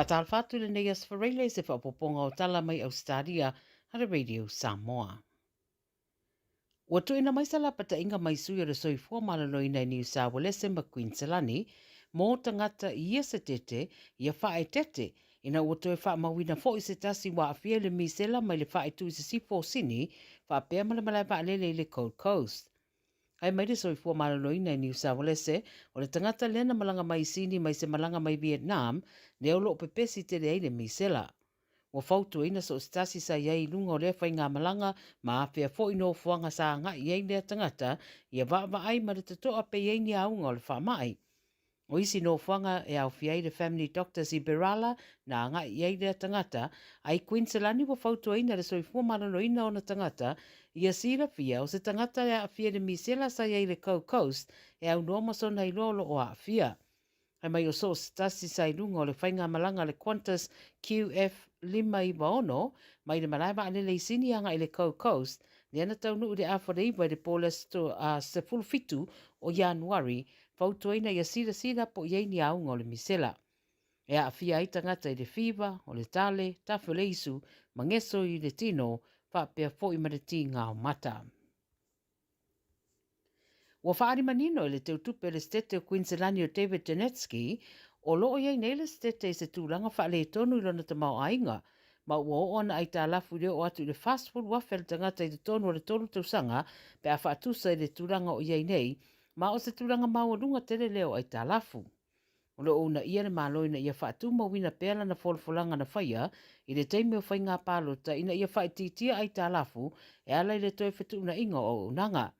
Faatalofa atu i lenei Aso Faraile i se faaopoopoga o tala mai Ausetalia a le Radio Samoa. Ua tuuina mai se lapataiga mai sui o le soifua maloloina i Niu Saualese ma Kuiniselani mō tagata i ia setete ia faaeteete ina ua toe faamauina foi se tasi ua aafia i le misela mai le faaitu i sisifo o Sini faapea ma le malae vaalele i le Gold Coast. Fai mai le soifua maloloina i Niu Saualese, o le tagata lea na malaga mai i Sini mai se malaga mai Vietnam lea o lo o pepesi tele ai le misela. Ua fautuaina so o se tasi sa i ai i luga o lea faigamalaga ma afea foi nofoaga sa agai i ai lea tagata ia vaavaai ma le totoa pe i ai ni auga o le faamai. O isi nofoaga e aofia ai le Family Doctors i Berala na agai i ai lea tagata, a i Queensland ua fautuaina le soifua maloloina o ona tagata ia silafia o se tagata e aafia i le misela sa i ai i le Gold Coast e aunoa ma sona iloa o lo o aafia. Fai mai o so o se tasi sa i luga o le faigamalaga a le Qantas QF596 mai le malae vaalele i Sini agai i le Gold Coast, lea na taunuu i le afa o le 9 i le po o le aso 17 o Ianuari, fautuaina ia silasila po o i ai ni auga o le misela. E aafia ai tagata i le fiva, o le tale, tafe o le isu, ma geso i le tino, faapea foi ma le tigao mata. Ua faaali manino e le teutupe o le Setete o Kuiniselani o David Janetzki, o lo o i ai nei le Setete i se tulaga faaletonu i lona tamaoaiga, ma ua oo ana aitalafu i le oo atu i le 40,000 a le tagata i totonu o le tolu tausaga pe a faatusa i le tulaga o i ai nei, ma o se tulaga maualuga tele lea o aitalafu. O lo o uunaia le Malo ina ia faatumauina pea lana folafolaga na faia i le taimi o faiga palota ina ia faaitiitia aitalafu e ala i le toe fetuunaiga o auaunaga.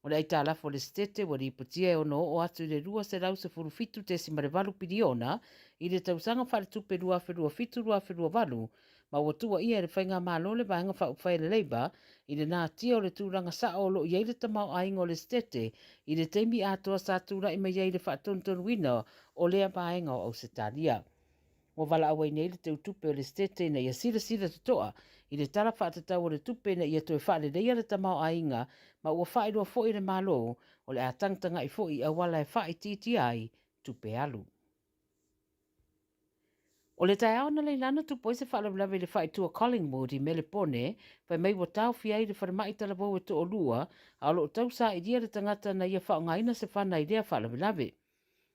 O le aitalafu a le Setete ua lipotia e ono oo atu i le $217.8 piliona i le tausaga faaletupe 2027/2028 ma ua tuuaia e le Faigamalo le Vaega Faaupufai a le Labour i le natia o le tulaga sao o lo o i ai le tamaoaiga o le Setete i le taimi atoa sa tulai mai ai le faatonutonuina o lea vaega o Ausetalia. Ua valaau ai nei le teutupe o le Setete ina ia silasila totoa i le Tala Faatatau o le Tupe ina ia toe faaleleia le tamaoaiga ma ua faailoa foi e le Malo o le a tagatagai foi i auala e faaitiitia ai tupe alu. O le taeao analeila na tupu ai se faalavelave i le faaitu o Collingwood i Melepone, fai mai ua taofia ai le falemai talavou e toalua, a o lo o tau sailia le tagata na ia faaaogaina se fana i lea faalavelave.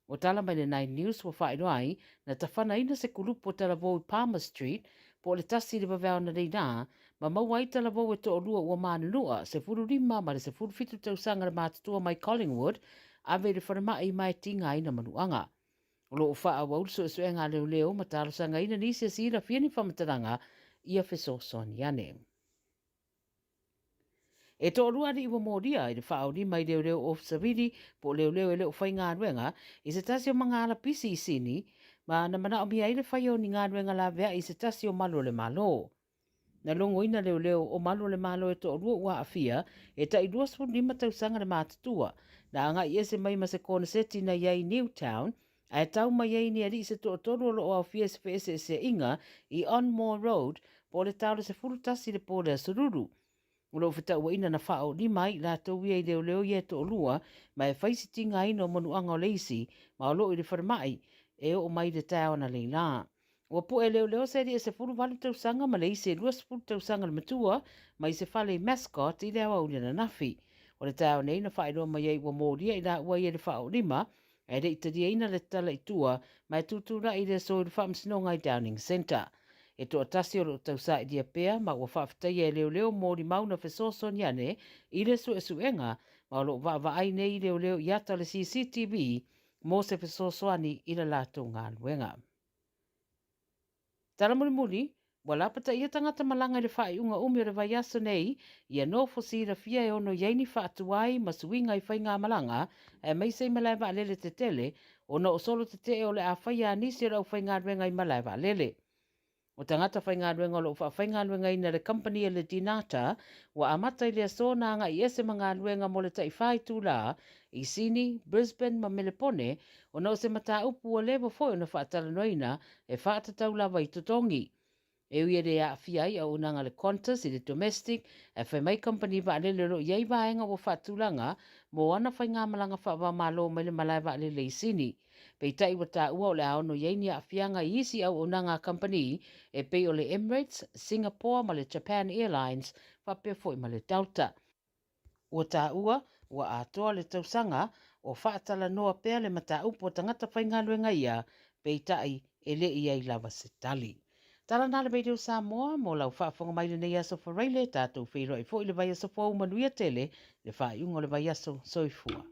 Ua tala mai le Nine News ua faailoa ai, na tafanaina se kulupu o talavou i Palmer Street, po o le tasi i le vaveao analeila, ma maua ai talavou e toalua ua manunua, 15 ma le 17 tausaga le matutua mai Collingwood, ave i le falemai ma e tigaina manuaga. O lo o faaauau le suesuega a leoleo ma talosagaina nisi e silafia ni faamatalaga ia fesoasoani ane. E toalua alii ua molia i le faaolima i leoleo Ofisa Vili po o leoleo e le o faigaluega i se tasi o magaala pisi i Sini ma na manaomia ai le faia o ni galuega laveai i se tasi o malu o le Malo. Na logoina leoleo o malu o le Malo e toalua ua aafia, e tai 25 tausaga le matutua, na agai ese mai ma se koneseti na i ai i Newtown, ae tau mai ai ni alii se toatolu o lo o aofia i se feeseeseaiga i Onmore Road po o le ta o le 11 i le po o le Aso Lulu. O lo o fetauaina na faaolima ai i latou ia i leoleo ia e toalua ma e fai se tigaina o manuaga o le isi ma o lo o i le falemai e oo mai i le taeao analeila. Ua pue leoleo se alii e 18 tausaga ma le isi e 20 tausaga le matua mai se fale i Mascot i le aoauli ananafi. O le taeao nei na faailoa mai ai ua molia i laua ia i le faaolima ae le i taliaina le tatala i tua ma e tutulai i le aso i le faamasinoga i Downing Centre. E toatasi o lo o tausailia pea ma ua faafetaia e leoleo molimau na fesoasoani ane i le suesuega ma o lo o vaavaai nei leoleo i ata o le CCTV mo se fesoasoani i le latou galuega. Tala mulimuli, ua lapataia tagata malaga i le faaiuga umi o le vaiaso nei, ia nofo silafia e ono i ai ni faatuai ma suiga i faigamalaga, aemaise i malae vaalele tetele, ona o solo tetee o le a faia a nisi o le aufaigaluega i malae vaalele. O tagata faigaluega o lo o faafaigaluegaina e le kamupani a le Dnata, ua amata i le aso na agai ese ma galuega mo le tai fa itulā i Sini, Brisbane ma Melepone, ona o se mataupu ua leva foi ona faatalanoaina e faatatau lava i totogi. E ui e le aafia ai auaunaga a le Qantas i le domestic, ae fai mai kamupani vaalele o lo o i ai vaega ua faatulaga mo ana faigamalaga faava-o-Malo mai le malae vaalele i Sini. Peitai ua taua o le a ono i ai ni aafiaga i isi auaunaga a kamupani e pei o le Emirates, Singapore ma le Japan Airlines faapea foi ma le Delta. Ua taua, ua atoa le tausaga o faatalanoa pea le mataupu a tagata faigaluega ia, peitai e le i ai lava se tali. Tala na le Radio Samoa mo lau faafofoga mai lenei aso Faraile, tatou feiloai foi le vaiaso fou manuia tele le faaiuga o le vaiaso. Soifua.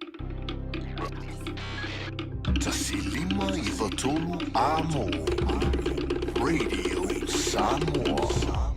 1593 AM Radio Samoa.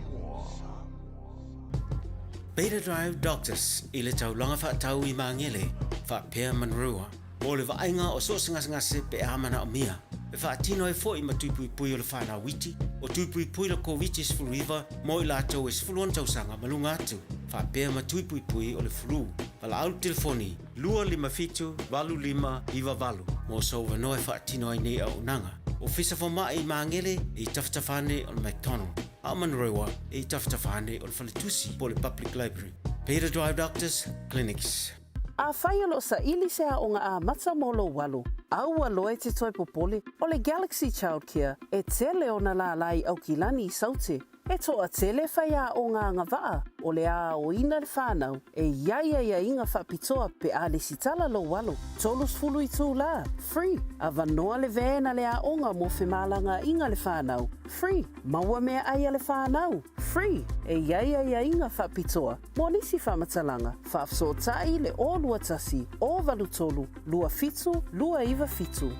Beta Drive Doctors i le taulaga faatau i Magele, faapea Monroe, mo le vaaiga o so o se gasegase pe a manaomia. E faatino ai foi ma tui puipui o le whanau iti, o tui puipui le Koviti-19 mo i latou e 16 tausaga ma luga atu, faapea ma tui puipui o le flu. Valaau le telefoni 257 8598 mo sou avanoa e faatino ai nei auaunaga. Ofisa Fomai i Magele e i tafatafa ane o le McDonald, a o Monroe e i tafatafa ane o le Faletusi po o le Public Library. Beta Drive Doctors Clinics. Afai o lo o saili se aoga amata mo lou alo, aua loa e te toe popole, o le Galaxy Childcare e tele ona lālā i Aukilani i Saute. E toatele faiaoga agavaa o le a aoina le whanau e i ai aiaiga faapitoa pe a lesitala lou alo, 30 itulā, free, avanoa le van a le aoga mo femalagaaiga le whanau, free, maua meaai a le whanau, free, e i ai aiaiga faapitoa mo nisi faamatalaga, faafesootai le 021 083 27 297.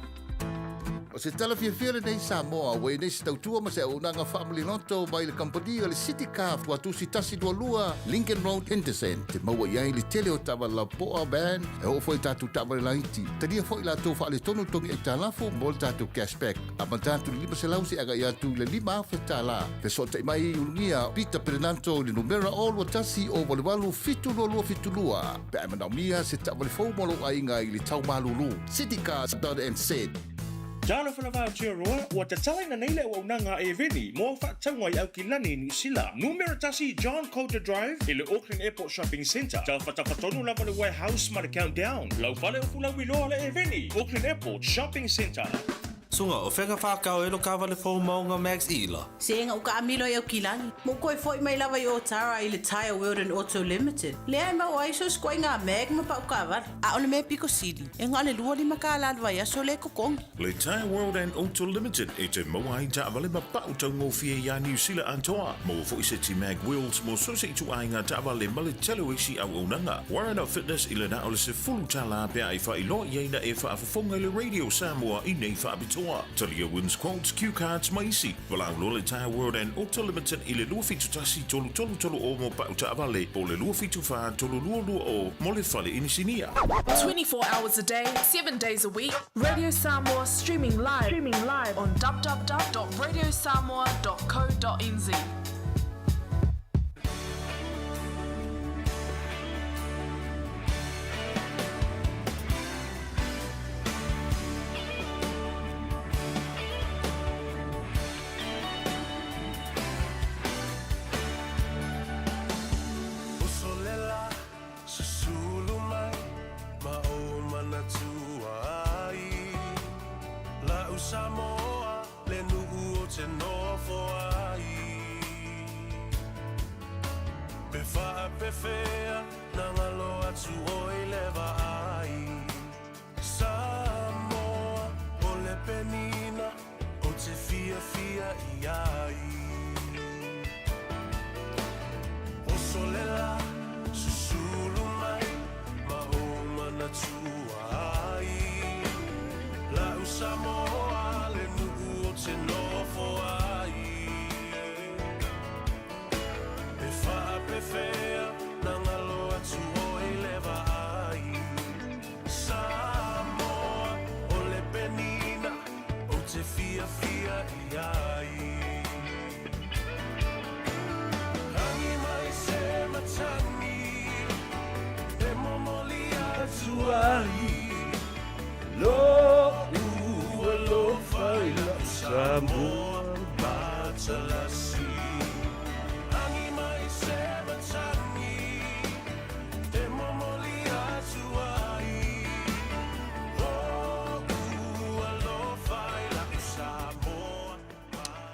O se tala fiafia lenei Samoa ua i nei se tautua ma se auaunaga faamaliloto mai le kamupani o le City Car Tuatusi 122 Lincoln Road Henderson te maua i ai le tele o taavale lapoa van e oo foi i tatou taavale laiti. Talia foi latou faaletonu togi aitalafu mo le tatou cashback amata atu i le 500 seia agai atu i le $5,000. Fesootai mai i Ulugia Peter Perenanto i le numera 021 088 7272 pe a e manaomia se taavale fou mo lou aiga i le tau malulu. Citycars.nz. Talofa lava Aotearoa, ua tatalaina nei le auaunaga a Eveni mo au faatauga i Aukilani i Niu Sila. Numera tasi John Coulter Drive i le Auckland Airport Shopping Centre. Tafatafa tonu lava le warehouse ma le Countdown. Lau fale o Fulauiloa le Eveni, Auckland Airport Shopping Centre. Suga, o fea ka whakao e lo kawale fou maunga Max Ila? Sega u kaamilo i Aukilani, ma u koe foi mai lava i Otara i le Tyre World and Auto Limited, lea e maua ai so sikoaiga mag ma pau kaavale. A o le mea piko sili, e na o le 25 kālā le vaiaso lea e totogi. Le Tyre World and Auto Limited e te maua ai taavale ma pau taugofie iā Niu Sila atoa. Maua foi seti mag wheels mo so se ituaiga taavale ma le tele o isi auaunaga. Warren of Fitness i le na o le 10 tālā pe a e faailoa i ai na e faafofoga i le Radio Samoa i nei faapitoa. Talia Wins Quotes, Cue Cards ma isi. Valaau loa le Tyre World and Auto Limited i le 271 3330 mo pau taavale po o le 274 3220 mo le fale inisinia. 24 hours a day, 7 days a week, Radio Samoa streaming live, streaming live on www.radiosamoa.co.nz. Uso lela, susulu mai, ma ou manatua ai. La'u Samoa, le nu'u o te nofo ai. Pe faapefea, na galo atu oi le vaai. Samoa, o le penina, o te fiafia i ai. Oso le la, susulu mai, ma ou manatua ai. La'u Samoa, le nu'u o te nofo ai. Pe faapefea, na galo atu oi le vaai. Samoa, o le penina, ou te fiafia i ai. Rangi mai se matagi, e momoli atu ai. Lo'u alofa i la'u Samoa matalasi. Rangi mai se matagi, e momoli atu ai. Lo'u alofa.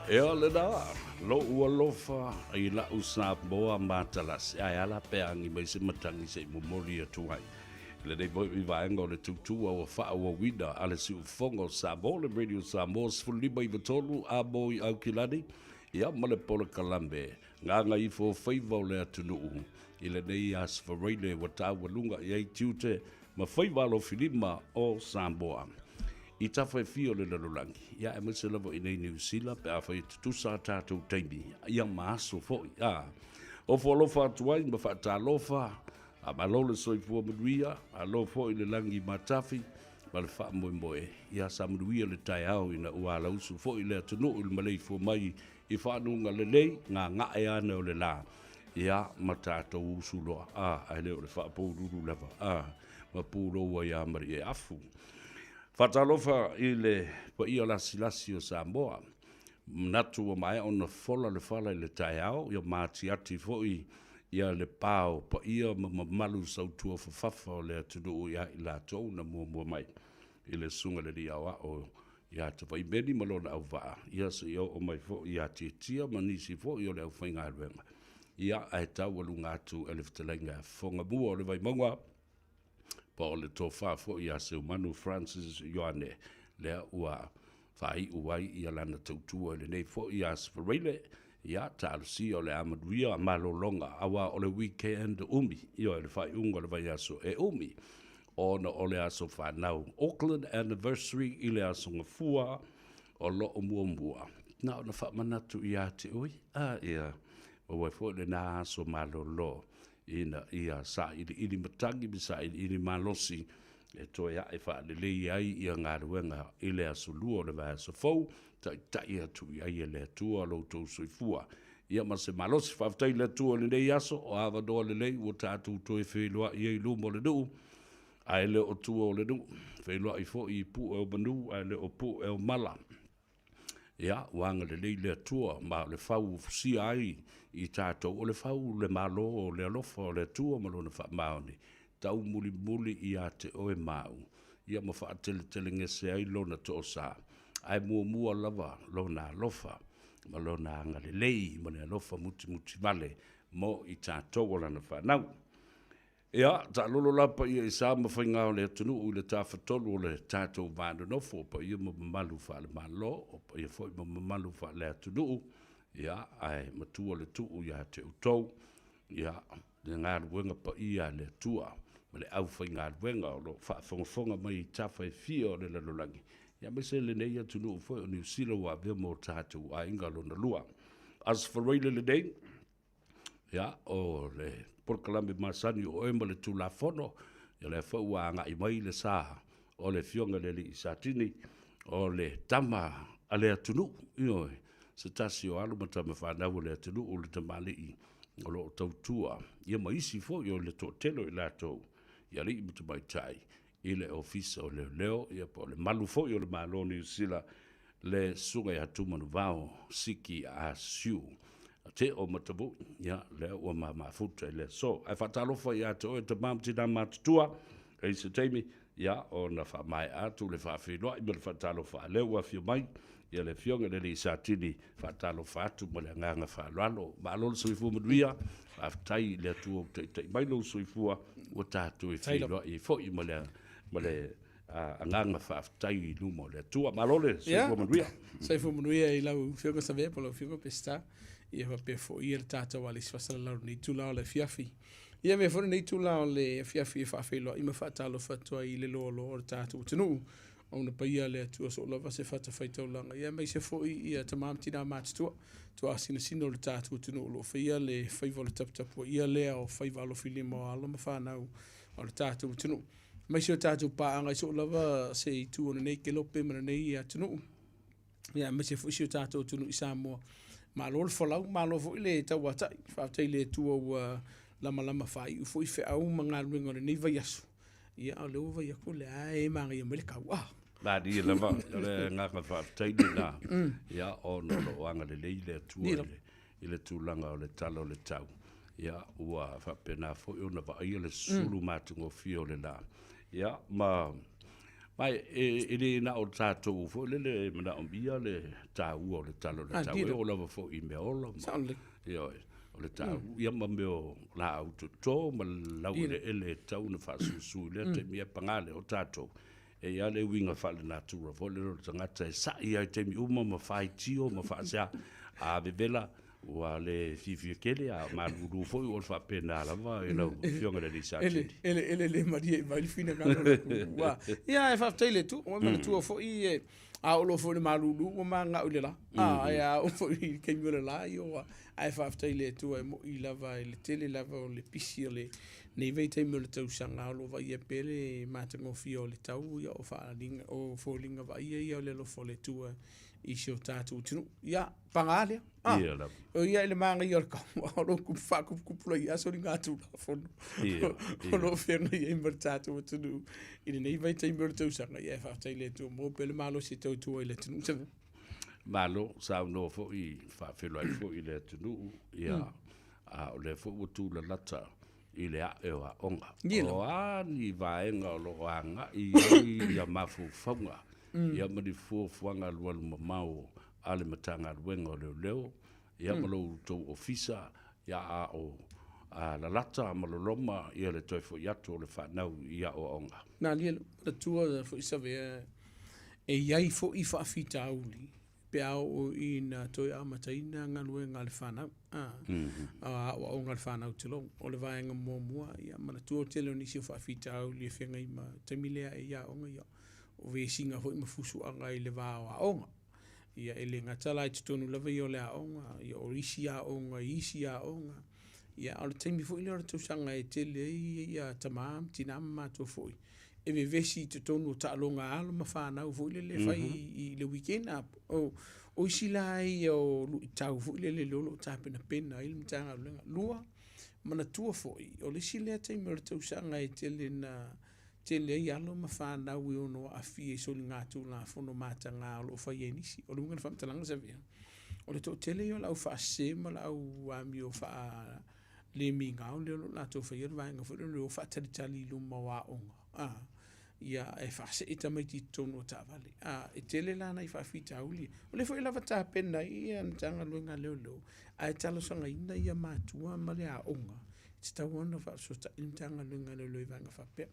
Ea lena, lo'u alofa i la'u Samoa matalasi, ae a la pe agi mai se matagi se i momoli atu ai. I lenei foi vaega o le tautua ua faaauauina a le Siufofoga o Samoa, le Radio Samoa 15 i 3 a mo i Aukilani, ia ma le polokalame Gagaifo Faiva o le Atunuu i lenei Aso Faraile ua taualuga i ai tiute ma faiva alofilima o Samoa i tafa e fia o le lalolagi, ia aemaise lava i nei Niu Sila pe afai e tutusa a tatou taimi, ia ma aso foi, a. Ofo alofa atu ai ma faatalofa, a malo le soifua manuia, malo foi le lagi matafi ma le faamoemoe, ia sa manuia le taeao ina ua alausu foi le atunuu i le maleifua mai i faanuga lelei, gaga'e ane o le la, ia, ma tatou usu loa, a, ae le o le faapoululu lava, a, ma pulou ai a Malieafu. Faatalofa i le paia lasilasi o Samoa, manatu ua maea ona fola le fala i le taeao, ia ma atiati foi ia le pa o paia ma mamalu sautua fafafa o le atunuu ia i latou na muamua mai i le Susuga i le Alii Aoao ia Tavaimeli ma lona auvaa, ia seia oo mai foi ia Tiatia ma nisi foi o le aufaigaluega, ia ae taualuga atu e le fetalaiga e Fofogamua o le Vaimauga, po o le tofa foi ia Seumanu Francis Ioane, lea ua faaiu ai ia lana tautua i lenei foi Aso Faraile, ia talosia o le a manuia malologa, aua o le weekend umi, ioe, le faaiuga o le vaiaso e umi, ona o le aso fanau Auckland Anniversary i le Aso Gafua o lo o muamua. Na ona faamanatu ia te oe, a ia maua ai foi lena aso malolo ina ia sailiili matagi ma sailiili malosi e toe ae faalelei ai ia galuega i le aso lua o le vaiaso fou, taitai atu i ai e le Atua lo outou soifua. Ia ma se malosi, faafetai i le Atua i lenei aso, o avanoa lelei ua tatou toe feiloai ai i luma o le nuu, ae le o tua o le nuu, feiloai foi i pue o manu ae le o pue o mala. Ia, ua agalelei le Atua, ma o le fau ua fusia ai i tatou, o le fau o le Malo o le alofa o le Atua ma Lona faamaoni, taumulimuli ia te oe ma au, ia ma faateletelegese ai Lona toosa, ae muamua lava Lona alofa ma Lona agalelei ma le alofa mutimutivale mo i tatou o Lana fanau. Ia, taalolo la paia i sa ma faiga o le atunuu i le tafatolu o le tatou va nonofo, o paia ma mamalu faale-Malo, o paia foi ma mamalu faale-atunuu, ia, ae matua le tuu ia te outou, ia, le galuega paia a le Atua ma le aufaigaluega o lo o faafogafoga mai i tafa e fia o le lalolagi, ia aemaise lenei atunuu foi o Niu Sila ua avea ma o tatou aiga lona lua. Aso Faraile lenei, Ia, o le polokalame masani o oe ma le Tulafono, ia lea foi ua agai mai le sa o le Afioga i le Alii Satini, o le tama a le atunuu, ioe, se tasi o alo ma tama fanau a le atunuu, le tamalii o lo o tautua, ia ma isi foi o le toatele o i latou i alii ma tamaitai i le Ofisa o Leoleo, ia po o le malu foi o le Malo o Niu Sila, le Susuga ia Tumanuvao Siki Ah Siu Te o Matavui, ia, lea ua ma mafuta i le aso. Ae faatalofa ia te oe tama ma tina matutua, e i se taimi, ia, ona faamaea atu le faafeiloai ma le faatalofa, a lea ua afio mai, ia le Afioga i le Alii Satini, faatalofa atu ma le agaga faaaloalo. Malo le soifua manuia, faafetai i le Atua ua taitai mai lou soifua, ua tatou e feiloai ai foi ma le, ma le agaga faafetai i luma o le Atua. Malo le soifua manuia. Soifua manuia i lau Afioga Savea po o lau Afioga Peseta. Ia faapea foi le tatou Alisi Faasalalau i lenei itula o le afiafi. Ia avea foi lenei itula o le afiafi e faafeiloai ma faatalofa atu ai i le loaloa o le tatou atunuu. Ona paia le Atua soo lava se fatafaitaulaga, ia aemaise foi ia tama ma tina matutua, tuaasinasina o le tatou atunuu o lo o faia le faiva o le taputapuaia lea o faiva alofilima o alo ma fanau o le tatou atunuu. Aemaise o tatou paaga i soo lava se itu o lenei kelope ma lenei atunuu, ia aemaise foi si o tatou atunuu i Samoa. Malo le folau, malo foi le tauatai. Faafetai i le Atua ua lamalama faaiu foi feau ma galuega o lenei vaiaso. Ia, o lea ua vai atu o lea e manaia mai le tau. Ah. Malie lava, o le agaga faafetai lena, ia, ona o lo o agalelei le Atua i le, i le tulaga o le tala o le tau. Ia, ua faapena foi ona vaaia le susulu matagofie o le la. Ia, ma Ma e le na o tatou foi lele e manaomia le taua o le tala o le tau, e oo lava foi i meaola ma, ioe, o le taua, ia ma mea o laau toto ma laueleele e tatau ona faasusu i lea taimi, ae paga lea o tatou, e i ai lava le uiga faale-natura foi lele o le tagata e sa'i lava i taimi uma ma faitio ma faasea, a vevela Ua le fiafia tele a malulu foi ua faapena lava i lau Afioga i le alii Satini. E le malie i mai le finagalo o le atunuu. Ua, ia e faafetai i le Atua, ua manatua foi e a oo loa foi i le malulu ua mananao i le la. Ae a oo foi i le taimi o le la, ia ua, ae faafetai i le Atua e moi lava i le tele lava o le pisi o lenei vaitaimi o le tausaga o lo o vaaia pea le matagofie o le tau, ia o faaaliga, o foliga vaaia ia o le alofa o le Atua i si o tatou atunuu. Ia, paga lea. Ah, Ia lava. O ia i le magaia o le kaua, o lo o faakupukupulaia aso ni ngā tulafono. Ia, O lo o feagai ai ma le tatou atunuu i lenei vaitaimi o le tausaga. Ia e faafetai i le Atua maua pea le malosi e tautua ai i le atunuu. Sa Malo, saunoa foi, faafeiloai foi i le atunuu, ia, a o lea foi ua tulalata i le ae o aoga. Ia lava. O a ni vaega o lo o agai i ai ia mafaufauga, ia ma ni fuafuaga alualumamao a le Matagaluega o Leoleo, ia ma lo outou ofisa, ia a o lalata ma loloma ia le toe foi atu o le fanau i aoaoga. Malie lou manatua foi Savea e i ai foi faafitauli pe a oo ina toe amataina galuega a le fanau, a aoaoga a le fanau tulou. O le vaega muamua, ia manatua o le tele o nisi o faafitauli e feagai ma taimi lea e i aoga, ia o vesiga foi ma fusuaga i le va o aoga. Ia e le gata la i totonu lava ia o le aoga, ia o isi aoga i isi aoga. Ia a o le taimi foi lea o le tausaga e tele ai ia tama ma tina ma matua foi e vevesi i totonu o taaloga a alo ma fanau foi lele e fai i le weekend. O isi la ia o luitau foi lele o lo o tapenapena ai le Matagaluega. Lua, manatua foi, o le isi lea taimi o le tausaga e tele na tele ai alo ma fanau e ono aafia i soligatulafono mataga o lo o faia e nisi. O le uiga o le faamatalaga Savea, o le toatele ia o le au faasese ma le au amio faale migao lea o lo o latou faia le vaega foi lea o le o faatalitali i luma o aoga, a, ia e faasee tamaiti i totonu o taavale. A, e tele la nai faafitauli. O lea foi e lava tapena ai ia Matagaluega a Leoleo, ae talosagaina ia matua ma le aoga e tatau ona faafesootai le Matagaluega a Leoleo i vaega faapea.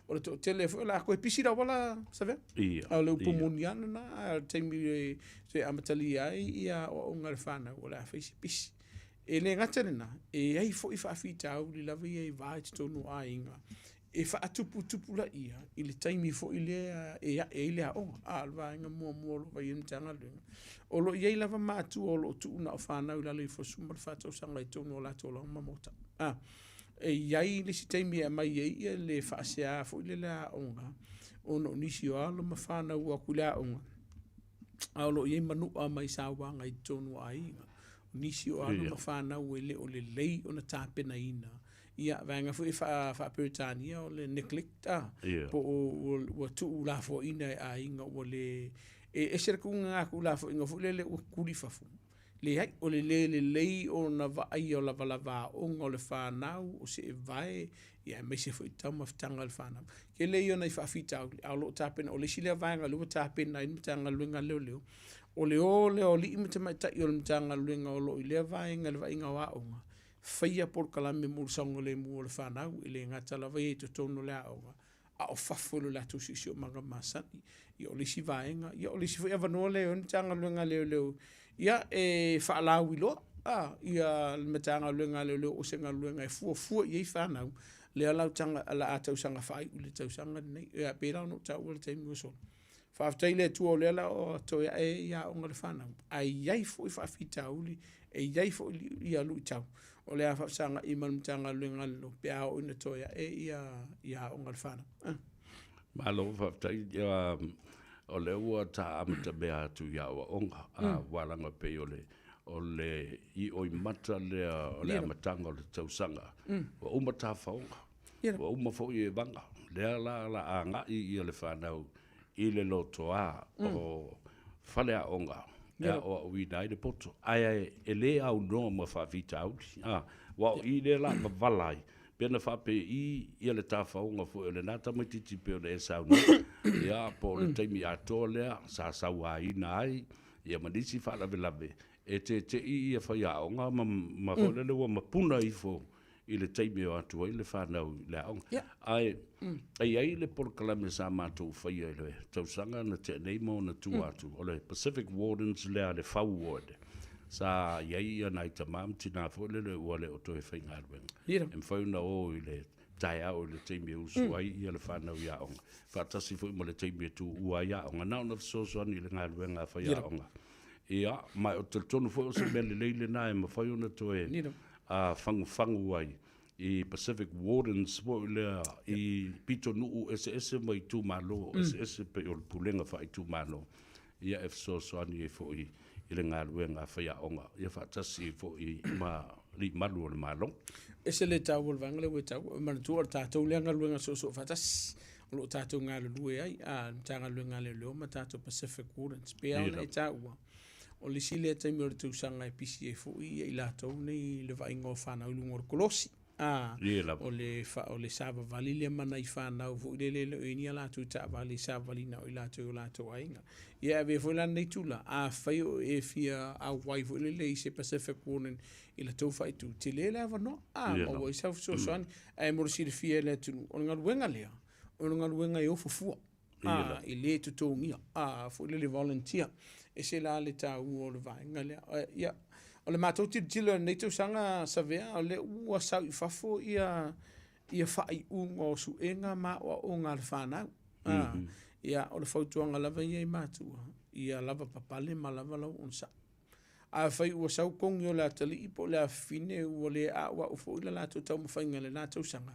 O le toatele foi o le a toe pisi le auala, Savea. Ia. A o le upu moni lava lena, a o le taimi e toe amatalia ai ia aoaoga a le fanau, o le a fai si pisi. E le gata i lena, e i ai foi faafitauli lava ia i va i totonu o aiga, e faatuputupulaia i le taimi foi lea e ae ai le aoga. A o le vaega muamua o lo o fai ai le Matagaluega, o lo o i ai lava matua o lo o tuu na o fanau i lalo ifo o le 14 tausaga i totonu o latou laoa ma maota. A, e i ai le isi taimi e aumai ai ia le faasea foi lele a aoga, ona o nisi o alo ma fanau ua o atu i le aoga, a o lo o i ai manua mai sauaga i totonu o aiga. O nisi o alo ma fanau e le o lelei ona tapenaina ia vaega foi faa-Peretania o le neglect, a, po o ua tuulafoaiina e aiga ua le, e ese le tuulafoaiina foi lele ua tuli i fafo. Leai, o le le lelei ona vaaia o lavalava aoga o le fanau, o seevae, ia aemaise foi taumafataga a le fanau. Tele ia o nai faafitauli, a o lo o tapena, o le isi lea vaega o lea ua tapena ai le Matagaluega a Leoleo, o le o lea o alii ma tamaitai o le Matagaluega o lo o i lea vaega i le vaaiga o aoga, faia polokalame mo le saogalemu o le fanau, e le gata lava ia i totonu o le aoga, a o fafo i lo latou siosiomaga masani. Ia, o le isi vaega, ia, o le isi foi avanoa lea e o ai le Matagaluega a Leoleo, ia, e faalauiloa, a, ia le Matagaluega a Leoleo o se galuega e fuafua i ai fanau, lea la o le a tausaga faaiu i le tausaga lenei. Ia, pei la ona ou taua i le taimi ua sola, Faafetai i le Atua o lea la ua toe ae ai aoga a le fanau, ae i ai foi faafitauli, e i ai foi ia luitau o le a faafesagai ma le Matagaluega a le pe a oo ina toe ae ia aoga a le fanau. Malo faafetai. O lea ua ta amatamea atu i aoaoga, aua leaga e pei o le o le ioimata lea o le amataga o le tausaga, ua uma tafaoga. Ua uma foi evaga, lea la o le a agai ia le fanau i le lotoa o faleaoga e aoaoina ai le poto. Ae e le aunoa ma faafitauli, aua o i lea o le a vavala ai. Pe na faapei ia le tafaoga foi o lena tamaitiiti pei ona e saunoa, ia, po o le taimi atoa lea sa sauaina ai, ia ma nisi faalavelave, e tete'i ia faiaoga ma, ma foi lele ua mapuna ifo i le taimi e o atu ai le fanau i le aoga. Ae e i ai le polokalame sa matou faia i le tausaga na tea nei ma ona tua atu, o le Pacific Wardens lea a le Fau Ward, sa i ai ia nai tama ma tina foi lele ua le o toe faigaluega. E mafai ona o i le taeao i le taimi e usu ai ia le fanau i aoga, faatasi foi ma le taimi e tuua ai aoga, na ona fesoasoani i le galuega a faiaoga. Ia, ma ou te talitonu foi o se mea lelei lena e mafai ona toe fagufagu ai i Pacific Wardens foi lea i pitonuu eseese ma itumalo eseese pei o le pulega faaitumalo, ia e fesoasoani ai foi i le galuega a faiaoga, ia faatasi ai foi ma alii malu o le Malo. Ese le taua o le vaega lea ua e taua. E manatua o le tatou lea galuega soosoo faatasi o lo o tatou galulue ai, a le Matagaluega a Leoleo ma tatou Pacific Wardens. Pei lava ona e taua, o le isi lea taimi o le tausaga e pisi ai foi ia i latou nei i le vaaiga o fanau i luga o le kolosi. A, o le, fa, o le savavali lea ma nai fanau foi lele e le o i ai ni a latou taavale e savavali na o i latou i o latou aiga. Ia e avea foi la lenei tula, afai o e fia auai foi lele i se Pacific Warden i la tou faaitu, tele le avanoa, a, maua ai sau fesoasoani. Ae mo le silafia e le atunuu, o le galuega lea, o le galuega e ofo fua. A, e le totogia, a, foi lele volunteer. Ese la le taua o le vaega lea. Ia, o le matou tilotilo i lenei tausaga Savea, o lea ua sau i fafo ia ia faaiuga o suega ma aoaoga a le fanau. A, ia, o le fautuaga lava ia i matua, ia lava papale ma lava lau onosai. Afai ua sau kogi o le atalii po o le afafine ua le a'ua'u foi le latou taumafaiga i lena tausaga,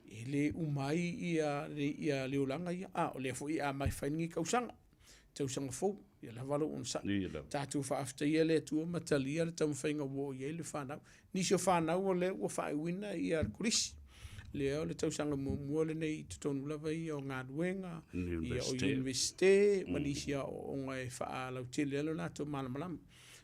e le uma ai ia, ia le olaga ia. A o lea foi a mai fai lenei tausaga, tausaga fou, ia lava lou onosai. Tatou faafetaia le Atua ma talia le taumafaiga ua oo i ai le fanau. Nisi o fanau o lea ua faaiuina ia le kolisi. Lea o le tausaga muamua lenei i totonu lava ia o galuega, ia o Iunivesite ma nisi aoaoga e faalautele ai lo latou malamalama.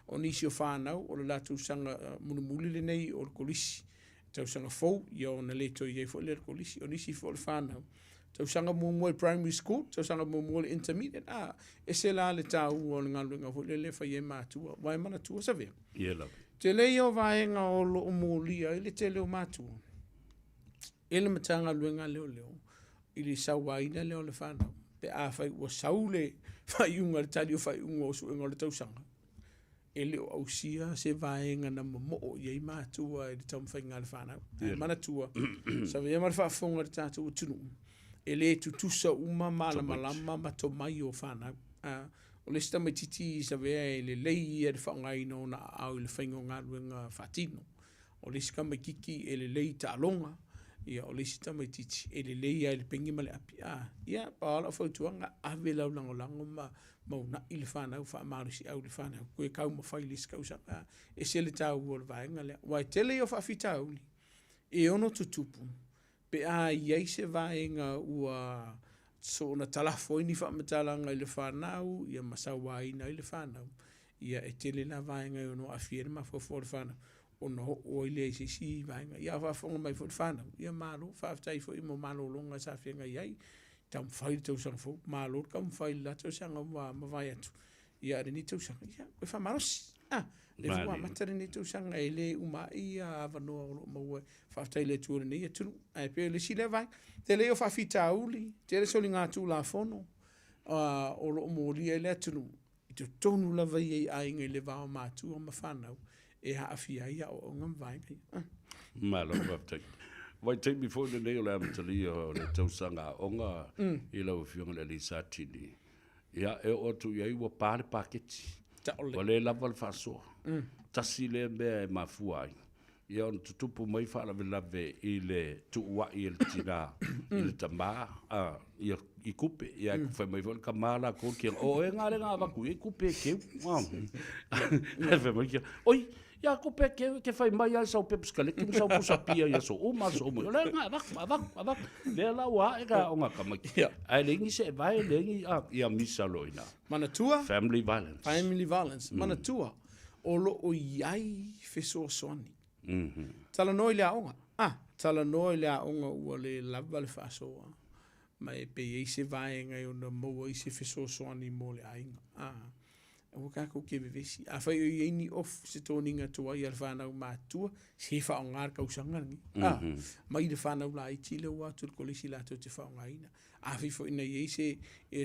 O nisi o fanau o le latou tausaga mulimuli lenei o le kolisi. Tausaga fou, ia ona le toe i ai foi lea i le kolisi. O nisi foi o le fanau, tausaga muamua i primary school, tausaga muamua i le intermediate, a, ese la le taua o le galuega foi lele e fai ai matua. Aua e manatua Savea. Ia lava. Tele ia o vaega o lo o molia ai le tele o matua e le Matagaluega a Leoleo i le sauaina lea o le fanau pe afai ua sau le faaiuga, le tali o faaiuga o suega o le tausaga, e le o ausia se vaega na momoo i ai matua i le taumafaiga a le fanau. Ae manatua, savea ma le faafofoga a le tatou atunuu, e le tutusa uma malamalama ma tomai o fanau. O le isi tamaitiiti i Savea e lelei ia i le faaaogaina o ona aao i le faiga o galuega faatino. O le isi tamaitiiti e lelei i taaloga, ia o le isi tamaitiiti e lelei lava i le pegi ma le api. A, ia, pau lava lau fautuaga, ave lau lagolago ma uunai le fanau, faamalosiau i le fanau, toe taumafai i le isi tausaga. E ese le taua o le vaega lea, aua e tele ia o faafitauli e ono tutupu pe a i ai se vaega ua soona talafo ai ni faamatalaga i le fanau ia ma sauaina ai le fanau, ia e tele la vaega e ono aafia ai le mafaufau o le fanau ona oo ai lea i se isi vaega. Ia a faafofoga mai foi le fanau, ia malo, faafetai foi mo malologa sa feagai ai, taumafai le tausaga fou, malo le taumafai i le la tausaga ua mavae atu, Ia, a o lenei tausaga, ia, ua faamalosi. Ah, lea foi ua amata lenei tausaga e le uma ai ia avanoa o lo o maua. Faafetai i le Atua i lenei atunuu. Ae pei o le isi lea vaega. Tele ia o faafitauli, tele soligatulafono o lo o molia ai le atunuu i totonu lava ia i aiga i le va o matua ma fanau e aafia ai aoaoga ma vaega ia. Malo faafetai. Vaitaimi foi lenei o le amatalia o le tausaga aoga i lau Afioga i le Alii Satini. Ia, e oo atu i ai ua pa le paketi. Ua le lava le faasoa. Tasi lea mea e mafua ai, ia ona tutupu mai faalavelave i le tuuai e le tina i le tama, a, ia, i kupe. Ia, ae fai mai foi le tama latou le o oe na lea na avatu i ai kupe e keu. Ae fai mai le oi, ia kupe e keu e te fai mai lava i sau pepa sikaleti ma sau pusa pia i aso uma, aso uma. O lea na avatu, avatu, avatu. Lea la ua ae ka aoga a tamaiti. Ae leai ni seevae, leai ni, a, ia misa loa i ina. Manatua. Family violence. Family violence. Manatua, o lo o i ai fesoasoani. Talanoa i le aoga. A. Talanoa i le aoga ua le lava le faasoa, ma e pe i ai se vaega e ono maua ai se fesoasoani mo le aiga. A, aua tatou te vevesi. Afai o i ai ni ofu se toniga tuai a le fanau matutua, se faaaoga le tausaga lenei. A, mai le fanau laiti lea ua o atu i le kolisi latou te faaaogaina. Afai foi na i ai se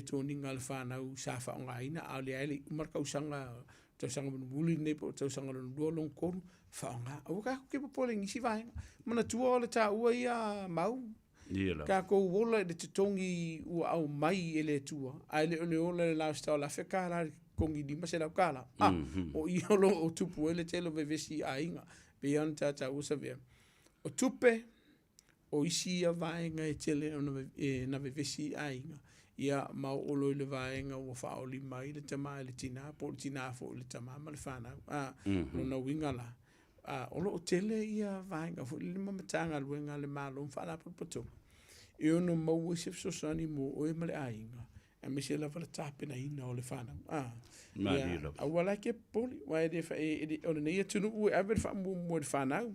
toniga a le fanau sa faaaogaina, a o lea e le i uma le tausaga, tausaga mulimuli lenei po o le tausaga lona lua, lona tolu, faaaoga. Aua tatou te popole i nisi vaega. Manatua o le taua ia Mau, tatou ola i le totogi ua aumai e le Atua, ae le o le ola i le lifestyle $1,000 le totogi $500. Ah, o i o lo o tupu ai le tele o vevesi i aiga. Pei lava ona ta taua Savea. O tupe, o isi ia vaega e tele ona e na vevesi i aiga, ia ma oo loa i le vaega ua faaolima ai le tama i le tina po o le tina foi i le tama ma le fanau. A, lona uiga la, a, o lo o tele ia vaega foi lele ma Matagaluega a le Malo ma Faalapotopotoga e ono maua ai se fesoasoani mo oe ma le aiga, aemaise lava le tapenaina o le fanau. A, ia, aua la e te popole, aua e le, e le, o lenei atunuu e ave le faamuamua i le fanau.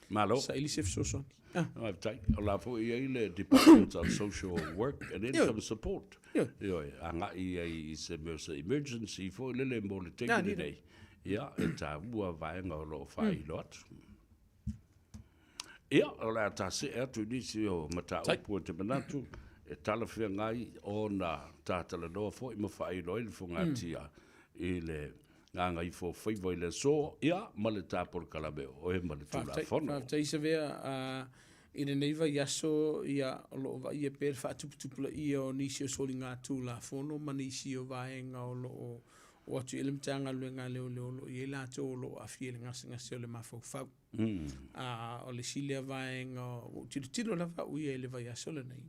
Malo. Saili se fesoasoani. Ah. Faafetai. O la foi e i ai le Department of Social Work and Income Support. Ioe, agai ai i se mea o se emergency foi lele mo le taimi lenei. Ia, e taua vaega o lo o faailoa atu. Ia, o le a ta see atu i nisi o mataupu e te manatu e talafeagai ona ta talanoa foi ma faailoa ai le fogatia i le Gagaifo faiva i le aso, ia, ma le ta polokalame o oe ma le Tulafono. Faafetai Savea, i lenei vaiaso, ia, o lo o vaaia pea le faatuputupulaia o nisi o soligatulafono ma nisi o vaega o lo o o atu i ai le Matagaluega a Leoleo o lo o i ai latou o lo o aafia i le gasegase o le mafaufau. O le isi lea vaega ua ou tilotilo lava au ia i le vaiaso lenei,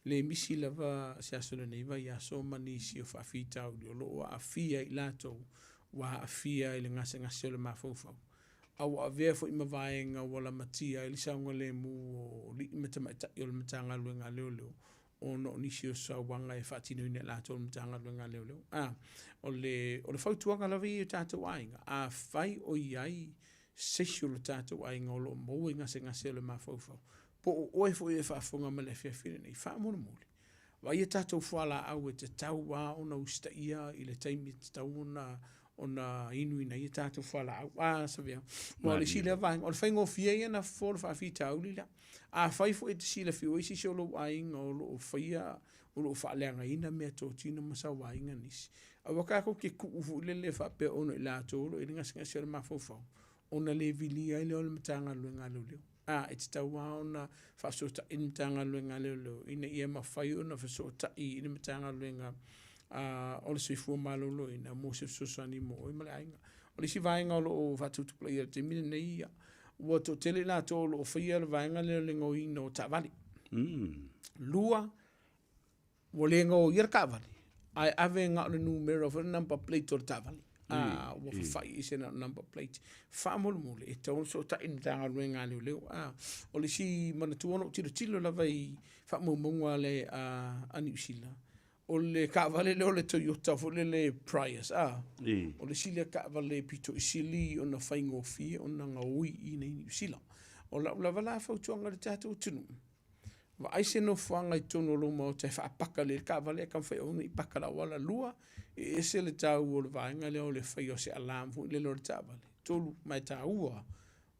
Le misi lava se aso lenei vaiaso ma nisi o faafitauli o lo o aafia i latou ua aafia i le gasegase o le mafaufau, a ua avea foi ma vaega ua lamatia ai le saogalemu o alii ma tamaitai o le Matagaluega a Leoleo ona o nisi o sauaga e faatinoina e latou i le Matagaluega a Leoleo. A, o le, o le fautuaga lava ia i o tatou aiga, afai o i ai se isi o lo tatou aiga o lo o maua i gasegase o le mafaufau, Po o oe foi e faafofoga mai i le afiafi lenei, faamolemole, vaai a tatou fualaau e tatau lava ona usitaia i le taimi e tatau ona ona inuina ai a tatou fualaau. A, Savea, aua o le isi lea vaega, o le faigofie ia ona fofo o le faafitauli lea. Afai foi e te silafia o i ai se isi o lou aiga o lo o faia, o lo o faaleagaina meatotino ma sauaina nisi, aua tatou te tuu foi lele faapea ona o i latou o lo o i ai le gasegase o le mafaufau, ona le vilia ai lea o le Matagaluega a Leoleo. A, e tatau lava ona faafesootai le Matagaluega a Leoleo ina ia mafai ona fesootai i le Matagaluega o le Soifua Maloloina mo se fesoasoani mo oe ma le aiga. O le isi vaega o lo o faatuputupulaia i le taimi lenei, ua toatele i latou o lo o faia le vaega lea o le gaoiina o taavale. Lua, Ua le gaoia le taavale, ae ave na o le numera foi le number plate o le taavale. A, ua fafai ese na o le number plate. Faamolemole, e tatau ona fesootai i le Matagaluega a Leoleo. A, o le isi manatua na ou tilotilo lava i faamaumauga a le a Niu Sila, o le taavale lea o le Toyota foi lele Prius, a, o le isi lea taavale pito i sili ona faigofie ona gaoi i inei i Niu Sila. O lau lava la fautuaga i le tatou atunuu, Vaai se nofoaga i totonu o lou maota e faapaka lelei le taavale ae taumafai aua ne i paka i le auala. Lua, e ese le taua o le vaega lea o le faia o se alarm foi lele o le taavale. Tolu, ma e taua,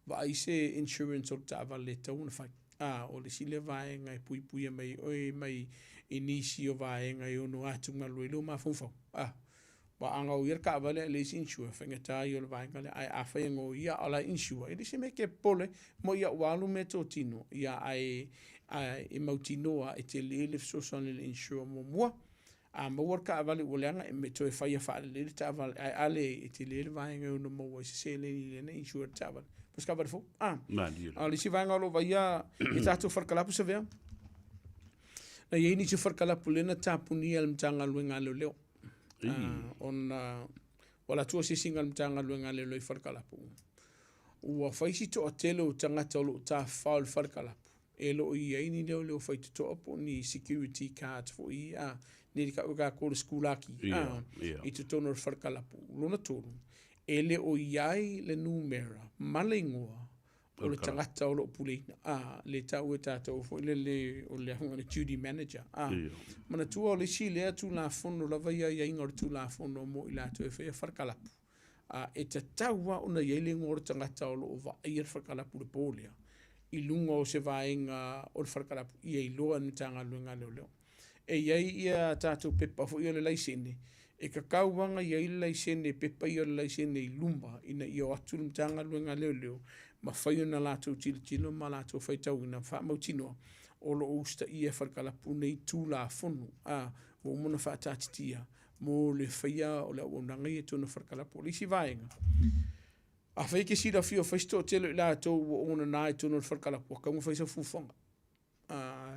vaai se insurance o le taavale e tatau ona fai. A, o le isi lea vaega e puipuia mai ai oe mai i nisi o vaega e ono atugalu ai lou mafaufau. A, Aua a gaoia le taavale ae leai se insure, e faigata ia o le vaega lea. Ae afai e gaoia a o la e insure, e leai se mea e te popole moi ia ua alu meatotino, ia ae e mautinoa e tele le fesoasoani a le insure muamua. A maua le taavale ua leaga, e toe faia faalelei le taavale, ae a leai, e tele le vaega e ono maua ai se seleni i lena insure le taavale. Po o se taavale fou. A o le isi vaega o lo o vaaia i tatou falekalapu Savea, na i ai nisi o falekalapu lea na tapunia e le Matagaluega a Leoleo. Ona ua alu atu asiasiga a le Matagaluega a Leoleo i Falekalapu, ua fai si toatele o tagata o lo o tafafao i le Falekalapu e le o i ai ni leoleo faitotoa po o ni security guards foi ia, nei le tau e tatou o le sikulaki i totonu o le Falekalapu. Lona tolu, e le o i ai le numera ma le igoa O le tagata o lo o puleina, a, le tau e tatou foi lele o le ahuga le duty manager, a. Manatua o le isi lea Tulafono lava ia aiaiga o le Tulafono mo i latou e faia falekalapu, a, e tatau lava ona i ai le igoa o le tagata o lo o vaaia le falekalapu i le po lea i luga o se vaega o le falekalapu ia iloa e le Matagaluega a Leoleo. E i ai ia tatou pepa foi ia o le laisene, e tatau lava ona i ai le laisene, pepa ia o le laisene i luma ina ia o atu le Matagaluega a Leoleo ma fai ona latou tilotilo ma latou faitauina ma faamautinoa o lo o usitaia e falekalapu nei Tulafono a ua uma ona faataatitia mo le faia o le auaunaga ia i totonu o falekalapu. O le isi vaega, afai e te silafia o fai se toatele o i latou ua onana i totonu o le falekalapu, ua tatau ona fai sau fuafuaga.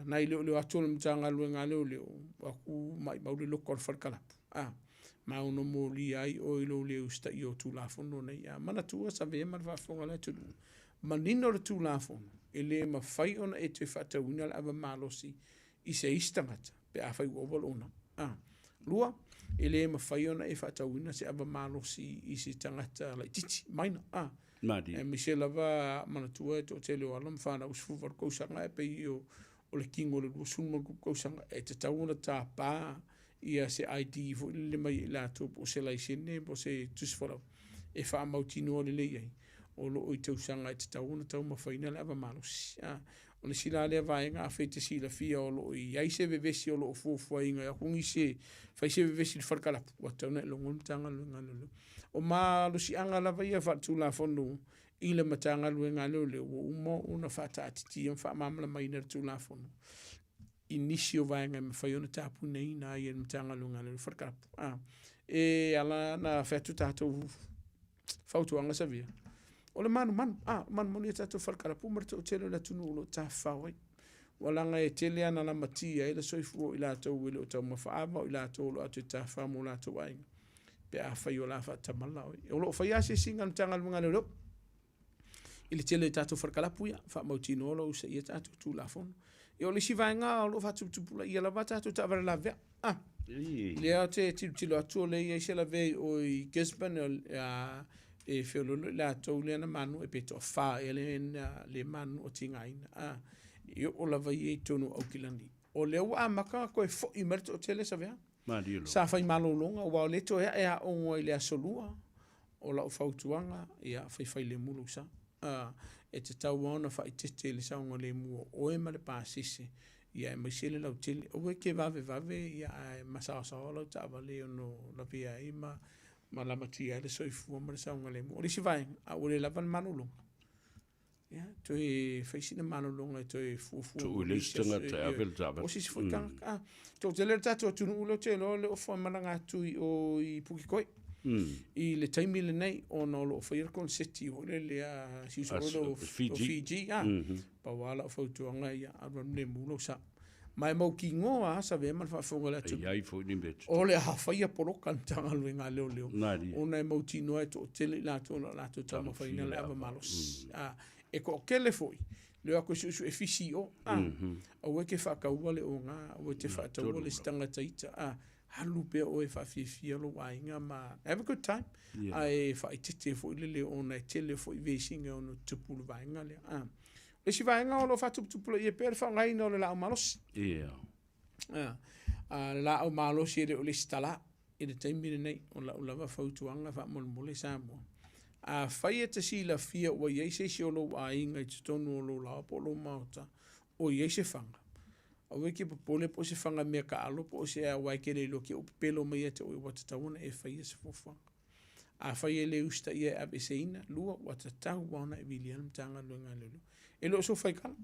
nai leoleo atu o le Matagaluega a Leoleo, o atu maimau le loka o le fale kalapu, a, ma ono molia ai oe i lou le usitaia o Tulafono nei. A manatua, Savea ma le faafofoga a le atunuu, manino le Tulafono, e le mafai ona e toe faatauina le ava malosi i se isi tagata pe afai ua ova lou ona. A. Lua, e le mafai ona e faatauina se ava malosi i se tagata laitiiti, minor, a. Malie. Aemaise lava manatua e toatele o alo ma fanau 18 tausaga e pei o le tino o le 20 tausaga e tatau ona tapa ia se ID foi lele mai ia i latou po o se laisene po o se tusi folau e faamautinoa lelei ai o lo o i tausaga e tatau ona taumafaina le ava malosi. O le isi la lea vaega afai e te silafia o lo o i ai se vevesi o lo o fuafuaina e o atu nisi e fai se vevesi i le fale kalapu, ua tatau ona e logo le Matagaluega a Leoleo. O malosiaga lava ia faaletulafono i le Matagaluega a Leoleo ua uma ona faataatitia ma faamalamalamaina e le Tulafono i nisi o vaega e mafai ona tapunaina ai e le Matagaluega a Leoleo fale kalapu. E ala ona fai atu tatou fautuaga Savea, o le manumanu, a, manumanu i tatou falekalapu ma le toatele o le atunuu o lo o tafafao ai. Ua laga e tele ana lamatia ai le soifua o i latou e le o taumafa ava, o i latou o lo o atu e tafafao mo latou aiga, pe afai o la faatamala oe. O lo o fai asiasiga a le Matagaluega a Leoleo i le tele o tatou falekalapu ia, faamautinoa o lo o usaia tatou Tulafono. Ia o le isi vaega o lo o faatuputupulaia lava tatou taavale lavea. Ah, lea ou te tilotilo atu o lea e i ai se lavea i o i Gisborne e feoloolo i latou lea na manunua pe toafa ea le, le manunua tigaina. Ah, e oo lava ia i totonu o Aukilani. O lea ua amata ona toe foi mai le toatele Savea. Sa fai malologa aua o lea toe ae aoga i le aso Lua. O lau fautuaga, ia faifailemu lou sa. E tatau lava ona faaeteete i le saogalemu o oe ma le pasese, ia aemaise le lautele. Aua e te vavevave ia ae masaosaoa lau taavale e ono lavea ai ma ma lamatia ai le soifua ma le saogalemu. O le isi vaega, a ua le lava le malologa, ia toe fai sina malologa e toe fuafua Tuu i le isi tagata e ave le taavale. O se isi foi tagata. Toatele le tatou atunuu lea ou te iloa o lea ua faamalaga atu i o i Pukekohe. I le taimi lenei ona o lo o faia le koneseti foi lele a si uso foi lea o Fiji, Fiji a. Pau lava lau fautuaga ia alualu lemu lou sa. Ma e mautinoa lava Savea ma le faafofoga a le atunuu. E i ai foi ni mea O le a faia poloka le Matagaluega a Leoleo ona e mautinoa e toatele i latou o lo o latou taumafaina le ava malosi. E toatele foi le o atu e suesue fisi i o, a, aua e te faataua le oga, aua e te faataua le isi tagata ita, a, alu pea oe e faafiafia lou aiga ma have a good time, ae faaeteete foi lele ona e tele foi vesiga e ono tutupu i le vaega lea. A. O le isi vaega o lo o faatuputupulaia pea le faaaogaina o le laau malosi. A, a, le laau malosi e le o le isi tala i le taimi lenei, o lau lava fautuaga faamolemole Samoa. Afai e te silafia ua i ai se isi o lou aiga i totonu o lou laoa po o lou maota o i ai se faga, aua e te popole po o se faga mea taalo po o se ea aua e te le iloa te i ua pepelo mai ia te oe ua tatau ona e faia se fuafuaga. Afai e le usitaia e aveeseina, lua, ua tatau lava ona e vilia le Matagaluega a Leoleo. E le o sou faikala,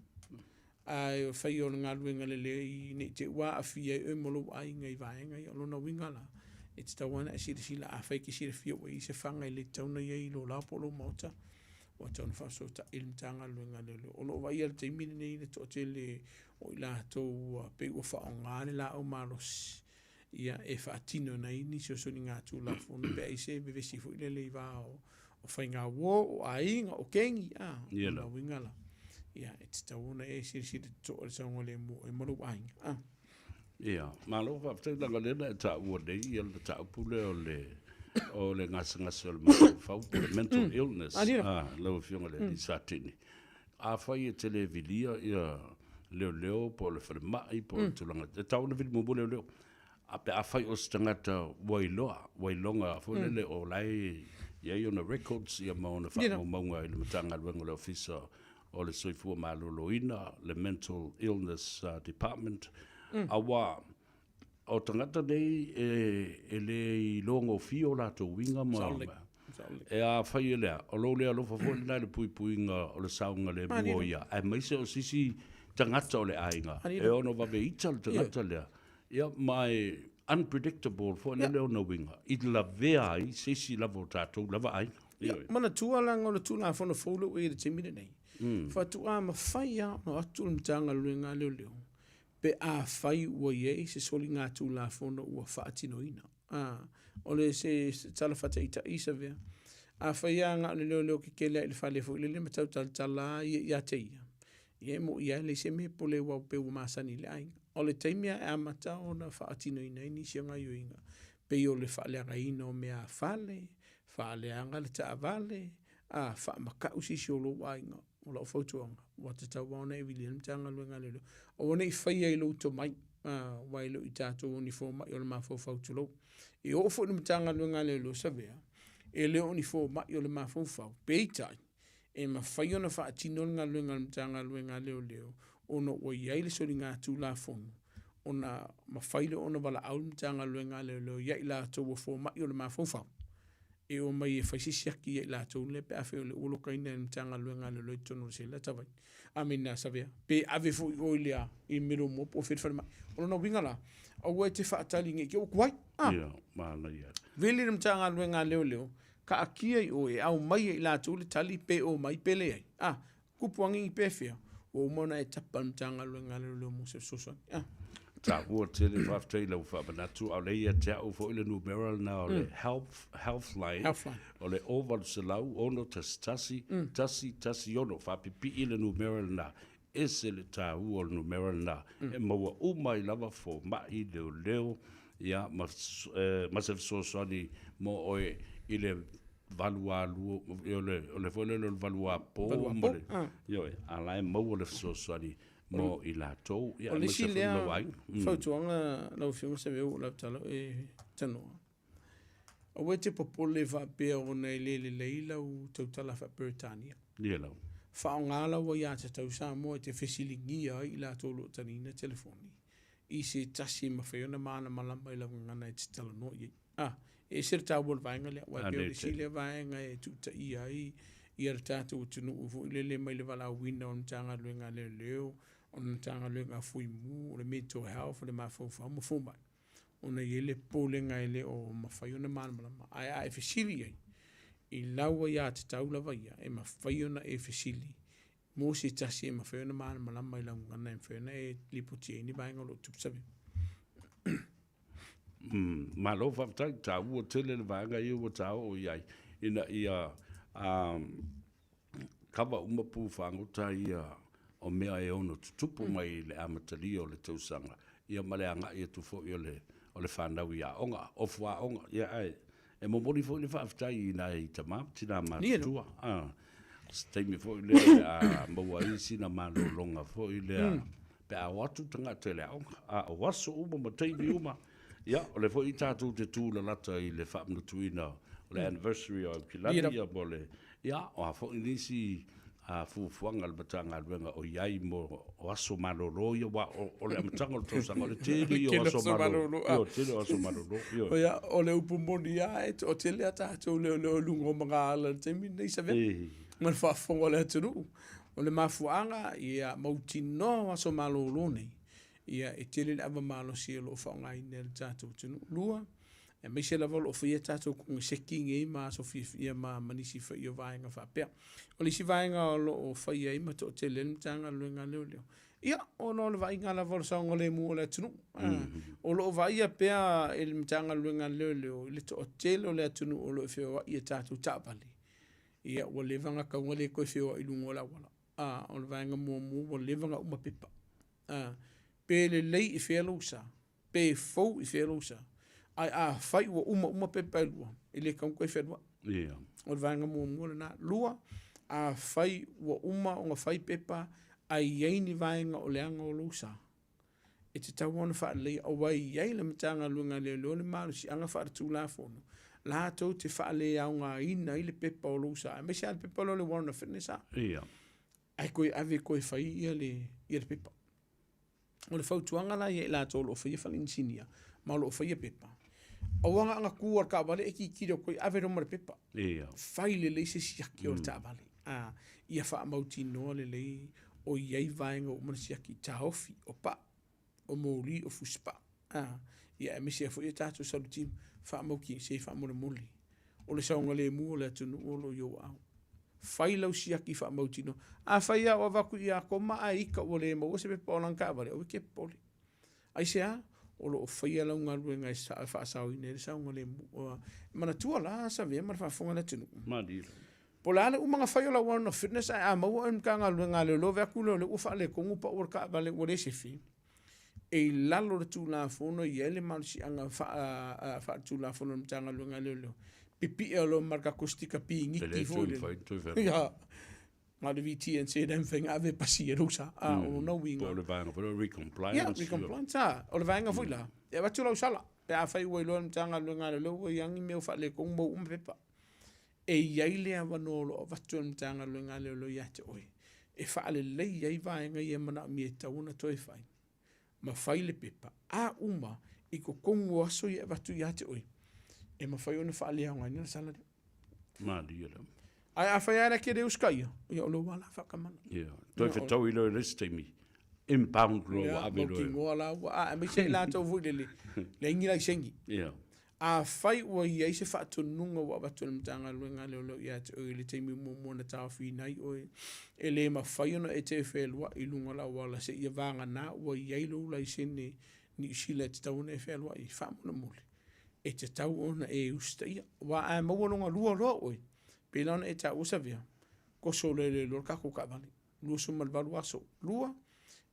ae o le faia o le galuega lelei ne i te i ua aafia ai oe ma lou aiga i vaega ia. O lona uiga la, e tatau lava ona e silasila, afai e te silafia ua i ai se faga e le tatau ona i ai i lou laoa po o lou maota, ua tatau ona faafesootai i le Matagaluega a Leoleo. O lo o vaaia i le taimi lenei le toatele o i latou ua pei ua faaaoga le laau malosi ia e faatino ai nisi o soligatulafono pe a i ai se vevesi foi lele i va o faigauo, o aiga, o kengi, a, o lona uiga la, ia, e tatau ona e silasila totoa i le saogalemu o oe ma lou aiga, a. Ia, malo faafetai leaga o lea na e taua nei ia le mataupu lea o le o le gasegase o le mafaufau po o le mental illness, a, lau Afioga i le alii Satini. Afai e te le vilia ia leoleo po o le falemai po o le tulaga, e tatau ona vili muamua leoleo. A pe afai o se tagata ua iloa, ua iloga foi lele o la e i ai ona records ia ma ona faamaumauga i le Matagaluega o le Ofisa o le Soifua Maloloina, le Mental Illness Department, aua o tagata nei e le iloa gofie o latou uiga ma e afai e lea, o lou le alofa foi lena i le puipuiga o le saogalemu o ia, aemaise o se isi tagata o le aiga e ono vave ita le tagata lea, ia ma e unpredictable foi lele ona uiga i lavea ai se isi lava o tatou lava aiga. Ia, manatua leaga o le Tulafono fou lea ua i ai i le taimi lenei, faatoa mafai lava ona o atu le Matagaluega a Leoleo pe afai ua i ai se soligatulafono ua faatinoina. A, o le se tala faataitai Savea, afai lava na o le leoleo kekele lava i le fale foi lele ma tau talatala lava ia ia te ia, ia e moni lava e leai se mea e pole aua pei ua masani i le aiga. O le taimi lava e amata ona faatinoina ai nisi o gaoioiga, pei o le faaleagaina o meaafale, faaleaga le taavale, a, faamatau se isi o lou aiga. O lau fautuaga, ua tatau lava ona e vilia le Matagaluega a Leoleo. Aua ne i faia i lou tomai, aua e le o i tatou o ni fomai o le mafaufau tulou. E oo foi i le Matagaluega a Leoleo Savea, e le o ni fomai o le mafaufau, peitai, e mafai ona faatino le galuega a le Matagaluega a Leoleo ona ua i ai le soligatulafono ona mafai lea ona valaau le Matagaluega a Leoleo ia i latou o fomai o le mafaufau e omai e fai se siaki ia i latou lea pe afai o lea ua lokaina e le Matagaluega a Leoleo i totonu o le sela Savaii. Amene a Savea. Pe ave foi oe i le a, i Middlemore po o fea le falemai. O lona uiga la, aua e te faatali ne i te i ua tuai. Ah. Ia, manaia. Vili le Matagaluega a Leoleo, taatia i o e aumai e i latou le tali pe omai pe leai. Ah, Kupu angiangi pefea, ua uma ona e tapa i le Matagaluega a Leoleo mo se fesoasoani. Ah. Taua tele, faafetai i lau faamanatu, a o lea ia te au foi le numera lena o le health, healthline, Healthline. o le 0800 611 116, faapipii le numera lena, ese le taua o le numera lena, e maua uma ai lava fomai, leoleo, ia, ma, ma se fesoasoani mo oe i le valualu, o le, o le foi lele o le valuapo, ma le, ioe, a la e maua le fesoasoani mo i latou, ia, O le isi lea fautuaga lau Afioga Saveu o lau tala e tanoa. Aua e te popole faapea ona e le lelei lau tautala faa-Peretania. Ia lau. Faaaoga lau aiatatau Samoa e te fesiligia ai i latou o lo o taliina telefoni i se tasi e mafai ona malamalama i lau gagana e te talanoa i ai. A, e ese le taua o le vaega lea, aua e pei o le isi lea vaega e tuutaia ai ia le tatou atunuu foi lele mai le valaauina o le Matagaluega a Leoleo, o le Matagaluega a Fuimu, o le Mental Health, o le mafaufau ma fomai, ona e i ai le popolega e le o mafai ona malamalama. Ae a e fesili i ai, i lau aiatatau lava ia, e mafai ona e fesili mo se tasi e mafai ona malamalama i lau gagana e mafai ona e lipoti ai ni vaega o lo o tupu Savea. Malo faafetai, taua tele le vaega ia ua ta oo i ai, ina ia kava uma pu fagota ia o mea e ono tutupu mai i le amatalia o le tausaga, ia ma le agai atu foi o le, o le fanau i aoga, ofu aoga, ia ae E momoli foi le faafetai i nai tama ma tina matutua. O se taimi foi lea o le a maua ai sina malologa foi lea pe a o atu tagata i le aoga. A o aso uma ma taimi uma, ia, o lea foi tatou te tulalata i le faamanatuina o le anniversary o Aukilani, ia, mo le, ia, o a foi nisi fuafuaga a le Matagaluega o i ai mo o aso malolo ia, aua o le amataga o le tausaga, o le tele ia o aso malolo, o le tele o aso malolo. Ia, o le upu moni lava, e toatele a tatou leoleo i luga o magaala i le taimi lenei, Savea, ma le faafofoga a le atunuu. O le mafuaaga, ia mautinoa aso malolo nei, ia e tele le ava malosi o lo o faaaogaina e le tatou atunuu. Lua, aemaise lava o lo o faia tatou koneseti nei ma aso fiafia ma nisi foi o vaega faapea. O le isi vaega o lo o faia ai ma toatele ai le Matagaluega a Leoleo, ia, ona o le vaaiga lava o le saogalemu o le atunuu. O lo o vaaia pea e le Matagaluega a Leoleo i le toatele o le atunuu o lo o feoai i a tatou taavale, ia, ua leva ona tatau ona le toe feoai i luga o le auala. O le vaega muamua ua leva ona uma pepa. Pe lelei i fea lou sa, pe fou i fea lou sa, ae afai ua uma uma pepa e lua, e le tatau ona toe fealuai. Yeah. O le vaega muamua lena. Lua, Afai ua uma ona fai pepa ae i ai ni vaega o leaga o lou sa, e tatau ona faaleleia aua e i ai le Matagaluega a Leoleo le malosiaga faaletulafono latou te faaleaogaina ai le pepa o lou sa, aemaise lava le pepa lea o le warrant of fitness a. Ia. Ae toe ave e toe fai ia le, ia le pepa. O le fautuaga la ia i latou o lo o faia fale inisinia ma o lo o faia pepa, aua na ona tu lava i le taavale e tilotilo atu ai, ave loa ma le pepa. Ia. Fai lelei se siaki o le taavale, a, ia faamautinoa lelei o i ai vaega ua uma ona siaki, taofi, o paa, o moli, o fusipaa, a, ia aemaise ai foi a tatou salutimu, faamautinoa, se faamolemole, o le saogalemu o le atunuu o lo o i ou aao. Fai lau siaki faamautinoa. Afai lava ua avatu ia Koma ae ita ua le maua se pepa o lana taavale, aua e te popole. Aisea? O lo o faia lau galuega e faasaoina ai le saogalemu. E manatua la Savea ma le faafofoga a le atunuu. Malie. Po o le a le uma ona fai o lau warrant of fitness ae a maua oe i le Matagaluega a Leoleo vae atu lea o lea ua faaletonu pau o le taavale ua le sefe, e i lalo o le Tulafono e i ai le malosiaga faaletulafono a le Matagaluega a Leoleo, pipii loa ma le tatou sitika piniti foi lele. Ia, na o le VTNC le mafai ona ave pasi e lou sa. A, o lona uiga. Po o le vaega foi lea o recompliance. Ia, recompliance, a. O le vaega foi la, e avatu lau sala, pe afai ua iloa e le Matagaluega a Leoleo ua i ai ni mea ua faaletonu mau uma pepa. E i ai le avanoa o lo o avatu e le Matagaluega a Leoleo ia te oe e faalelei ai vaega ia e manaomia e tatau ona toe fai ma fai le pepa a uma i totonu o aso ia e avatu ia te oe e mafai ona faaleaogaina le sala lea. Malie lava. Ae afai lava e te le usitaia, ia o lou lava la faatamala. Ia, toe fetaui loa i le isi taimi, impound loa ua ave loa. Ia, mautinoa la ua, aemaise i latou foi lele, leai ni laiseni. Ia. Afai ua i ai se faatonuga ua avatu e le Matagaluega a Leoleo ia te oe i le taimi muamua na taofiina ai oe, e le mafai ona e toe fealuai i luga o le auala seia vagana ua i ai lou laisene Niu Sila e tatau ona e fealuai ai, faamolemole, e tatau ona e usitaia. Aua a maua lona lua loa oe, pei la ona e taua Savea, toso loa e leoleo le tatou taavale. 28 aso. Lua,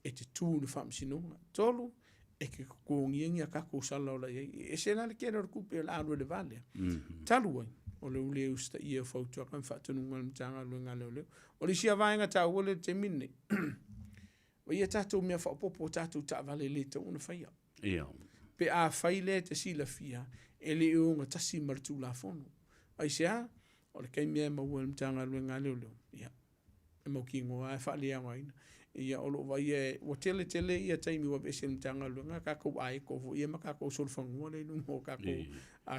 e te tu i le faamasinoga. Tolu, e te totogia ni a tatou sala o la i ai. E ese la le tele o le tupe o le a alu ai i le va lea. Talu ai, o lou le usitaia o fautuaga ma faatonuga a le Matagaluega a Leoleo. O le isi lava vaega taua lea i le taimi lenei, o ia tatou mea faaopoopo o tatou taavale e le tatau ona faia. Ia. Pe afai lea e te silafia, e le i ogatasi ma le Tulafono. Aisea? O le taimi lava e maua e le Matagaluega a Leoleo, ia, e mautinoa lava e faaleaogaina. Ia, o lo o vaaia ua tele tele ia taimi ua aveese e le Matagaluega tatou aeto foi ia ma tatou solofanua lea i luga o tatou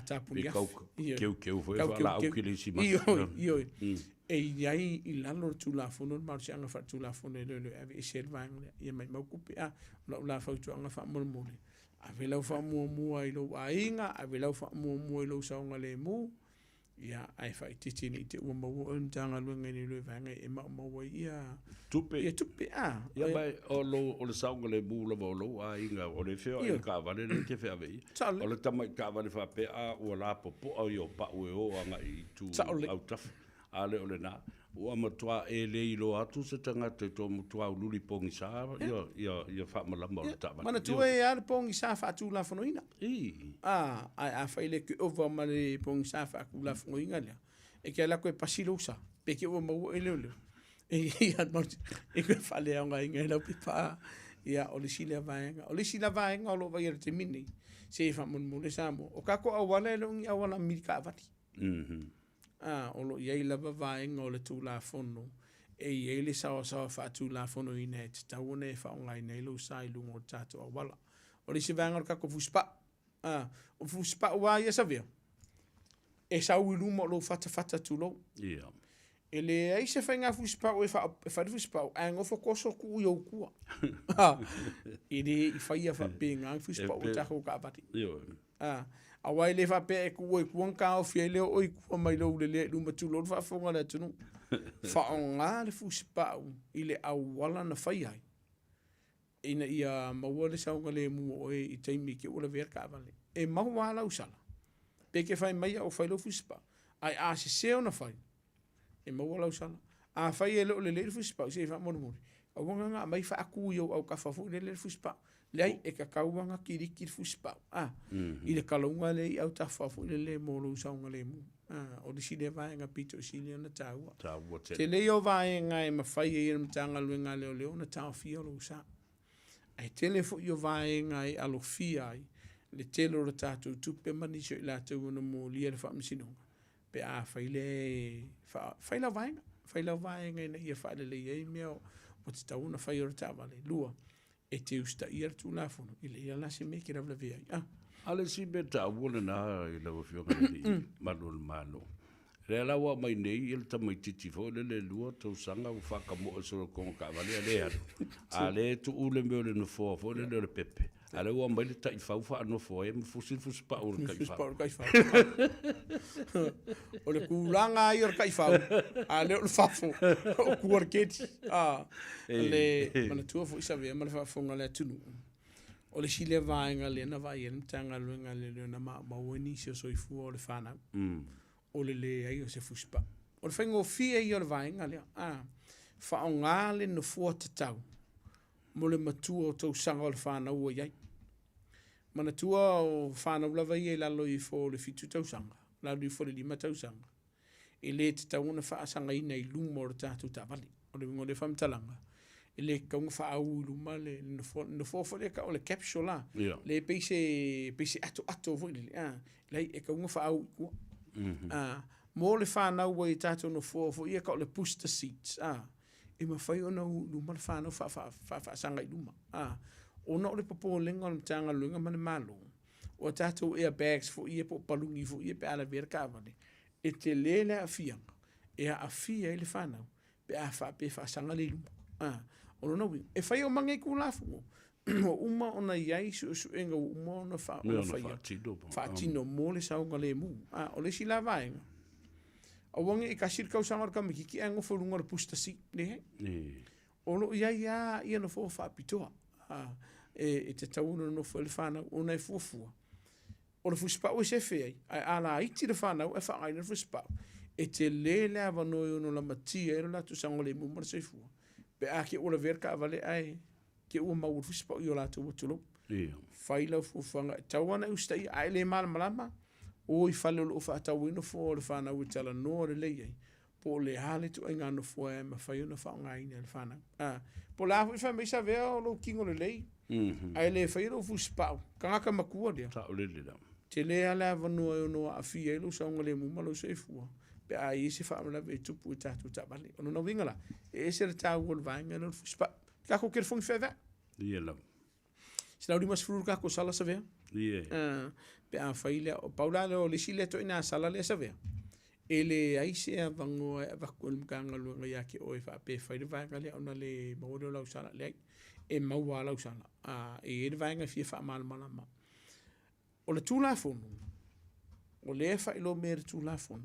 tapuni afi. Pe tau keukeu foi faalaau ki le isi mata. Ioe, ioe. E i ai i lalo o le Tulafono le malosiaga faaletulafono e leoleo e aveese ai le vaega lea. Ia maimau kupe. A, o lau la fautuaga faamolemole, ave lau faamuamua i lou aiga, ave lau faamuamua i lou saogalemu, Ia, ae faaitiiti ne i te i ua maua oe le Matagaluega i le iloa vaega e maumau ai ia tupe. Ia tupe, a. Ia, ma o lou, o le saogalemu lava o lou aiga, o le feoai i le taavale lea e te feave i ai. O le tamai taavale faapea, a ua lapopoa ia o pau e o agai i itu autafa. A le o lena, ua matua e le iloa atu se tagata i to matua ululi pogisa ia faamalama o le taavale. Manatua e a le pogisa faatulafonoina. I. A, ae afai le ke ova ma le pogisa faatulafonoina lea, e te alu atu e pasi lou sa, pe te ua maua e leoleo. E e koe faaleaogaina e lau pepa. Ia, o le isi lea vaega. O le isi la vaega o lo o vaaia i le taimi lenei, se i faamolemole Samoa, o tatou auala e le o ni auala mili taavale. A, o lo o i ai lava vaega o le Tulafono e i ai le saoasaoa faatulafonoina e tatau ona e faaaogaina ai lou sa i luga o le tatou auala. O le isi vaega o le tatou fusipau. A, o fusipau lava ia Savea, e sau i luma o lou fatafata tulou. Ia. E leai se faiga fusipau e, fa, e fai le fusipau, ae nofo toso tuu i ou tua. E le i faia faapena le fusipau o tatou taavale. Ioe. A, aua e le faapea e tuu ai i tua ona taofi ai lea o oe i tua mai lou lelea i luma tulou le faafofoga a le atunuu. Faaaoga le fusipau i le auala na faia ai ina ia maua le saogalemu o oe i taimi e te ua lavea le taavale. E maua lava lau sala, pe te fai mai au fai lou fusipau, ae a sese ona fai, e maua lau sala. Afai e le o lelei le fusipau, se i faamolemole, aua na aumai faatu i ou autafa foi lele le fusipau. Leai, e tatau lava ona kiliki le fusipau, a, i le kalauga lea i autafa foi lele mo lou saogalemu. O le isi lea vaega pito i sili ona taua. Taua tele. Tele ia o vaega e mafai ai e le Matagaluega a Leoleo ona taofia lou sa. Ae tele foi o vaega e alofia ai le tele o le tatou tupe ma nisi o i latou e ono molia i le faamasinoga pe a fai le fai lau vaega, fai lau vaega ina ia faaleleia ai mea ua tatau ona fai o le taavale. Lua, e te usitaia le Tulafono, e leai lava la se mea e te lavelavea ai. A o le isi mea taua lena i lau Afioga i le Alii Malu o le Malo, lea la ua aumai nei le tamaitiiti foi lele 2 tausaga ua faatamoe solo i totonu o taavale a le alu, a o lea e tuu le mea o le nofoa foi lele o le pepe, a o lea ua aumai le taifau faanofo ai ma fusi le fusipau o le taifau. O le tulaga lava ia o le taifau, a le o le fafo, o tua o le keti. Le manatua foi Savea ma le faafofoga a le atunuu, o le isi lea vaega lea na vaai ai le Matagaluega a Leoleo na maumau ai nisi o soifua o le fanau, o le leai o se fusipau. O le faigofie ia o le vaega lea, faaaoga le nofoa tatau mo le matua o tausaga o le fanau ua i ai. Manatua o fanau lava ia i lalo ifo o le 7 tausaga, lalo ifo o le 5 tausaga, e le tatau ona faasagaina i luma o le tatou taavale. O le uiga o lea faamatalaga, e le tatau ona faaau i luma le nofoa, le nofoa foi lea e tau o le capsule la, lea e pei se, pei se atoato foi lele, a, leai, e tatau ona faaau i tua. Mo le fanau ua i tatou nofoa foi ia e tau o le booster seats, a, e mafai ona u i luma le fanau faafaasaga i luma. A, ona o le popolega o le Matagaluega ma le Malo, o a tatou airbags foi ia po o paluni foi ia pe a lavea le taavale, e tele le aafiaga e aafia ai le fanau pe a faapea e faasaga le i luma. A, o lona uiga, e fai uma nei Tulafono, ua uma ona i ai suesuega ua uma ona faia, faatino mo le saogalemu. A, o le isi la vaega, aua ne i tasi le tausaga o le tamaitiiti ae nofo i luga o le booster seat, leai. O lo o i ai lava ia nofoa faapitoa e tatau ona nonofo ai le fanau ona e fuafua. O le fusipau e sefe ai, ae a laiti le fanau ae faaaogaina le fusipau, e tele le avanoa e ono lamatia ai lo latou saogalemu ma le soifua pe a te i ua lavea le taavale ae te i ua maua i le fusipau i o latou atulou. Fai lau fuafuaga e tatau lava ona e usitaia, a e le malamalama, o i fale o lo o faatau ai nofoa o le fanau e talanoa lelei ai, po o le a le ituaiga nofoa e mafai ona faaaogaina e le fanau. Po o le a foi fai mai Savea o lou tino lelei, ae le faia lou fusipau, tagata matua lea. Saolele la. Tele lava le avanoa e ono aafia ai lou saogalemu ma lou soifua pe a i ai se faalavelave e tupu i tatou taavale. O lona uiga la, e ese le taua o le vaega lea o le fusipau. Tatou telefoni feaveai. Ia lava. 150 le tatou sala Savea. Ie. Pe a fai lea, o pau la lea o le isi lea ituaiga sala lea Savea, e leai se avanoa e avatu e le Matagaluega ia te oe faapea e fai le vaega lea ona le maua lea o lau sala. Leai, e maua lava lau sala. E i ai le vaega e fia faamalamalama. O le Tulafono, o lea e faailoa mai e le Tulafono,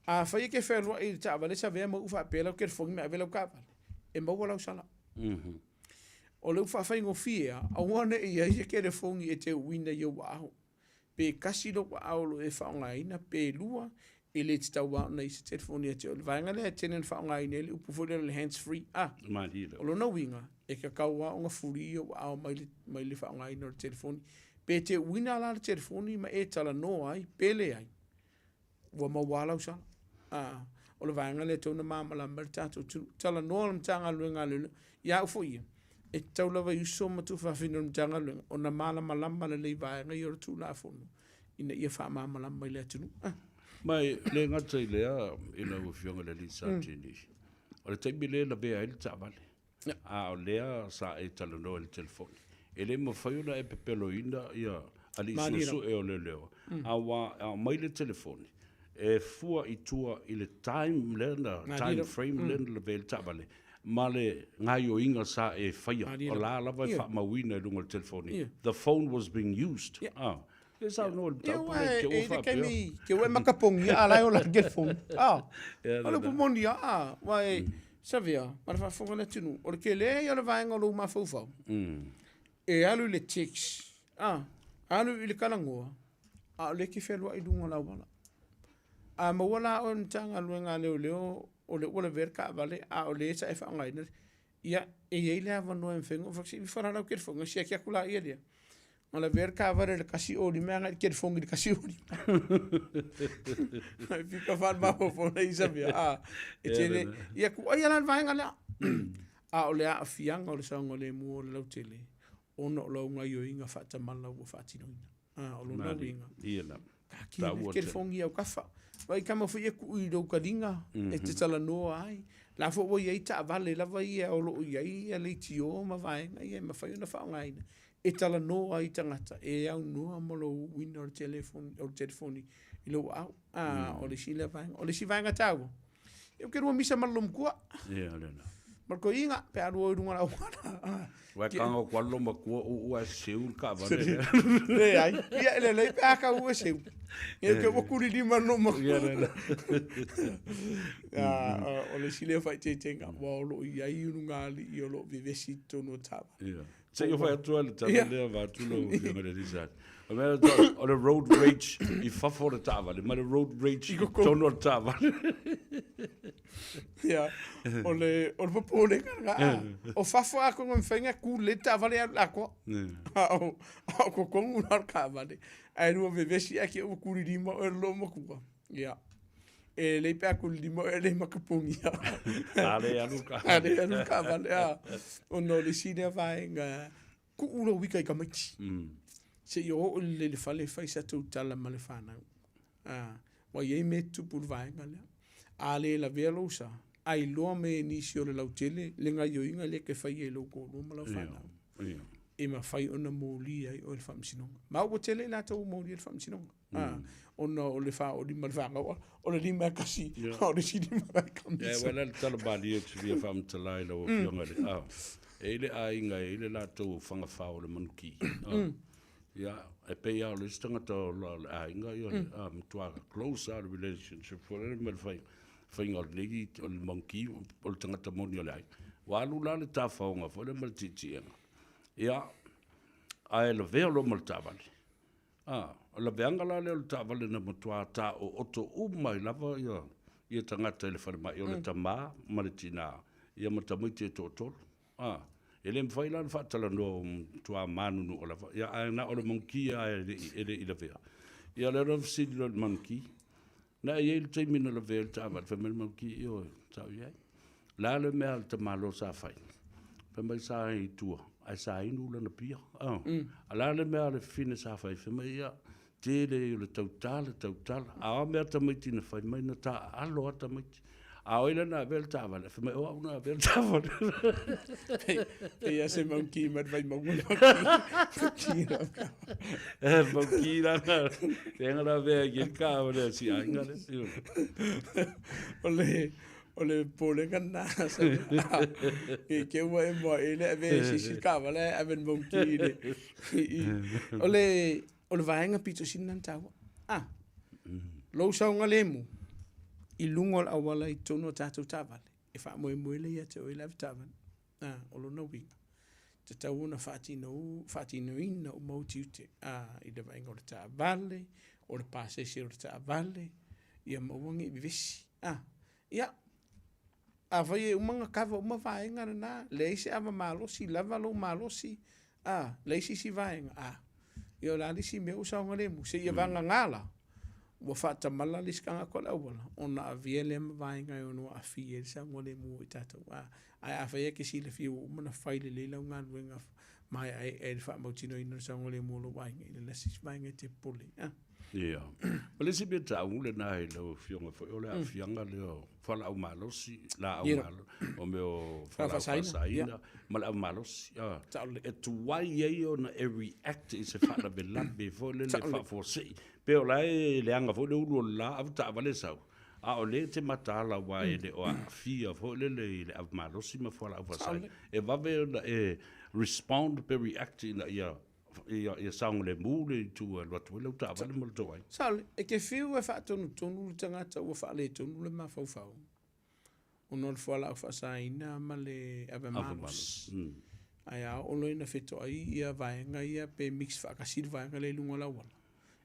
afai e te fealuai i le taavale Savea ma uu faapea lau telefoni ma ave lau taavale, e maua lau sala. O le faafaigofie lava, aua ne i i ai se telefoni e te uina i ou aao. Pe tasi lou aao o lo o e faaaogaina, pe lua, e le tatau lava ona i ai se telefoni ia te oe. O le vaega lea e tele ina faaaogaina ai le upu foi lea o le hands free. A, o lona uiga, e tatau lava ona free ou aao mai le, mai le faaaogaina o le telefoni. Pe te uina la le telefoni ma e talanoa ai, pe leai, ua maua lava lau sala. A, o le vaega lea e tatau ona malamalama ai le tatou atunuu. Talanoa le Matagaluega a Leoleo, ia au foi ia, e tatau lava i uso ma tuafafine o le Matagaluega ona malamalama lelei i vaega ia o le Tulafono ina ia faamalamalama i le atunuu. Ma e le gata i lea i lau Afioga i le Alii Satini, o le taimi lea e lavea ai le taavale, a o lea sa e talanoa i le telefoni, e le mafai ona e pepeloina ia alii suesue o leoleo, aua e aumai le telefoni, e fua i tua i le time lea na, time frame lea na lavea ai le taavale, ma le gaoioiga sa e faia, o la lava e faamauina i luga o le telefoni, the phone was being used. Le saunoa i le mataupu lea, te ua faapea. Te ua e makapogia, a la e ola i le telefoni. O le upu moni lava, aua e, Savea, ma le faafofoga a le atunuu, o le tele ia o le vaega o lou mafaufau, e alu i le text, alu i le talanoa, a o lea e te fealuai i luga o le auala. A maua la oe e le Matagaluega a Leoleo o lea ua lavea le taavale a o lea sa e faaaogaina, ia, e i ai le avanoa e mafai ona ou fai atu, se i fala lau telefoni ona siaki atu laia lea. Na lavea le taavale i le 105 agai i le telefoni i le 105. Ai fika faale-mafaufau nei Savea, a, e tele, ia tuuaia la le vaega lea. A o le aafiaga o le saogalemu o le lautele, ona o lau gaioiga faatamala ua faatinoina. A, o lona uiga, taatia le telefoni i autafa. Vaai tama foi ia tuu i lou taliga e te talanoa ai. La foi ua i ai taavale lava ia o lo o i ai leitio ma vaega ia e mafai ona faaaogaina e talanoa ai tagata e aunoa ma lou uuina o le telefoni, o le telefoni i lou aao. A, o le isi lea vaega. O le isi vaega taua, ia ou te lua misa ma le lomatua. Ia, o lena. Ma le toeaina, pe a lua i luga o le auala. Ua e tago atu lava le lomatua uu ae seu le taavale lea. Leai, ia e lelei pe a tau e seu. Ia te ua kuli lima le lomatua. Ia lena. O le isi lea faaeteetega, aua o lo o i ai ulugalii o lo o vevesi i totonu o taavale. Ia. Se i fai atu le tala lea vaeatu lau Afioga i le alii Sati. O le mea lea, o le road rage i fafo o le taavale ma le road rage i totonu o le taavale. Ia, o le, o le popolega lena. O fafo atonu e mafai ona tu lelei le taavale alu i le atoa. A o, a o totonu la o le taavale, ae lua vevesi ae te i ua tuli lima oe e le loomatua. Ia. E lelei pe a tuli lima oe e le makapogia. A le alu le taavale. A le alu le taavale, a. Ona o le isi lea vaega, tuu lou ika i tamaiti. Seia oo lelei i le fale e fai sa tou tala ma le fanau. A, ua i ai mea e tutupu i le vaega lea. A le lavea lou sa, a iloa mai e nisi o le lautele le gaioiga lea e te faia i lou toalua ma lau fanau, e mafai ona molia ai oe i le faamasinoga. Ma ua tele i latou ua molia i le faamasinoga. Ona o le faaolima le fanau, o le lima e kasi, a o le isi lima e kamisa. Ia, ua le tala malie ou te fia faamatala i lau Afioga i le, e i ai le aiga e i ai le latou fagafao o le manuki. Ia, e pei lava o le isi tagata o le aiga, ia, a matua close lava le relationship foi lele ma le faiga o lenei, o le manuki, o le tagata moni o le aiga. Ua alu la le tafaoga foi lea ma le tietiega, ia, ae lavea loa ma le taavale. A, o le laveaga la lea o le taavale na matua taooto uma ai lava ia, ia tagata i le falemai, o le tama ma le tina, ia ma tamaiti e toatolu. A, e le mafai la ona faatalanoa ua matua manunua lava, ia ae na o le monkey lava e le i, e le i lavea. Ia o lea la na fesili loa i le monkey, na e i ai le taimi na lavea ai le taavale, fai mai le monkey, ioe, sa ou i ai. O le a le mea a le tamaloa sa fai? Fai mai sa i tua, ae sa inu lana pia. A o le a le mea a le fafine sa fai? Fai mai, ia, tele o le tautala, tautala. A o a mea tamaiti na fai mai, na taaalo lava tamaiti. A o ai la na avea le taavale? Fai mai, o au na avea le taavale. Pei lava se monkey mai le Vaimauga. E monkey la na, lea na avea i le taavale a si aiga lea. O le, o le popolega lena. I te ua e moa e le ave e se isi taavale ae ave e le monkey i le, i, o le, o le vaega pito sili lena ona taua. A, lou saogalemu i luga o le auala i totonu o tatou taavale, e faamoemoe lea ia te oe le avetaavale. A, o lona uiga, tatau ona faatino, faatinoina uma ou tiute, a, i le vaaiga o le taavale, o le pasese o le taavale, ia ma aua ne i vevesi. A, ia, afai e uma ona kava uma vaega lena, leai se ava malosi, lava lou malosi, a, leai se isi vaega, a, ia o le a le isi mea ua saogalemu, seia vagana la, ua faatamala le isi tagata o le auala, ona avea lea ma vaega e ono aafia ai le saogalemu o i tatou. A, ae afai e te silafia ua uma ona fai lelei lau galuega maeaea i le faamautinoina o le saogalemu o lou aiga, i le isi vaega e te popole ai. A. Ia. O le isi mea taua lena i lau Afioga foi, o le aafiaga lea o fualaau malosi, laau malo, o mea o fualaau faasaina ma le avamalosi. E tuai ai ona e react i se faalavelave foi lele faafuasei. Pe o la e leaga foi le ulu o le la avetaavale sau, a o lea e te mataala aua e le o aafia foi lele i le avamalosi ma fualaau faasaina. E vave ona e respond pe react ina ia ia saogalemu le itu e alu atu ai lau taavale ma le tou aiga. Saole, e te fiu e faatonutonu le tagata ua faaletonu le mafaufau ona o le fualaau faasaina ma le ave malosi. Ae a oo loa ina fetoai ia vaega ia pe mix faatasi le vaega lea i luga o le auala,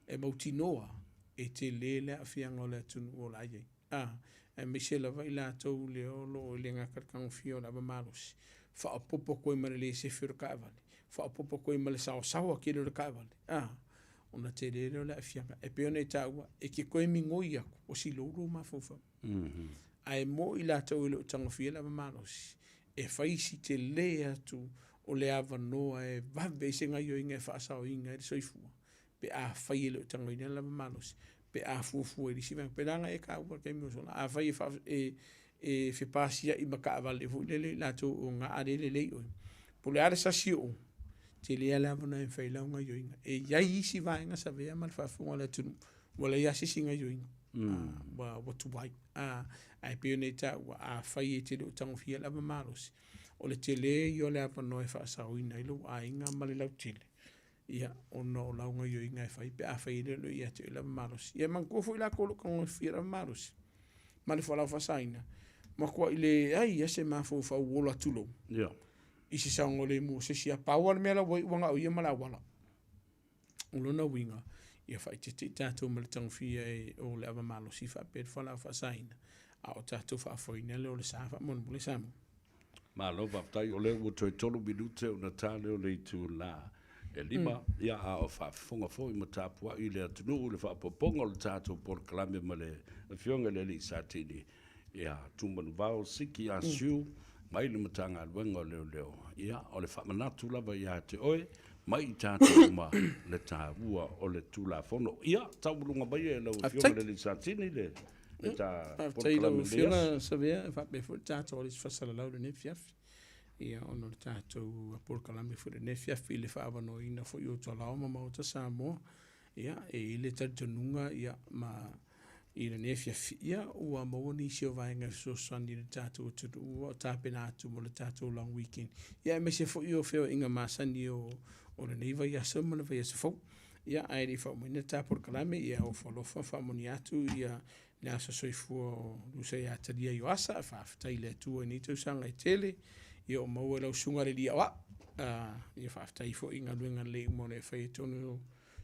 e mautinoa e tele le aafiaga o le atunuu o la e i ai. A, aemaise lava i latou lea o lo o le gata i le tagofia o le ava malosi, faaopoopo atu ai ma le le sefe o le taavale. faaopoopo atu ai ma le saosaoa tele o le taavale, a, ona tele lea o le aafiaga. E pei ona e taua, e te toe migoi atu, ua silou lou mafaufau. Ae mo i latou e le o tagofia le ava malosi, e fai si tele atu o le avanoa e vave ai se gaoioiga e faasaoina ai le soifua, pe afai e le o tagoina le lava malosi, pe a fuafua i le isi vaega. Pe leaga e taua le taimi ua sola, afai e, faa, e, e fepasia'i ma taavale foi lele i latou o na a lea e lelei oe, po o le a le sasi o oe, tele lava le avanoa e mafai ai lau gaoioiga. E i ai isi vaega savea ma le faafofoga a le atunuu, ua leai lava se isi gaoioiga, ua tuai. Ae pei ona e taua, afai e te le o tagofia le ava malosi, o le tele ia o le avanoa e faasaoina ai lou aiga ma le lautele, ia, ona o lau gaoioiga e fai pe afai e le o ia te oe lava malosi. Ia manatua foi latou o lo o tagofia lava malosi ma le fualaau faasaina, matuai leai lava se mafaufau ola tulou i se saogalemu o se isi. A pau lava le mea la ua iu ua na o ia ma le auala. O lona uiga, ia faaeteete i tatou ma le tagofia e o le ava malosi faapea le fualaau faasaina, a o tatou faafoeina lea o le sa faamolemole Samoa. Malo faafetai, o lea ua toe 3 minute ona ta lea o le itula e 5, ia a o faafofoga foi ma tapuai le atunuu i le faaopoopoga o le tatou polokalame ma le Afioga i le Alii Satini, ia Tumanuvao Siki Ah Siu mai le Matagaluega o Leoleo. Ia, o le faamanatu lava ia te oe mai i tatou uma le taua o le Tulafono. Ia, taualuga mai e lau Afioga i le Alii Satini le le ta Faafetai i lau Afioga Savea, e faapea foi le tatou alisi faasalalau i lenei afiafi. Ia, ona o le tatou polokalame foi i lenei afiafi i le faaavanoaina foi o Tolao ma Maota Samoa. Ia, e i ai le talitonuga, ia, ma i lenei afiafi, ia, ua maua nisi o vaega e fesoasoani i le tatou atunuu ua tapena atu mo le tatou long weekend. Ia, aemaise foi o feoaiga masani o, o lenei vaiaso ma le vaiaso fou. Ia, ae le i faaumaina le ta polokalame, ia ofo alofa faamanuia atu ia le aso soifua o Lusa ia Talia Ioasa. Faafetai i le Atua i nei tausaga e tele, ia o maua i lau susuga le alii aoao. Ia faafetai foi i galuega lelei uma o le e fai ai totonu o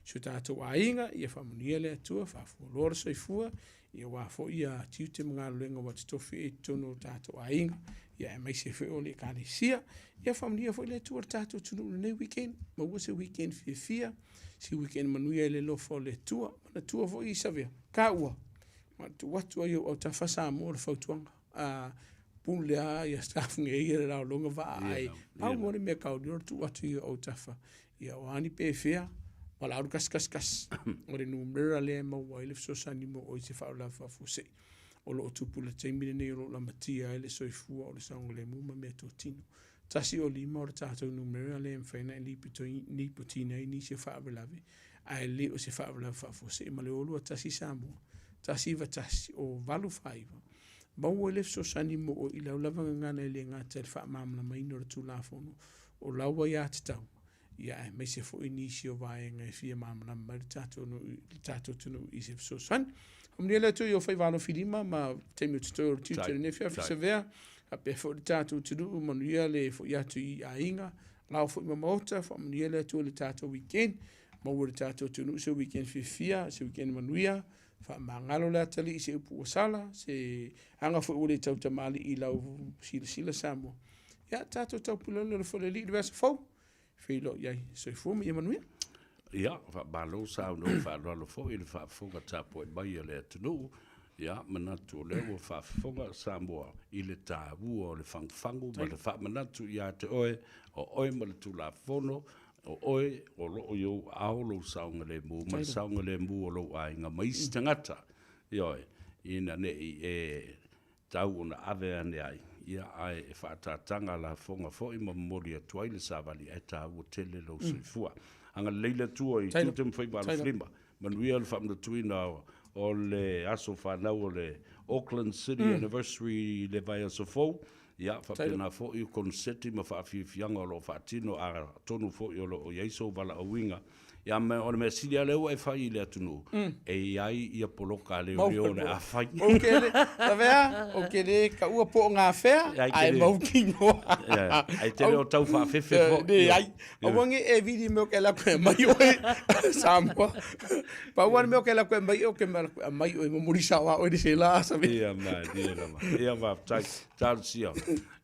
si o tatou aiga, ia faamanuia le Atua, faafualoa le soifua, ia aua foi ia tiute ma galuega ua totofi i totonu o tatou aiga, ia aemaise foi o le Ekalesia. Ia faamanuia foi le Atua i le tatou atunuu i lenei weekend, maua se weekend fiafia, se weekend manuia i le alofa o le Atua. Manatua foi i Savea, taua, ma tuu atu ai ou autafa Samoa le fautuaga. A pule a ia staff nge ia le laologa vaa ai. Pau mo le mea kaulio le tuu atu i ou autafa. Ia o a ni pefea, valaau le 111. O le numera lea e maua ai le fesoasoani mo oe i se faalavelave faafuasei. O lo o tupu i le taimi lenei o lo o lamatia ai le soifua o le saogalemu ma meatotino. 105 o le tatou numera lea e mafai ona e lipotiina ai nisi o faalavelave, ae le o se faalavelave faafuasei ma le 021 Samoa, 191 o 849. Maua ai le fesoasoani mo oe i lau lava gagana e le gata i le faamalamalamaina o le Tulafono o lau aiatatau, ia aemaise foi nisi o vaega e fia malamalama ai le tatou nuu, le tatou atunuu i se fesoasoani. Faamanuia le Atua i ou faiva alofilima ma taimi o totoe o le tiute o lenei afiafi Savea, faapea foi le tatou atunuu, manuia le foi atu i aiga, lao foi ma maota, faamanuia le Atua i le tatou weekend, maua i le tatou atunuu se weekend fiafia, se weekend manuia, faamagalo le atalii i se upu ua sala, se aga foi ua le tautamalii i lau silasila Samoa. Ia, tatou taupulega le foi le Alii i le vaiaso fou, feiloai i ai. Soifua ma ia manuia. Ia, faamalo saunoa faaaloalo foi i le faafofoga tapuai mai a le atunuu. Ia, manatu o lea ua faafofoga Samoa i le taua o le fagufagu ma le faamanatu ia te oe, o oe ma le Tulafono, o oe o lo o i ou aao lou saogalemu ma le saogalemu o lou aiga ma isi tagata, ioe, ina ne i e tau ona ave ane ai, ia, ae e faatataaga lafoga foi ma momoli atu ai le savali ae taua tele lou soifua. Agalelei le Atua i tiute ma faiva alofilima. Manuia le faamanatuina o le aso fanau o le Auckland City Anniversary i le vaiaso fou. Ia, faapena foi o koneseti ma faafiafiaga o lo o faatino, atonu foi o lo o i ai sou valaauina. Ia, ma o le mea sili lava lea ua e fai i le atunuu, e i ai ia poloka a leoleo o le a fai. Ou te le, Lavea, ou te le taua po o gafea, ae mautinoa. Ae te le o tau faafefe foi. Leai. Aua ne i e vili mai o ke ala atu e aumai oe, Samoa. Pau lava le mea o ke ala atu e aumai oe, o ke ala atu e aumai oe e momoli sao lava oe i le sela, Savea. Ia, malie lava. Ia, faafetai. Talosia.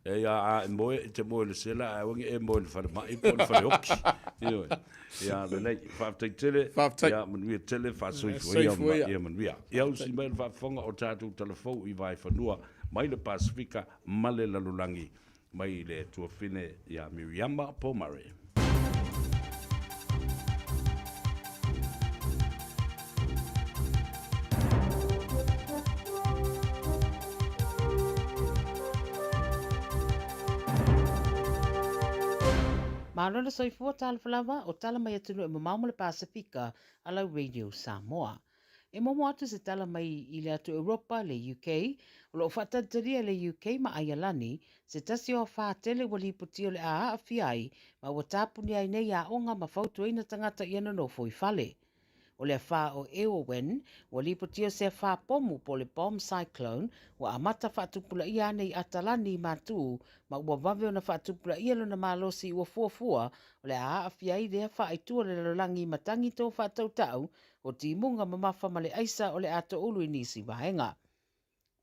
E ia a e moe, e te moe i le sela, ae aua ne i e moe i le falemai po o le faleoki. Ioe. Ia, lelei. Faafetai tele. Faafetai. Ia, manuia tele, faasoifua ia ma ia manuia. Ia usi mai le faafofoga o tatou talafou i Vaefanua mai le Pasefika ma le lalolagi mai le tuafine ia Miriama Pomare. Malo le soifua talofa lava o tala mai atunuu e mamao ma le Pasefika a lau Radio Samoa. E momo atu se tala mai i le atu Europa, le UK, o lo o faatalitalia e le UK ma Aialani se tasi o afā tele ua lipotia o le a aafia ai ma ua tapunia ai nei aoga ma fautuaina tagata ia nonofo i fale. O le afā o Eowyn, ua lipotia o se afā pomu po o le bomb cyclone ua amata faatupulaia ane i Atalani i Matū ma ua vave ona faatupulaia lona malosi ua fuafua o le a aafia ai lea faaitu o le lalolagi i matagi tō faatautau o timuga mamafa ma le aisa o le a toulu i nisi vaega.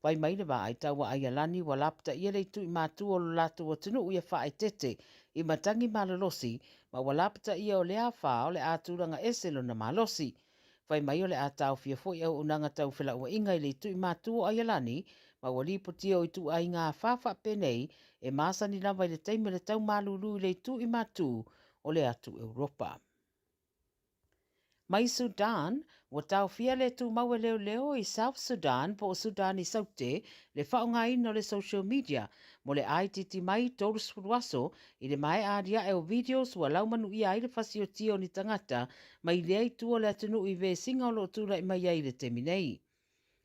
Fai mai le vaai tau a Aialani ua lapataia le itu i matu o lo latou atunuu ia faaetete i matagi malolosi ma ua lapataia o lea afa o le a tulaga ese lona malosi. Fai mai o le a taofia foi auaunaga tau felauaiga i le itu i matu o Aialani ma ua lipotia o ituaiga afa faapenei e masani lava i le taimi o le tau malulu i le itu i matu o le atu Europa. Mai Sudan, ua taofia le tumau e leoleo i South Sudan po o Sudan i Saute le faaaogaina o le social media mo le āitiiti mai 30 aso i le maea aliae o videos ua laumanuia ai le fasiotia o ni tagata mai lea itu o le atunuu i vesiga o lo o tulai mai ai i le taimi nei.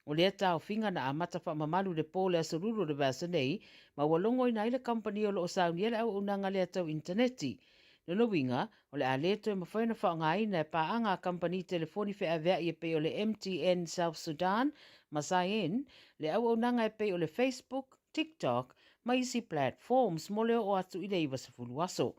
O lea taofiga na amata faamamalu i le po o le Aso Lulu o le vaiaso nei, ma ua logoina ai le kamupani o lo o saunia le auaunaga lea tau initaneti. Lona uiga, o le a le toe mafai ona faaaogaina e paaga a kamupani telefoni feaveai e pei o le MTN South Sudan ma Zain le auaunaga e pei o le Facebook, TikTok ma isi platforms mo le oo atu i le 90 aso.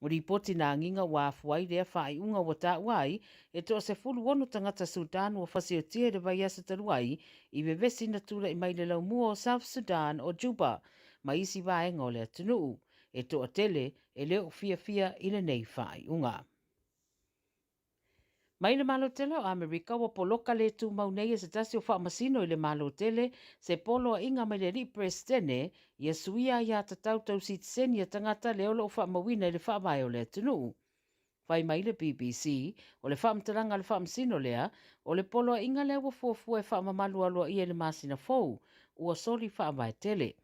O lipoti na agiga ua afua ai lea faaiuga ua taua ai e toa-16 tagata Sudan ua fasiotia i le vaiaso talu ai i vevesi na tulai mai le laumua o South Sudan o Juba ma isi vaega o le atunuu e toatele e le o fiafia i lenei faaiuga. Mai le Malo Tele o Amerika ua poloka le tumau nei e se tasi o faamasino i le Malo Tele se poloaiga mai le alii Peresetene ia suia aiatatau tau sitiseni a tagata lea o lo o faamauina i le faavae o le atunuu. Fai mai le BBC, o le faamatalaga a le faamasino lea, o le poloaiga lea ua fuafua e faamamalu aloaia i le masina fou, ua soli faavae tele.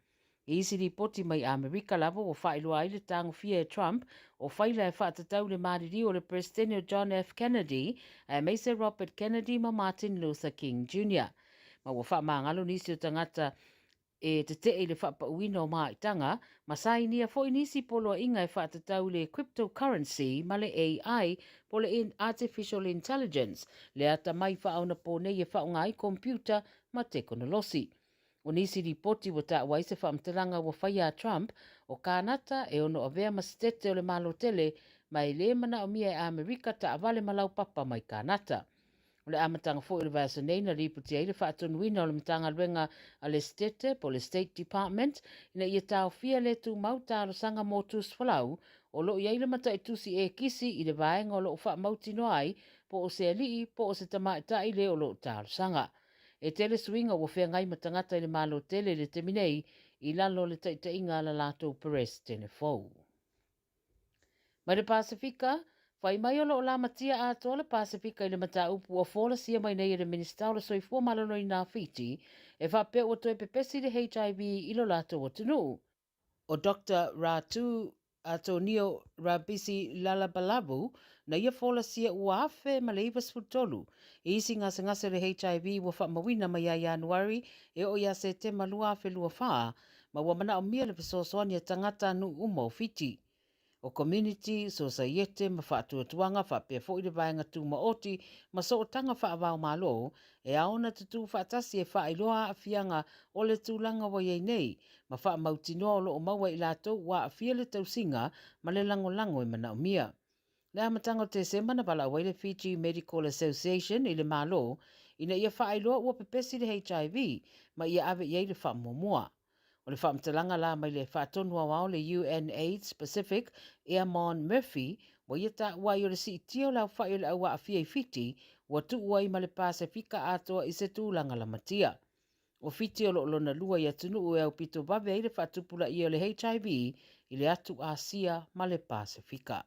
I isi lipoti mai Amerika lava ua faailoa ai le tagofia e Trump o faila e faatatau i le maliliu o le Peresetene o John F. Kennedy aemaise Robert Kennedy ma Martin Luther King Jr. Ma ua faamagalo nisi o tagata e tetee i le faapauina o maaitaga ma sainia foi nisi poloaiga e faatatau i le cryptocurrency ma le AI po le Artificial Intelligence, le atamai faaonaponei e faaaoga ai computer ma tekonolosi. O nisi lipoti ua taua ai se faamatalaga ua faia a Trump, o Kānata e ono avea ma setete o le Malo tele ma e le manaomia e Amerika taavale ma laupapa mai Kānata. O le amataga foi o le vaiaso nei na lipoti ai le faatonuina o le Matagaluega a le Setete po o le State Department ina ia taofia le tumau talosaga mo tusifolau o lo o i ai le mataitusi ekisi i le vaega o lo o faamautinoa ai po o se alii po o se tamaitai le o lo o talosaga. E tele suiga ua feagai ma tagata i le Malo tele i le taimi nei i lalo o le taitaiga a la latou Peresetene fou. Mai le Pasefika, fai mai o lo o lamatia atoa le Pasefika i le mataupu ua folasia mai nei e le Minisita o le Soifua Maloloina a Fiti e faapea ua toe pepesi le HIV i lo latou atunuu. O Doctor Ratu Atonio Rabisi Lalabalavu na ia folasia ua 1093 i isi gasegase o le HIV ua faamauina mai ia Ianuari e oo ia Setema 2024 ma ua manaomia le fesoasoani a tagata nuu uma o Fiti. O komuniti, sosaiete ma faatuatuaga faapea foi le vaega tumaoti ma sootaga faava-o-Malo e ao ona tutū faatasi e faailoa aafiaga o le tulaga ua i ai nei ma faamautinoa o lo o maua e i latou ua aafia le tausiga ma le lagolago e manaomia. Le amataga o Tesema na valaau ai le Fiji Medical Association i le Malo ina ia faailoa ua pepesi le HIV ma ia ave i ai le faamuamua. O le faamatalaga la mai le Faatonu Aoao le UNAIDS Pacific, Eamon Murphy, ua ia taua ai o le siitia o le aofai o le au aafia i Fiti ua tuu ai ma le Pasefika atoa i se tulaga lamatia. O Fiti o lo o lona lua i atunuu e aupito vave ai le faatupulaia o le HIV i le atu Asia ma le Pasefika.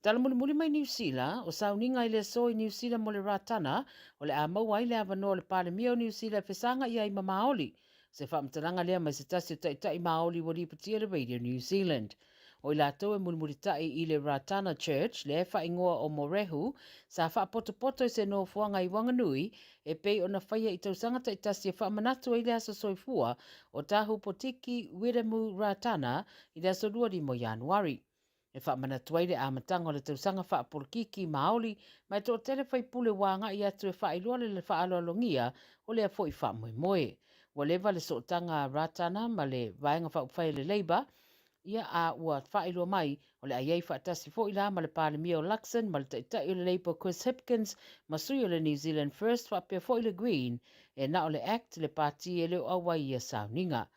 Tala mulimuli mai Niu Sila, o sauniga i le aso i Niu Sila mo le Ratana, o le a maua ai le avanoa o le Palemia o Niu Sila e fesagai ai ma Maoli. O se faamatalaga lea mai se tasi o taitai Maoli ua lipotia le Radio New Zealand. O i latou e mulimulitai i le Ratana Church, lea e faaigoa o Morehu, sa faapotopoto i se nofoaga i Wanganui e pei ona faia i tausaga taitasi e faamanatu ai le aso soifua o Tahupotiki Wiremu Ratana i le aso 25 o Ianuari. E faamanatu ai le amataga o le tausaga faapolokiki Māori ma e toatele faipule ua agai atu e faailoa le faaaloalogia o lea foi faamoemoe. Ua leva le sootaga a Ratana ma le Vaega Faaupufai a le Labour, ia a ua faailoa mai o le a i ai faatasi foi la ma le Palemia o Luxon ma le Taitai o le Labour Chris Hipkins ma sui o le New Zealand First faapea foi le Green e na o le Act le pati e le o auai i ia sauniga.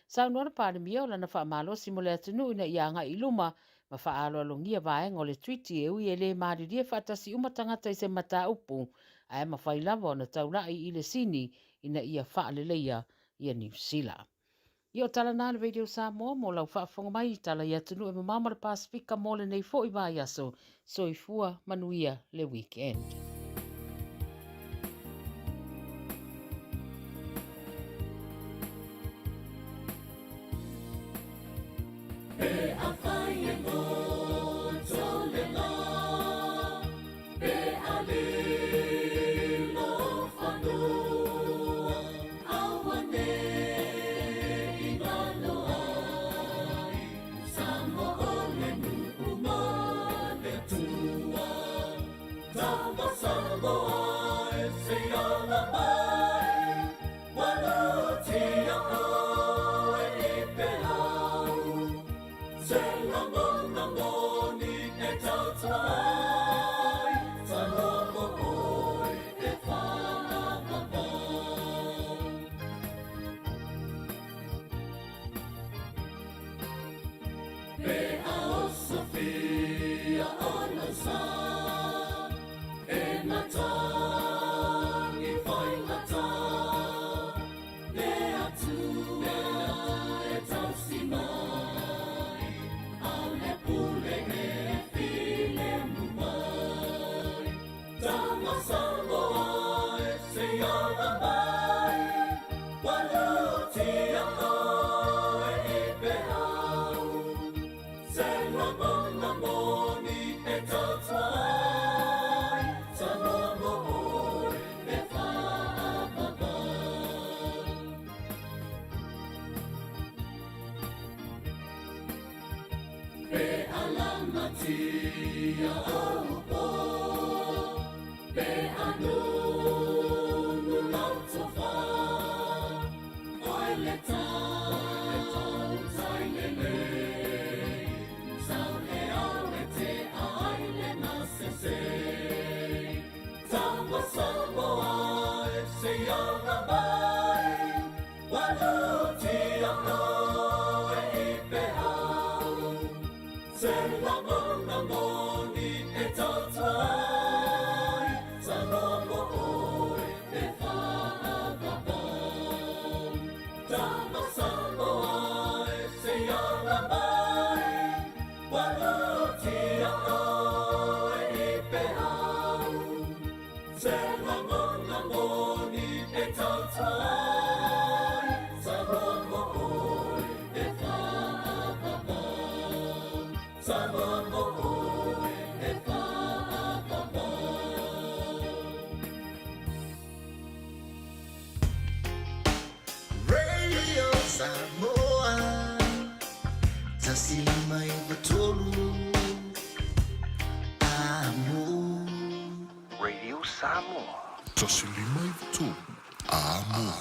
Saunoa le Palemia o lana faamalosi mo le atunuu ina ia agai i luma ma faaaloalogia vaega o le Treaty e ui e le malilie faatasi uma tagata i se mataupu ae mafai lava ona taulai i le sini ina ia faaleleia ia Niu Sila. Ia o tala na a le Radio Samoa mo lau faafofoga mai i tala i atunuu e mamao ma le Pasefika mo lenei foi vaiaso. Soifua manuia le weekend. Radio Samoa 153 Amo. Radio Samoa. 153 Amo.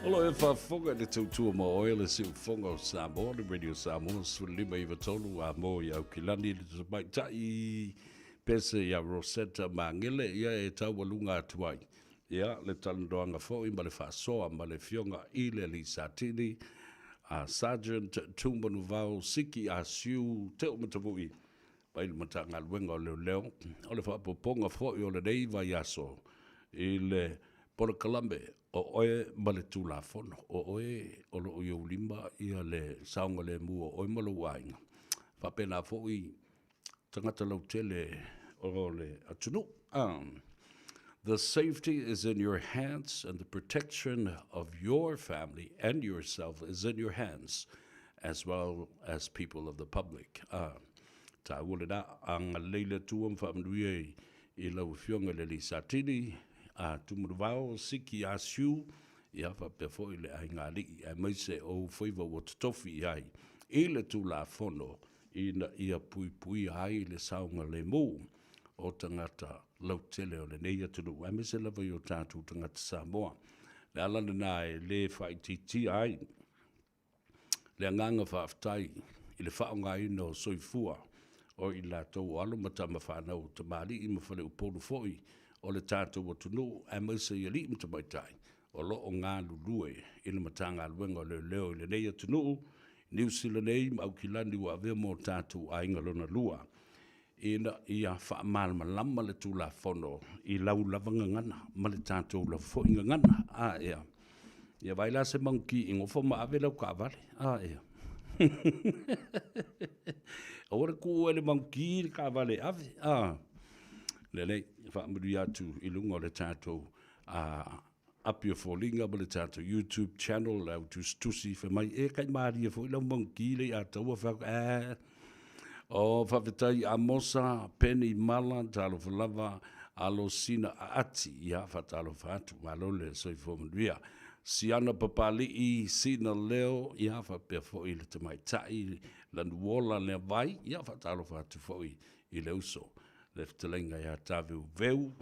O lo e faafofoga i le tautua ma oe le siufofoga o Samoa, le Radio Samoa 1593 a mo i Aukilani le tamaitai pese ia Rosetta Magele ia e taualuga atu ai ia le talanoaga foi ma le faasoa ma le afioga i le Alii Satini a Sergeant Tumanuvao Siki Asiu Teumatavui mai le Matagaluega o Leoleo o le faaopoopoga foi o lenei vaiaso i le polokalame o oe ma le Tulafono, o oe o lo o i ou lima ia le saogalemu o oe ma lou aiga, faapena foi tagata lautele o le atunuu. The safety is in your hands and the protection of your family and yourself is in your hands as well as people of the public. Taua lena, agalelei le Atua ma faamanuia i lau Afioga i le Alii Satini, a Tumanuvao, Siki Asiu, ia faapea foi le aigaalii, aemaise o ou faiva ua totofi i ai i le Tulafono ina ia puipuia ai le saogalemu o tagata lautele o lenei atunuu, aemaise lava i o tatou tagata Samoa. O le ala lena e le faaitiitia ai le agaga faafetai i le faaaogaina o soifua o i latou o alo ma tama fanau o tamalii ma faleupolu foi o le tatou atunuu aemaise i alii ma tamaitai o lo o galulue i le Matagaluega o Leoleo i lenei atunuu, Niu Sila nei ma Aukilani ua avea ma o tatou aiga lona lua ina ia faamalamalama le Tulafono i lau lava gagana ma le tatou lava foi gagana. A ea, ia vaai la se maguki i gofo ma ave lau taavale. A ea. Aua le tuua e le maguki le taavale e ave. A. Lelei, faamanuia atu i luga o le tatou a, api o foliga ma le tatou YouTube channel, le au tusitusi, fai mai, e kai malie foi lau maguki le i ataua, fai atu, eh, o faafetai Amosa, Penny Mala, talofa lava, Alosina Aati, ia, faatalofa atu, malo le soifua manuia. Siana Papali'i, Sina Leo, ia, faapea foi le tamaitai, Lanuola Leavai, ia, faatalofa atu foi i le uso, le fetalaiga ia Taveuveu,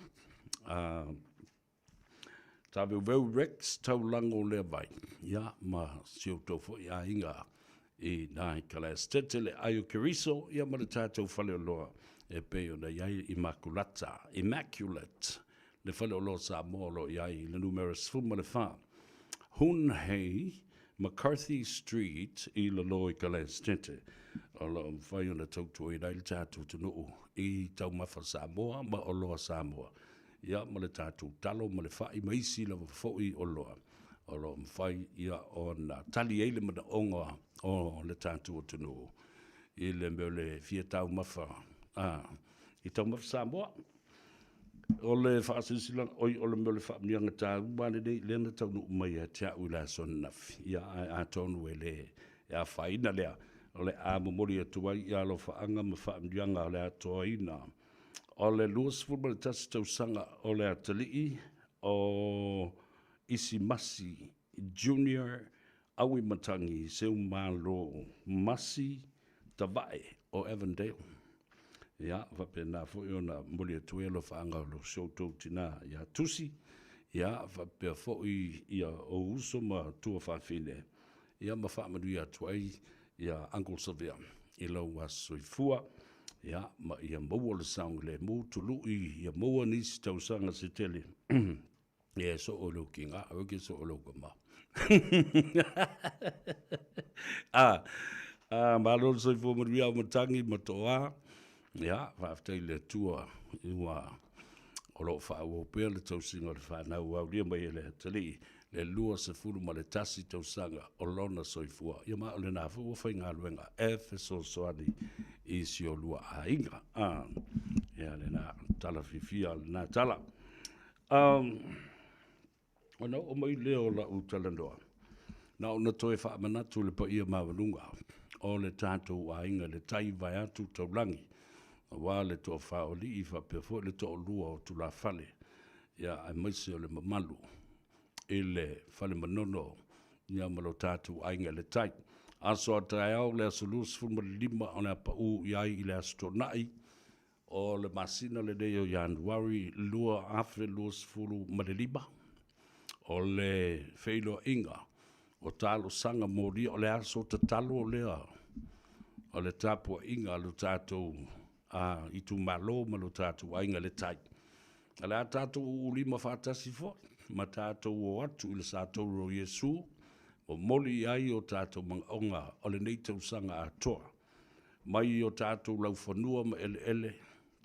Taveuveu Rex Taulago Leavai, ia, ma si outou foi aiga i nai Kalaestete, le ai o Keriso, ia ma le tatou faleoloa e pei ona i ai Imakulata, Immaculate, le faleoloa Samoa o lo o i ai i le numera 14 Hun Hei McCarthy Street i lalo i Kalaestete, o lo o mafai ona tautuaina ai le tatou atunuu i taumafa Samoa ma oloa Samoa. ia ma le tatou talo ma le fai ma isi lava foi oloa o lo o mafai ia ona tali ai le manaoga o le tatou atunuu i le mea o le fia taumafa a i taumafa Samoa. O le faasilasilaga, oi, o le mea o le faamanuiaga taua lenei lea na taunuu mai ia te au i le aso ananafi, ia ae atonu e le e afaina lea, o le a momoli atu ai ia alofaaga ma faamanuiaga o le atoaina O le 21 tausaga o le atalii o Isimasi Junior Auimatagi Seumalo Masi Tavae o Avondale. Ia, faapena foi ona momoli atu ai alofaaga o si outou tina ia Tusi, ia, faapea foi ia ou uso ma tuafafine, ia ma faamanuia atu ai ia Uncle Savea i lou aso soifua, ia, ma ia maua le saogalemu, tului ia maua nisi tausaga se tele, ia e soo i lou kiga, aua e ke soo i lou kama. A, a, malo le soifua manuia au matagi ma toa, ia, faafetai i le Atua ua o lo o faaauau pea le tausiga o le fanau ua aulia mai e le Atalii le 21 tausaga o lona soifua. Ia ma o lena foi ua faigaluega e fesoasoani i si o lua aiga. Ah, ia lena tala fiafia lena tala. Ona oo mai lea o lau talanoa, na ona toe faamanatu i le paia maualuga o le tatou aiga i le tai vaeatu taulagi, aua le toafa o alii faapea foi le toalua o tulafale, ia aemaise o le mamalu i le Fale Manono ia ma lo tatou aiga i le tai. Aso a taeao le aso 25 o le a pau i ai i le Aso Toonai o le masina lenei o Ianuari 2025. O le feiloaiga o talosaga molia o le aso tatalo lea o le tapuaiga a lo tatou itumalo ma lo tatou aiga i le tai. O le a tatou uulima faatasi foi ma tatou o atu i le satauro o Iesu, momoli i ai o tatou manaoga o lenei tausaga atoa, mai o tatou laufanua ma eleele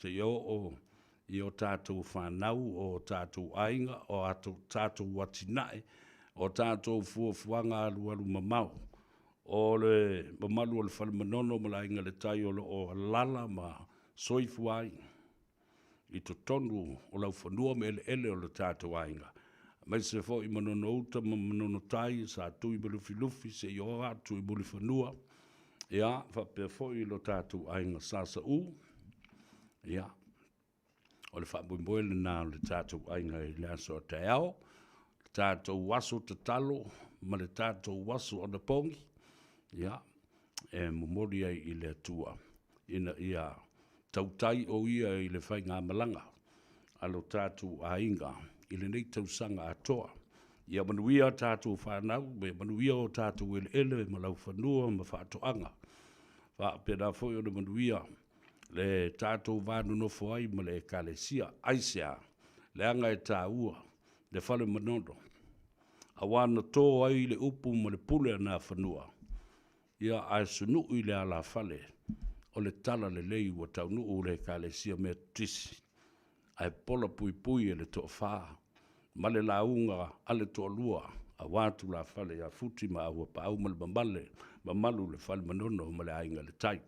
seia oo i o tatou fanau, o tatou aiga, o tatou atinae, o tatou fuafuaga alualu mamao. O le mamalu o le Fale Manono ma le Aiga i le Tai o lo o alaala ma soifua ai i totonu o laufanua ma eleele o le tatou aiga, aemaise foi Manono-uta ma Manono-tai, Satui ma Lufilufi seia oo atu i Mulifanua, ia, faapea foi lo tatou aiga Sa Sauu. Ia, o le faamoemoe lena o le tatou aiga i le aso a taeao, le tatou aso tatalo ma le tatou aso anapogi, ia, e momoli ai i le Atua ina ia tautai o Ia i le faigamalaga a lo tatou aiga i lenei tausaga atoa. Ia manuia tatou fanau, ia manuia o tatou eleele ma laufanua ma faatoaga. Faapena foi ona manuia le tatou va nonofo ai ma le Ekalesia. Aisea? Leaga e taua le fale Manono, aua na to ai le upu ma le pule a Nafanua, ia ae sunui le alafale o le talalelei ua taunuu le Ekalesia Metotisi, ae pola puipui e le toafa ma le lauga a le toalua aua tulafale ia Futi ma Auuapaau ma le mamalu i le Fale Manono ma le Aiga i le Tai.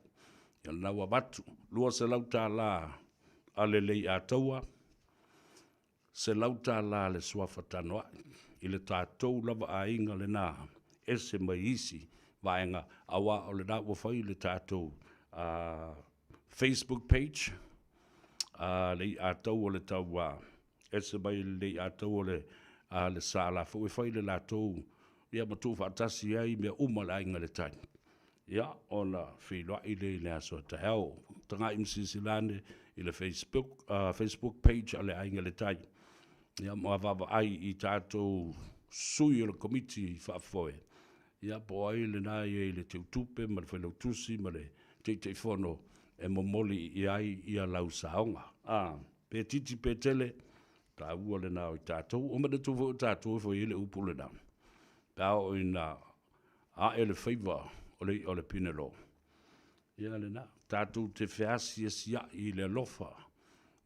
Ia lena ua avatu $200 a le Leiataua, $100 a le Suafa Tanoai i le tatou lava aiga lena, ese mai isi vaega, aua o lena ua fai le tatou Facebook page a Leiataua o le Taua, ese mai le Leiataua o le le sa la foi fai le latou ia ma tuufaatasi ai mea uma a le Aiga i le Tai. Ia, ona feiloai lea i le aso a taeao. Tagai ma silasila ane i le Facebook, Facebook page a le Aiga i le Tai, ia ma vaavaai i tatou sui o le Komiti Faafoe, ia po o ai lena e i ai i le Teutupe ma le Failautusi ma le Taitaifono e momoli i ai ia lau saoga. Pe titi pe tele, taua lena o i tatou. Ua manatua foi o tatou e fai ai le upu lena, pe a oo ina ae le faiva o le i'a o le pinelo. Ia lena, tatou te feasiasia'i i le alofa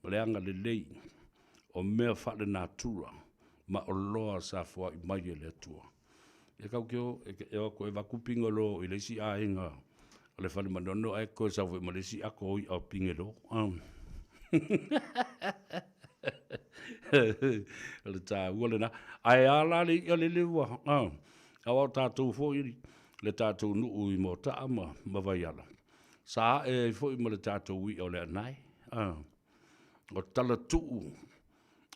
ma le agalelei o mea faalenatura ma oloa sa foai mai e le Atua. Ia kau ke o, e o atu e avatu pigelo i le isi aiga o le Fale Manono ae toe sau foi ma le isi ato o i'a o pigelo. O le taua lena. Ae a la le i'a lele ua, aua o tatou foi le tatou nuu i Moataa ma Vaiala, sa ae ai foi ma le tatou i'a o le anae. O talatuu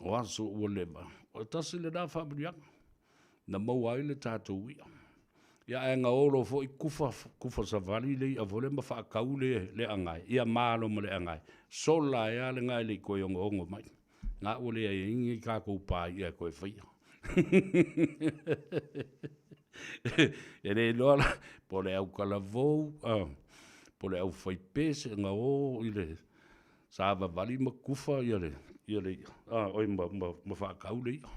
o aso ua leva, o le tasi lena faamanuiaga na maua ai le tatou i'a. Ia ae na o loa foi kufa, kufa savali le i'a foi lea ma faatau le anae, ia ma loa ma le anae, sola ai lava le anae e le i toe ogoogo mai. Na ua leai ai ni tatou pa i'a e toe faia. E le iloa la po o le autalavou, po o le aufaipese na o i le savavali ma kufa le i'a, oi ma faatau le i'a.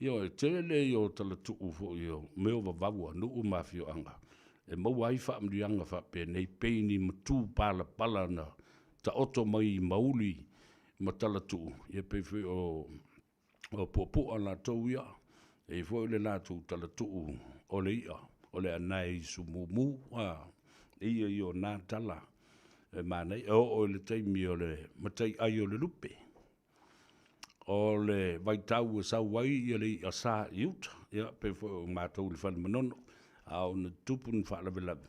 Ioe, tele ia o talatuu foi o mea o vavau a nuu ma afioaga e maua ai faamanuiaga faapenei, pei ni matu palapala na taoto mai i mauli ma talatuu, ia pei foi o puapua latou ia, e i ai foi le latou talatuu o le i'a o le anae i sumumu. Ia ia o na tala e manaia. E oo i le taimi o le mataiai o le lupe, o le vaitau e sau ai le i'a sa i uta, ia pei foi o matou i le Fale Manono, a oo ina tutupu ni faalavelave,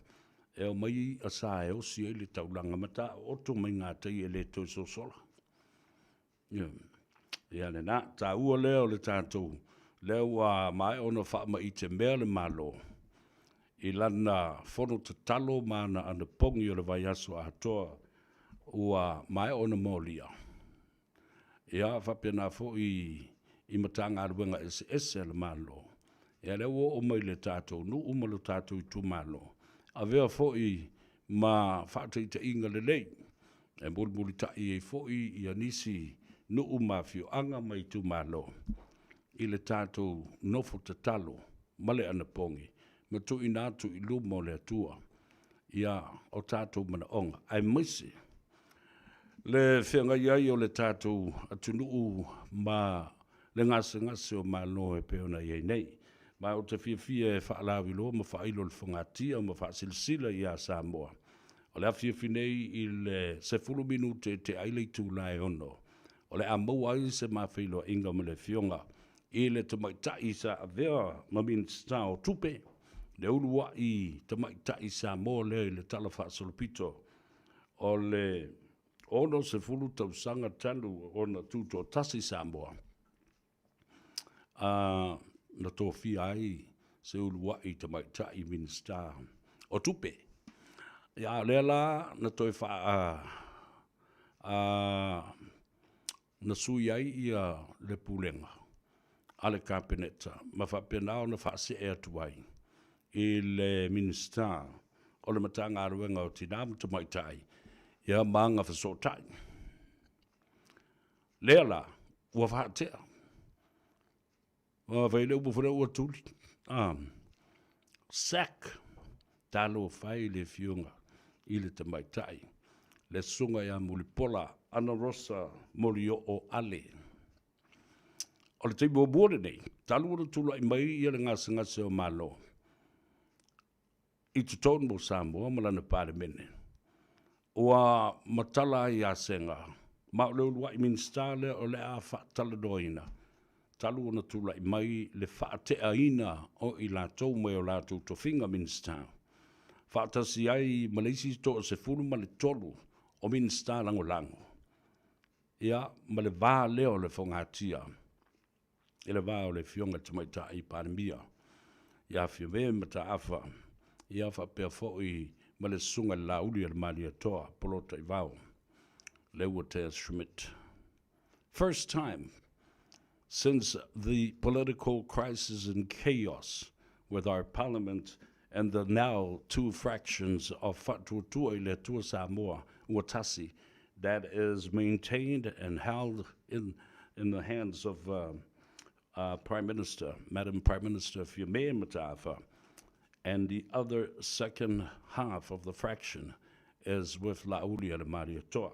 e omai i'a sa e osi ai le taulaga ma taooto mai gatai e le toe sosola. Ia lena, taua lea o le tatou, lea ua maea ona faamaitemea le Malo i lana fono tatalo ma ana anapogi o le vaiaso atoa ua maea ona molia. Ia faapena foi i Matagaluega eseese a le Malo. Ia lea ua oo mai le tatou nuu ma lo tatou itumalo, avea foi ma faataitaiga lelei e mulimulita'i ai foi ia nisi nuu ma afioaga ma itumalo i le tatou nofo tatalo ma le anapogi ma tuuina atu i luma o le Atua ia o tatou manaoga, aemaise le feagai ai o le tatou atunuu ma le gasegase o Malo e pei ona i ai nei. Ma ou te fiafia e faalauiloa ma faailo i le fogatia ma faasilasila ia Samoa, o le afiafi nei i le 10 minute e tea ai le itula e 6, o le a maua ai se mafeiloaiga ma le Afioga i le Tamaitai sa avea ma Minisita o Tupe, le uluai tamaitai Samoa lea i le talafaasolopito o le 60 tausaga talu ona tutoatasi Samoa, a na tofia ai se uluai tamaitai Minisita o Tupe. Ia, o lea la na toe faa a na sui ai ia le pulega a le Kapeneta ma faapena ona faasee atu ai i le Minisita o le Matagaluega o Tina ma Tamaitai ia ma Agafesootai. Lea la ua faatea. Ua fai le upu foi lea ua tuli. Ah, sack talofa e i le afioga i le tamaitai, le susuga ia Mulipola Anarosa Molioo Ale. O le taimi muamua lenei, talu ona tulai mai ia le gasegase o Malo i totonu o Samoa ma lana Palemene, ua matala ai ia Sega, ma o le uluai Minisita lea o le a faatalanoaina, talu ona tulai mai le faateaina o i latou mai o latou tofiga Minisita, faatasi ai ma le isi 13 o Minisita Lagolago, ia, ma le va lea o le fogatia i le va o le Afioga i le Tamaitai Palemia ia Fiame Mataafa, ia faapea foi ma le Susuga i le Laauli a le Malietoa Polotaivao Leuatea Schmidt. First time since the political crisis and chaos with our parliament and the now two fractions of Faatuatua i le Atua Samoa ua tasi that is maintained and held in, in the hands of uh, uh, Prime Minister, Madam Prime Minister Fiame Mataafa, and the other second half of the fraction is with Laauli Malietoa.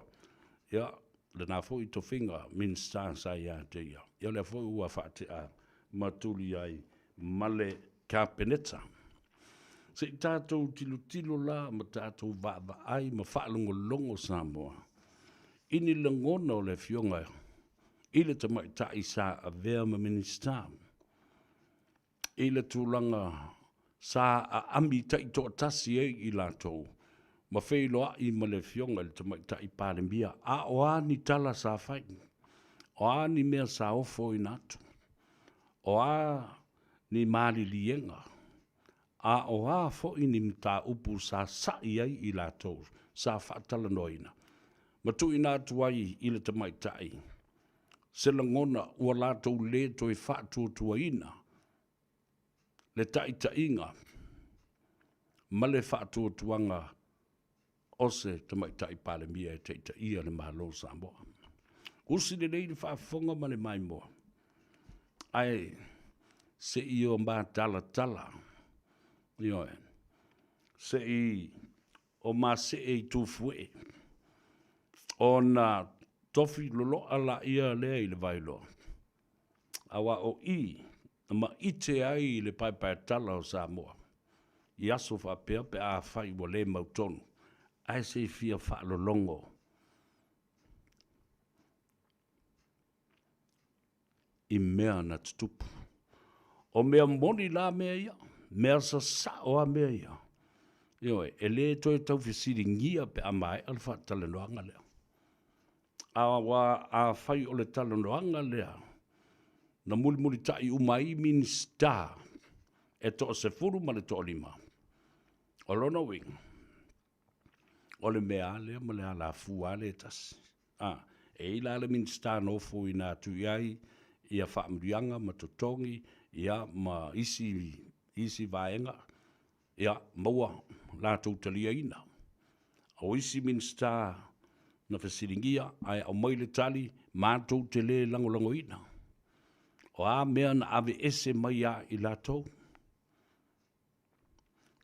Ia, lena foi tofiga Minisita sa ia te ia. Ia lea foi ua faatea ma tuli ai ma le Kapeneta. Se i tatou tilotilo la ma tatou vaavaai ma faalogologo Samoa i ni lagona o le Afioga i le Tamaitai sa avea ma Minisita i le tulaga sa aami taitoatasi ai i latou ma feiloai ma le Afioga i le Tamaitai Palemia, a o a ni tala sa fai, o a ni mea sa ofoina atu, o a ni maliliega, a o a foi ni mataupu sa sa'i ai i latou sa faatalanoaina ma tuuina atu ai i le Tamaitai se lagona ua latou lē toe faatuatuaina le taitaiga ma le faatuatuaga o se Tamaitai Palemia e taitaia le Malo o Samoa. Usi lelei le faafofoga ma le maimoa, ae se i o matalatala, ioe, se i o masee i tufuee, ona tofi loloa laia lea i le Vailoa, aua o i na maite ai le paepaetala o Samoa i aso faapea pe afai ua le mautonu, ae se i fia faalologo i mea na tutupu. O mea moni la mea ia, mea sasao a mea ia. Ioe, e le toe taufesiligia pe a maea le faatalanoaga lea. Aua afai o le talanoaga lea na mulimulita'i uma ai Minisita e 15, o lona uiga, o le mea lava lea ma le alafua lava lea e tasi. A, e i ai la le Minisita na ofoina atu i ai ia faamanuiaga ma totogi ia ma isi isi vaega ia maua latou taliaina. O isi Minisita na fesiligia ae aumai le tali matou te le lagolagoina. O a mea na aveese mai ia i latou?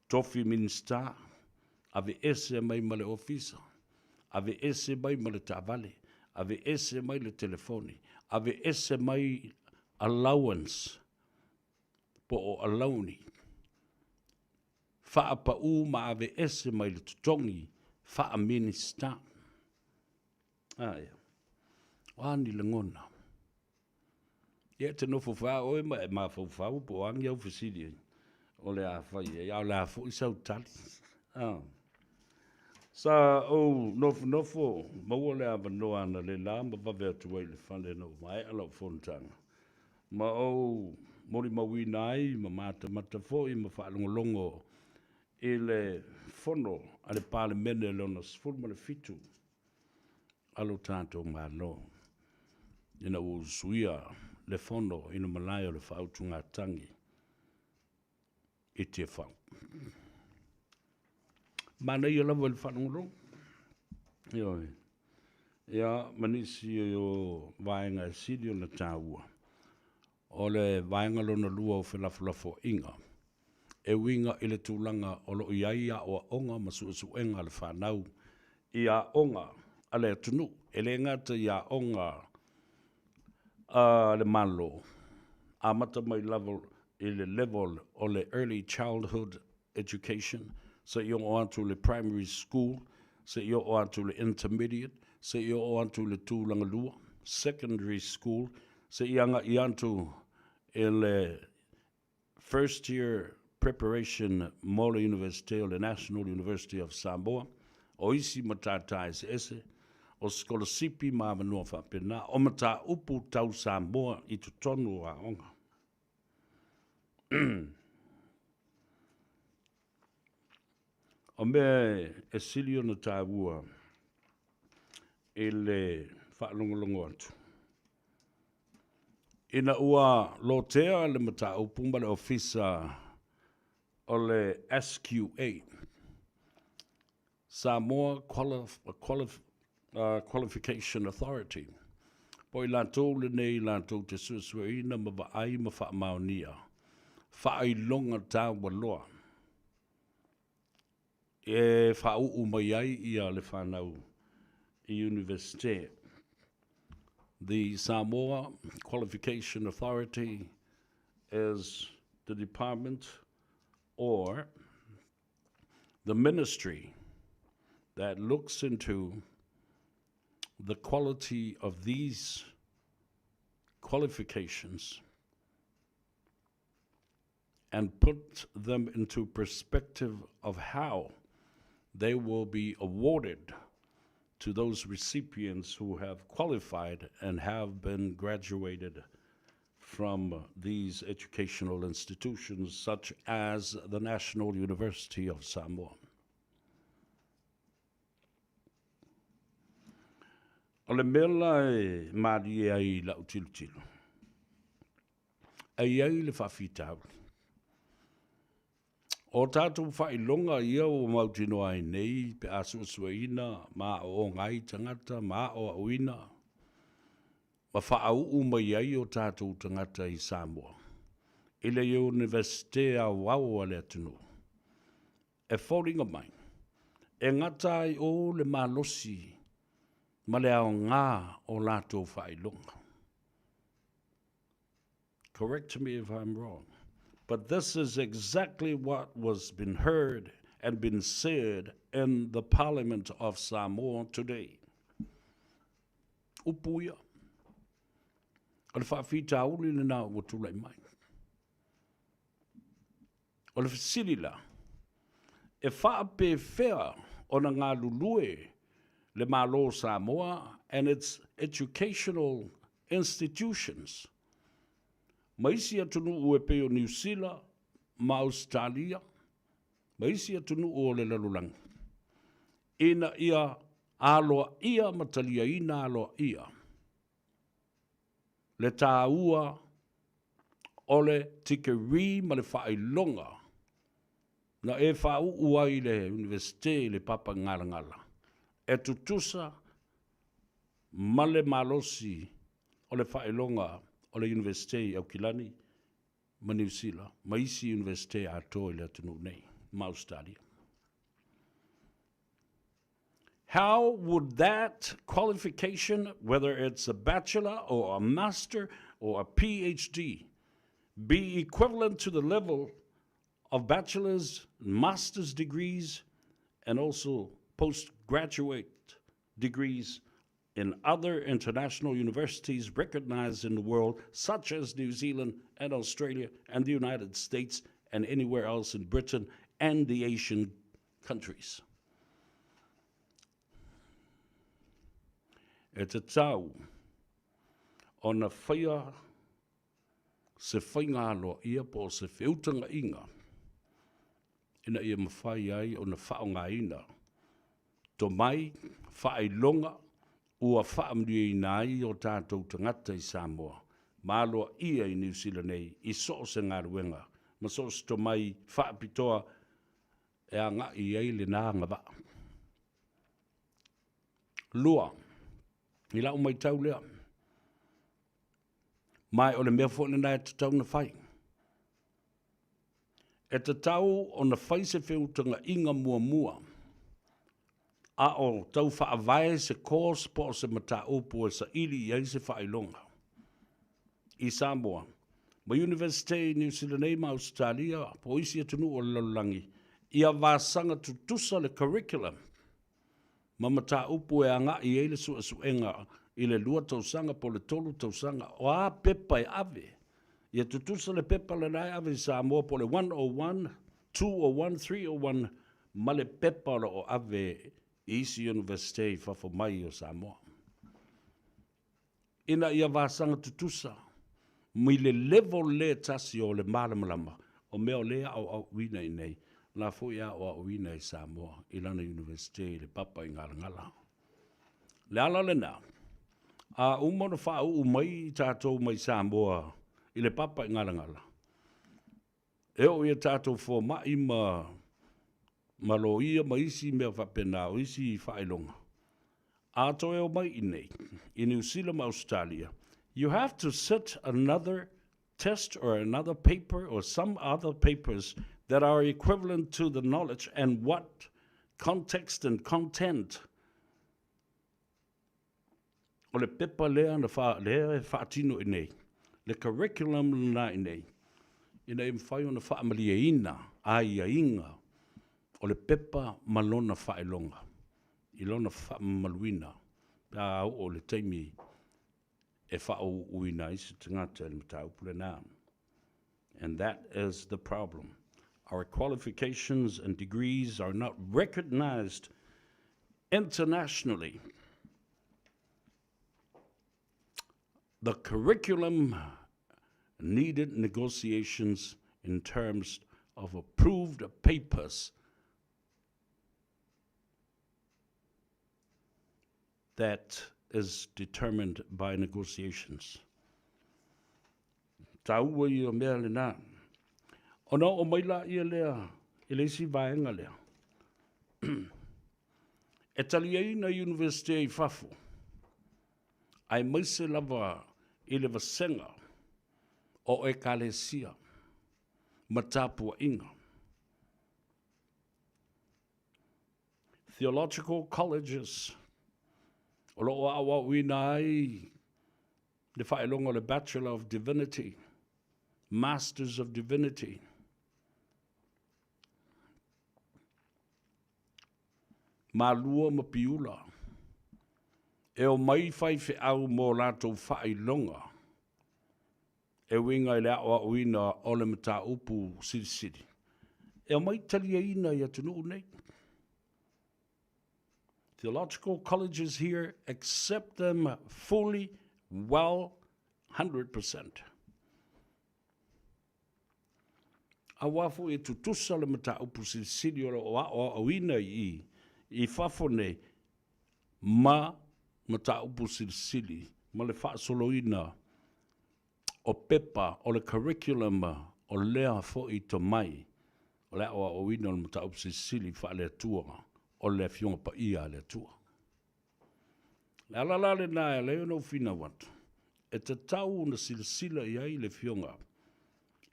Tofi Minisita, aveese mai ma le ofisa, aveese mai ma le taavale, aveese mai le telefoni, aveese mai allowance po o alauni, faapau ma aveese mai le totogi faa-Minisita. A ia. O a ni lagona? Ia e te nofo foi lava oe ma e mafaufau po o a ni au fesili o le a fai ai, a o le a foi sau tali. A. Sa ou nofonofo maua le avanoa analeila ma vave atu ai i le fale ina ua maea lau fonotaga, ma ou molimauina ai ma matamata foi ma faalogologo i le Fono a le Palemene Lona 17 a lo tatou Malo, ina ua usuia le Fono i le Malae o le Faautugatagi i Tiafau. Manaia lava i le faalogologo. Ioe. Ia, ma nisi o vaega e sili ona taua, o le vaega lona lua o felafolafoaiga, e uiga i le tulaga o lo o i ai aoaoga ma suesuega a le fanau i aoga a le atunuu, e le gata i aoga a le Malo, amata mai lava i le level o le Early Childhood Education, seia oo atu i le Primary School, seia oo atu i le Intermediate, seia oo atu i le Tulaga Lua, Secondary School, seia agai atu i le First Year Preparation mo le Iunivesite o le National University of Samoa, o isi matata eseese, o sikolasipi ma avanoa faapena, o mataupu tau Samoa i totonu o aoga. O mea e sili ona taua i le faalogologo atu, ina ua lotea le mataupu ma le Ofisa o le SQA, Samoa Qualification Authority, po o i latou lenei latou te suesueina ma vaai ma faamaonia faailoga taualoa e faauu mai ai ia le fanau i Iunivesite. The Samoa Qualification Authority is the department or the ministry that looks into the quality of these qualifications and put them into perspective of how they will be awarded to those recipients who have qualified and have been graduated from these educational institutions such as the National University of Samoa. O le mea la e malie ai i lau tilotilo, e i ai le faafitauli. O tatou faailoga ia ua mautinoa ai nei pe a suesueina ma aooga ai tagata ma aoaoina ma faauu mai ai o tatou tagata i Samoa i le Iunivesite aoao a le atunuu, e foliga mai e gata ai o le malosi ma le aoga o latou faailoga. Correct me if I'm wrong, but this is exactly what was been heard and been said in the Parliament of Samoa today. Upu ia. O le faafitauli lena ua tulai mai. O le fesili la, e faapefea ona galulue le Malo o Samoa and its educational institutions ma isi atunuu e pei o Niu Sila ma Ausetalia ma isi atunuu o le lalolagi ina ia aloaia ma taliaina aloaia. Le tāua o le tikeri ma le faailoga na e faauu ai i le Iunivesite i le Papaigalagala e tutusa ma le malosi o le faailoga o le Iunivesite i Aukilani ma Niu Sila ma isi Iunivesite atoa i le atunuu nei ma Ausetalia. How would that qualification, whether it's a bachelor or a master or a PhD, be equivalent to the level of bachelor's, master's degrees, and also postgraduate degrees in other international universities recognized in the world, such as New Zealand and Australia and the United States and anywhere else in Britain and the Asian countries? E tatau ona faia se faiga aloaia po o se feutagaiga ina ia mafai ai ona faaaogaina tomai, faailoga ua faamanuiaina ai o tatou tagata i Samoa ma aloaia i Niu Sila nei i so o se galuega ma so o se tomai faapitoa e agai i ai lena agavaa. 2, i lau matau lea, ma o le mea foi lena e tatau ona fai. E tatau ona fai se feutagaiga muamua a o tau faavae se course po o se mataupu e saili i ai se faailoga i Samoa ma Iunivesite i Niu Sila nei ma Ausetalia po o isi atunuu o le lalolagi, ia vasaga tutusa le curriculum ma mataupu e agai i ai le suesuega i le 2 tausaga po o le 3 tausaga. O a pepa e ave? Ia tutusa le pepa lena e ave i Samoa po o le 101, 201, 301 ma le pepa o lo o ave i isi Iunivesite i fafo mai o Samoa. Ina ia vasaga tutusa mai le level le tasi o le malamalama o mea o lea e aoaoina i inei, la foi e aoaoina i Samoa i lana Iunivesite i le Papaigalagala. Le ala lena, a uma ona faauu mai tatou mai Samoa i le Papaigalagala, e oo i a tatou fomai ma ma loia ma isi mea faapena, o isi faailoga, a toe o mai i nei, i Niu Sila ma Ausetalia, you have to sit another test or another paper or some other papers that are equivalent to the knowledge and what context and content o le pepa lea na wha, lea e whaatino i nei, le curriculum lena i nei, ina ia mafai ona faamalieina aiaiga o le pepa ma lona faailoga i lona faamamaluina pe a oo i le taimi e faaūūina ai se tagata i le mataupu lena. And that is the problem. Our qualifications and degrees are not recognized internationally. The curriculum needed negotiations in terms of approved papers that is determined by negotiations. Taua ia mea lena. Ona oo mai laia lea i le isi vaega lea. E taliaina Iunivesite i fafo, aemaise lava i le vasega o Ekalesia ma tapuaiga. Theological Colleges, o lo o aoaoina ai le faailoga o le Bachelor of Divinity, Masters of Divinity. Malua ma Piula, e omai faifeau mo latou faailoga e uiga i le aoaoina o le mataupu silisili, e omai taliaina i atunuu nei. Theological colleges here accept them fully, well, 100%. Aua foi e tutusa le mataupu silisili o lo o aoaoina i i, i fafo nei, ma mataupu silisili ma le faasoloina. o pepa o le curriculum o lea foi tomai o le aoaoina o le mataupu silisili faale-Atua o le Afioga Paia a le Atua. O le ala la lena e ala ai ona ou finau atu, e tatau ona silasila i ai le Afioga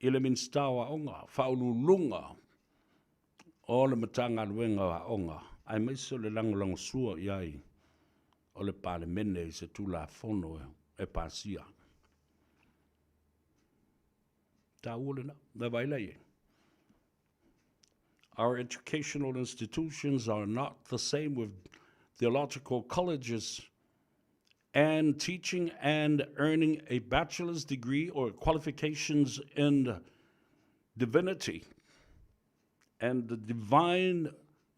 i le Minisita o Aoga, Faauluuluga o le Matagaluega o Aoga, aemaise o le lagolagosua i ai o le Palemene i se Tulafono e pasia. Taua lena. Le vaai la i ai. Our educational institutions are not the same with theological colleges and teaching and earning a bachelor's degree or qualifications in divinity and the divine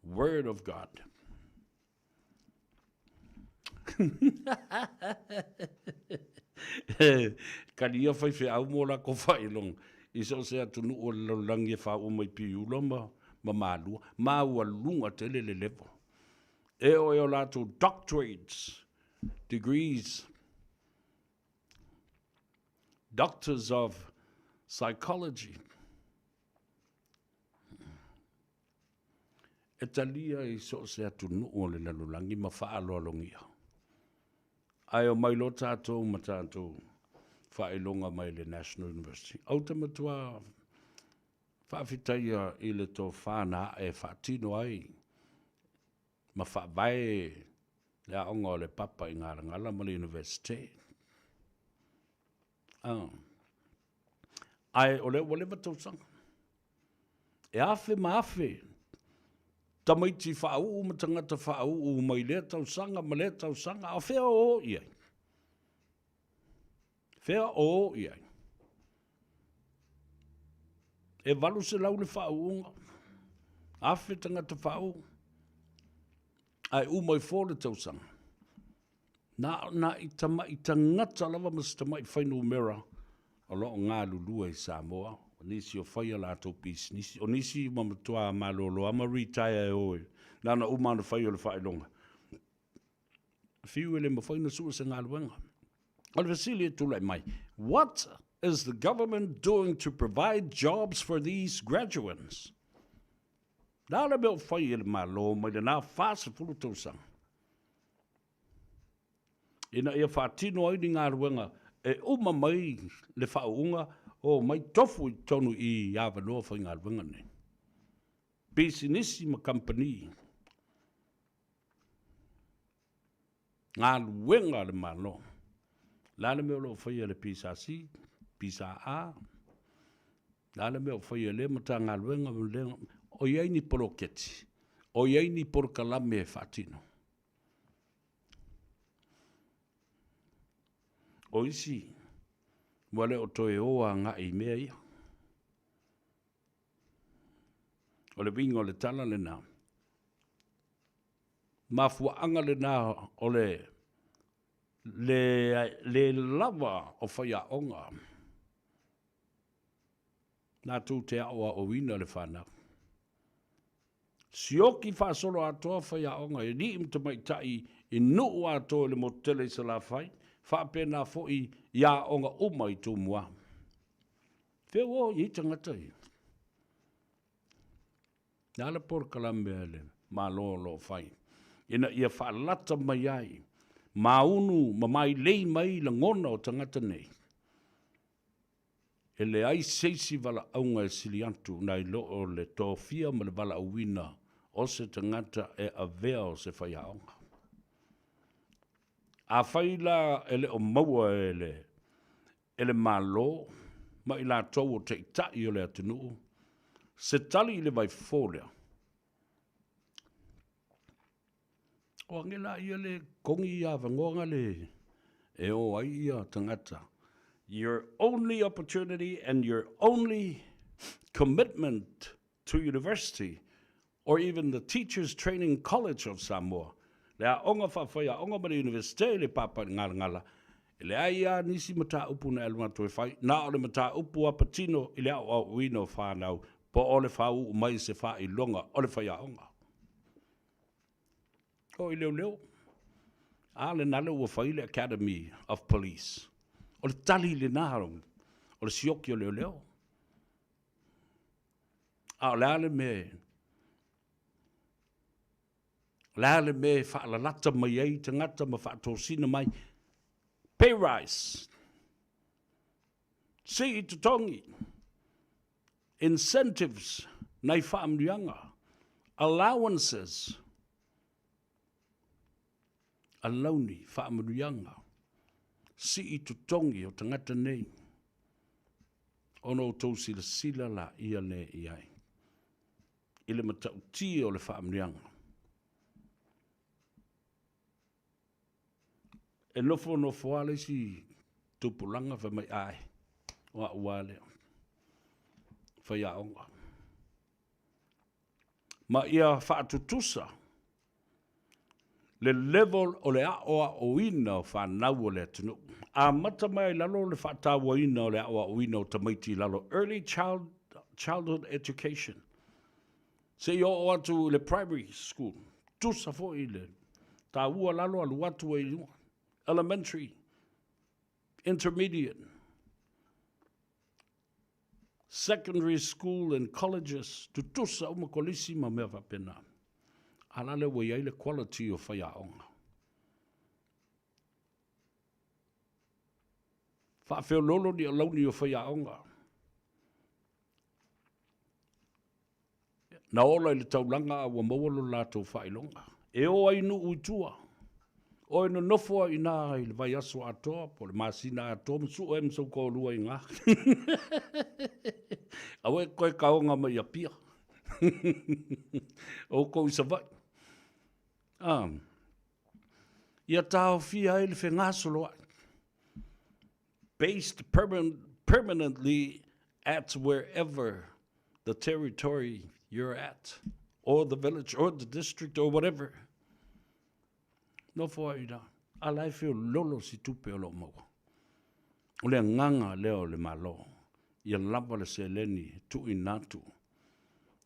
word of God. Kali ia faifeau mo lako faailoga i so o se atunuu o le lalolagi e faauu mai Piula ma ma Malua, maualuga tele le level. E oo i o latou doctorates, degrees, doctors of psychology. E talia i so o se atunuu o le lalolagi ma faaaloalogia. Ae omai loa tatou ma tatou faailoga mai le National University. Ou te matua faafetaia i le tofa na ae e faatino ai ma faavae le aoga o le papa i Galagala ma le Universite. Ae o lea ua leva tausaga. E afe ma afe tamaiti faauu ma tagata faauu mai lea tausaga ma lea tausaga, a o fea o o i ai? Fea o o i ai? E 800 le faauuga, 1000 tagata faauu, ae uma ifo le tausaga. Na o nai tamai tagata lava ma se tamai fuainumera o lo o galulue i Samoa, o nisi o fai a latou pisinisi, o nisi ua matua malolo lava ma retire e o e na ona uma lava ona fai o le faailoga. Fiu e le mafai ona sue se galuega. O le fesili e tulai mai, what is the government doing to provide jobs for these graduates? Le a le mea o fai e le Malo mai lena 40 tausaga ina ia faatino ai ni galuega e uma mai le faauuga o mai tofu i totonu i avanoa faigaluega nei, pisinisi ma kamupani, galuega a le Malo. Le a le mea o lo o faia e le PSC, PSA, le a le mea o faia e lea Matagaluega ma lea, o i ai ni poloketi, o i ai ni polokalame e faatino. O isi, ua le o toe o agai i mea ia. O le uiga o le tala lena. Mafuaaga lena o le le le lava o faiaoga latou te aoaoina le fanau. Sioki faasoloatoa faiaoga i alii ma tamaitai i nuu atoa i le motu tele i Salafai, faapena foi i aoga uma i Tumua. Fea ua o i ai tagata ia? Le a le polokalame a le Malo o lo o fai ina ia faalata mai ai maunu ma mailei mai lagona o tagata nei? E leai se isi valaauga e sili atu nai lo o le tofia ma le valaauina o se tagata e avea o se faiaoga. Afai la e le o maua e le e le Malo ma i latou o taitai o le atunuu se tali i le vaifofo lea, o age la ia le kogi ia avanoa gale e o ai ia tagata. Your only opportunity and your only commitment to university or even the Teachers Training College of Samoa, le aoga faafaiaoga ma le Iunivesite i le Papaigalagala, e leai lava nisi mataupu na e alu atu e fai, na o le mataupu lava patino i le aoaoina o fanau po o le faauu mai se faailoga o le faiaoga. O i leoleo, a lena lea ua fai le Academy of Police. O le tali lena. O le sioki o leoleo. A o le a le mea o le a le mea e faalalata mai ai tagata ma faatosina mai? Pay rise. Sii totogi. Incentives, nai faamanuiaga. Allowances, alauni, faamanuiaga. Sii totogi o tagata nei ona outou silasila laia lea i ai i le matautia o le faamanuiaga. E nofonofo lava le isi tupulaga fai mai, Ae, o au lava lea, faiaoga. Ma ia faatutusa le level o le aoaoina o fanau o le atunuu. Amata mai i lalo le faatauaina o le aoaoina o tamaiti i lalo Early Child, Childhood Education. Seia oo atu i le primary school, tusa foi le taua lalo alu atu ai i luga, elementary, intermediate, secondary school and colleges, tutusa uma kolisi ma mea faapena. A la lea ua i ai le quality o faiaoga. Faafeoloolo ni alauni o faiaoga. Na ola i le taulaga a ua maua lo latou faailoga. E o ai i nuu i tua. O e nonofo ai i ina i le vaiaso atoa po o le masina atoa ma sue ai ma sou toalua i ina. Aua e toe taoga mai i Apia. Outou i Savaii. Ah. Ia taofia ai le fegasoloai. Based permanently at wherever the territory you're at, or the village, or the district, or whatever. Nofo ai ina, a la e feololo si tupe o lo o maua. O le agaga lea o le Malo, ia lava le seleni e tuuina atu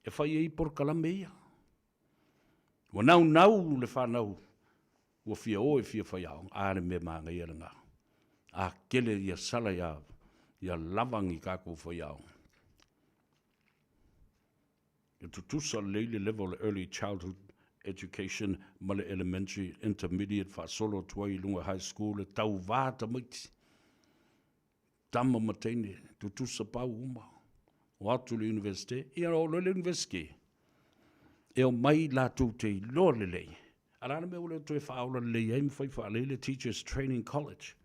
e fai ai polokalame ia. Ua naunau le fanau ua fia o e fia faiaoga, a le mea manaia lena. A tele ia sala ia, ia lava ni tatou faiaoga. Ia tutusa lelei le level o le early childhood education ma le elementary, intermediate faasolo atu ai i luga high school e tauva tamaiti. Tama ma teine, tutusa pau uma. O atu i le Universite, ia oo loa i le Universite, e omai latou te iloa lelei. A o le a le mea ua le toe faaola lelei ai ma fai faalelei le Teachers Training College?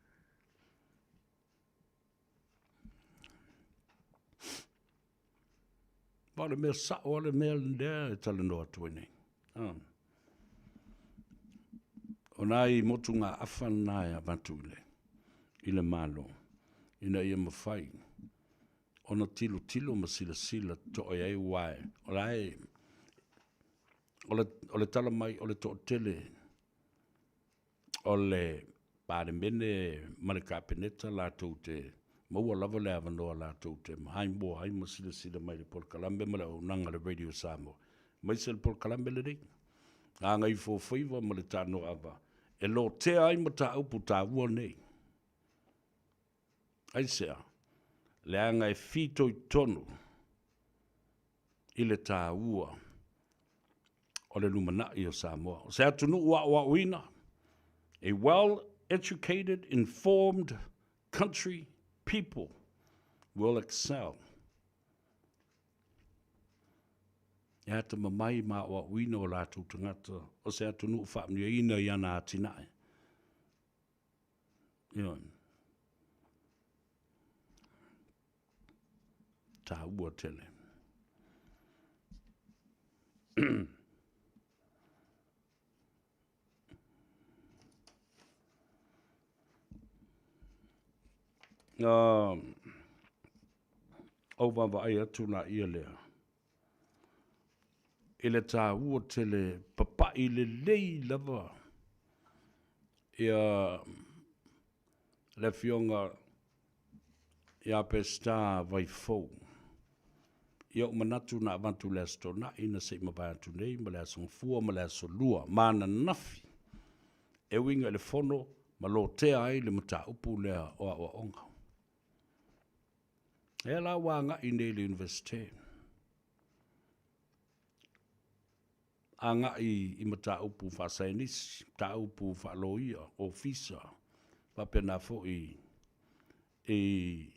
Ma o le mea sao lava le mea lea e talanoa atu ai nei. Ah. O nai motugaafa na e avatu i le, i le Malo, ina ia mafai ona tilotilo ma silasila totoa i ai, aua o la e, o le, o le tala mai o le toatele o le Palemene ma le Kapeneta latou te maua lava le avanoa latou te maimoa ai ma silasila mai i le polokalame ma le auaunaga a le Radio Samoa, aemaise le polokalame lenei, Gagaifofaiva ma le Tanoava, e lotea ai mataupu taua nei. Aisea? Leaga e fitoitonu i le taua o le lumanai o Samoa. O se atunuu aoaoina, a well-educated, informed country people will excel. E atamamai ma aoaoina o latou tagata o se atunuu faamanuiaina i ana atinae. Ioe. Taua tele. Ou vaavaai atu laia lea i le taua tele papai lelei lava ia le Afioga ia Peseta Vaifou. Ia ou manatu na avatu i le Aso Toonai na se i mavae atu nei ma le Aso Gafua ma le Aso Lua ma ananafi e uiga i le fono ma lotea ai le mataupu lea o aoaoga. Lea la ua agai nei i le Universite. Agai i mataupu faasaienisi, mataupu faaloia, ofisa, faapena foi i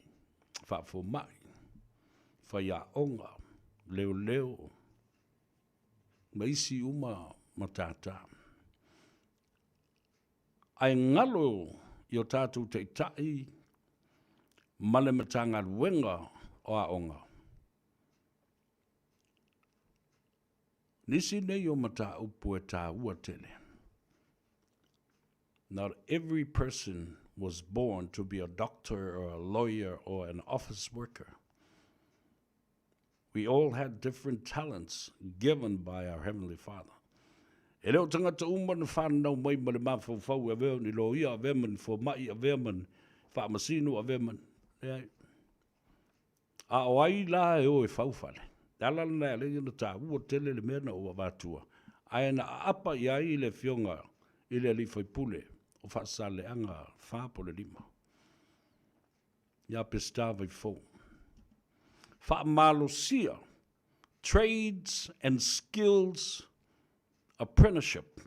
faafomai, faiaoga, leoleo, ma isi uma matata. Ae galo i o tatou taitai ma le Matagaluega o Aoga nisi nei o mataupu e taua tele. Not every person was born to be a doctor or a lawyer or an office worker. We all had different talents given by our Heavenly Father. E le o tagata uma na whanau mai ma le mafaufau e avea o ni loia, avea ma ni fomai, avea ma ni faamasino, avea ma ni... Leai. A o ai la e o e fau fale? Le ala lena e ala ai ona taua tele le mea na ou avatua, ae na aapa i ai le afioga i le alii faipule o Faasaleleaga 4 po o le 5. Ia Peseta Vaifou. Faamalosia Trades and Skills Apprenticeship.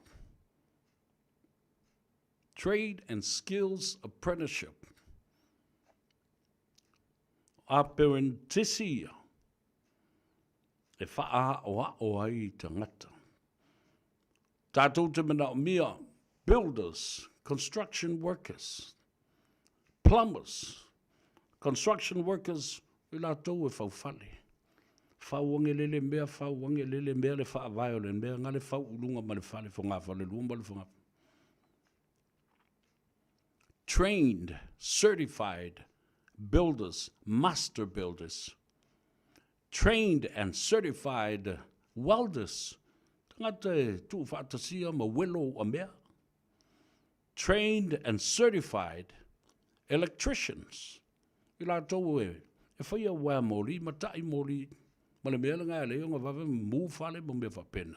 Trade and Skills Apprenticeship. Aperenitisi ia e faaaoao ai i tagata. Tatou te manaomia builders, construction workers, plumbers, construction workers, i latou e faufale. Fau angelele mea, fau angelele mea le faavae o le mea, na le fau uluga ma le fale fogafalelua ma le foga. Trained, certified builders, master builders, trained and certified welders, tagata e tuufaatasia ma welo ua mea, trained and certified electricians, i latou e e faia uaea moli ma taʻi moli ma le mea lena e alai ona vave mu fale ma mea faapena.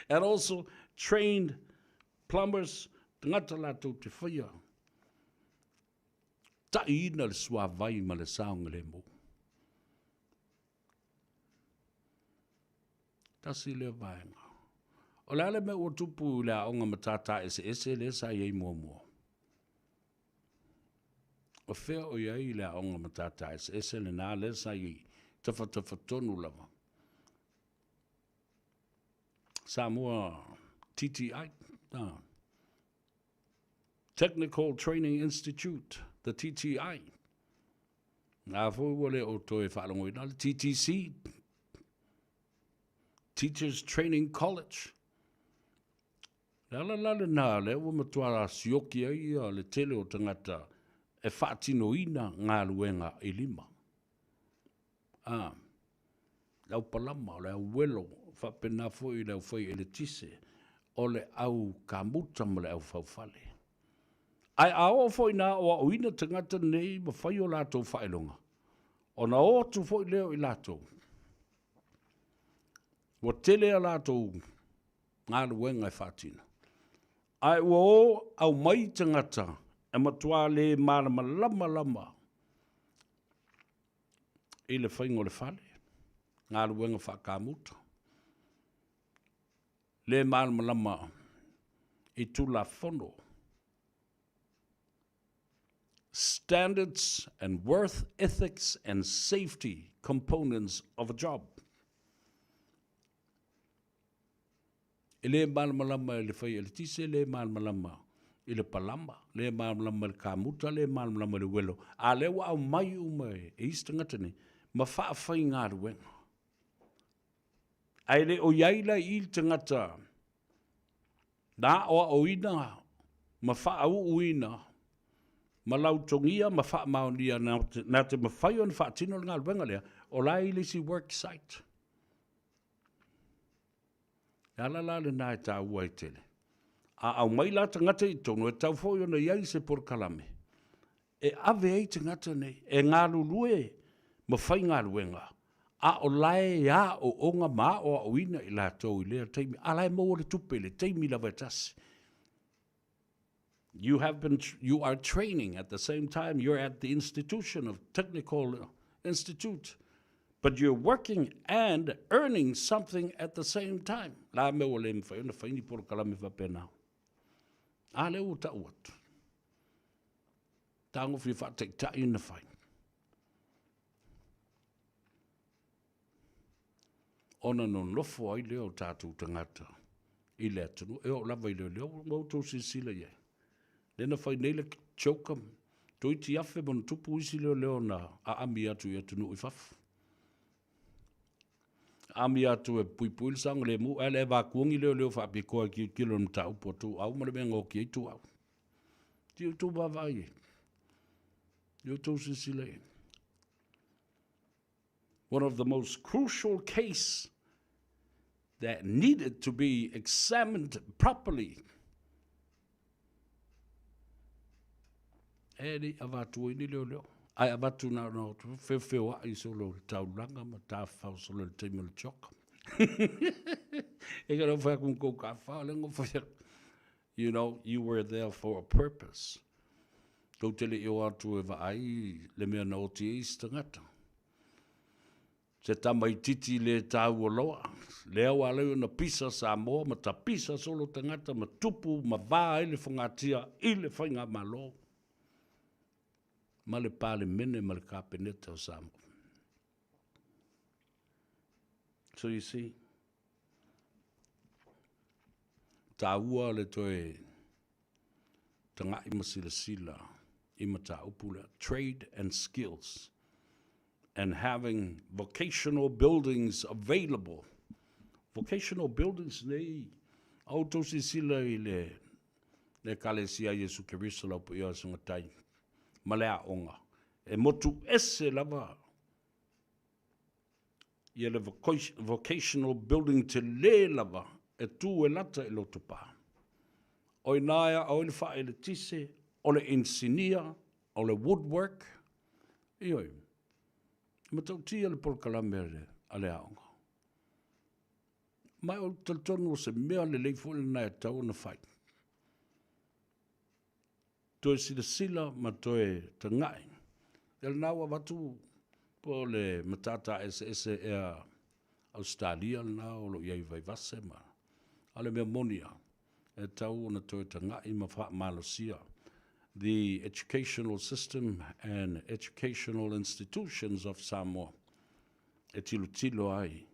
And also trained plumbers, tagata latou te faia taʻiina le suavai ma le saogalemu. Tasi lea vaega. O le a le mea ua tupu i le aoga matata eseese lea sa i ai muamua? O fea o i ai le aoga matata eseese lena lea sa i ai tafatafa tonu lava? Samoa TTI, Technical Training Institute, the TTI. Nā foi ua le o toe faalogoina le TTC, Teachers Training College. Le ala la lena lea ua matua sioki ai ia le tele o tagata e faatinoina galuega i lima. A, le au palama, o le au uelo, faapena foi i le au fai eletise, o le au kamuta ma le au faufale. Ae a oo foi ina aoaoina tagata nei ma fai o latou faailoga, ona o atu foi lea o i latou, ua tele a latou galuega e faatino. Ae ua o aumai tagata e matua le malamalama lava i le faiga o le fale, galuega faakamuta, le malamalama i Tulafono, standards and worth ethics and safety components of a job. E le malamalama i le fai eletise, le malamalama i le palama, le malamalama i le kamuta, le malamalama i le uelo, a lea ua aumai uma e isi tagata nei ma faafaigaluega. Ae le o i ai la i i le tagata na aoaoina ma faauuina ma lautogia ma faamaonia na te mafai ona faatino le galuega lea, o la e i le isi work site. Le ala la lena e taua ai tele. A aumai la tagata i totonu, e tatau foi ona i ai se polokalame e ave ai tagata nei e galulue ma faigaluega, a o la e aooga ma aoaoina i latou i lea taimi, a o la e maua le tupe i le taimi lava e tasi. You have been, you are training at the same time you're at the institution of technical institute. But you're working and earning something at the same time. La me ua le mawhai ona whai ni polokalame whapena. A le ua tau atu. Tāgofi whaataitai na whai. Ona nonofo ai lea o tatou tagata i le atunuu, e oo lava i leoleo ma outou silasila i ai. Lea na fai nei le CHOGM, toeitiiti afe ma ona tupu isi leoleo na aami atu i atunuu i fafo. Aami atu e puipui le saogalemu, ae le evakuogi leoleo faapitoa e tilotilo i le mataupu a Tuuau ma le mea na oti ai Tuuau. Se i outou vaavaai i ai, i outou silasila i ai. One of the most crucial case that needed to be examined properly. E le i avatua i ni leoleo. Ae avatu na ona feofeoai solo le taulaga ma tafafao solo i le taimi o le CHOGM. E ka fai atu kou tafafao, le ngo fai atu. You know, you were there for a purpose. Tou te le i o atu e vaai le mea na oti ai isi tagata. Se tamaititi le taua loa, lea ua alai ona pisa Samoa ma tapisa solo tagata ma tupu ma va ai le fogatia i le faigamalo ma le Palemene ma le Kapeneta o Samoa. So you see, taua le toe taga'i ma silasila i mataupu lea, trade and skills and having vocational buildings available. Vocational buildings nei, a outou silasila i le Ekalesia Iesu Keriso lau paia o Sugatai ma le aoga, e motu ese lava ia le vocational building tele lava e tu e lata i Lotopa. O ina e aao ai le faaeletise, o le inisinia, o le woodwork, ioe. E matautia le polokalame a le aoga. Ma ou te talitonu o se mea lelei foi lena e tatau ona fai. Toe silasila ma toe taga'i. Ia lena ua avatu po o le matata eseese ea Ausetalia lena o lo o i ai i Vaivase ma a o le mea moni lava, e tatau ona toe taga'i ma faamalosia the educational system and educational institutions of Samoa e tilotilo ai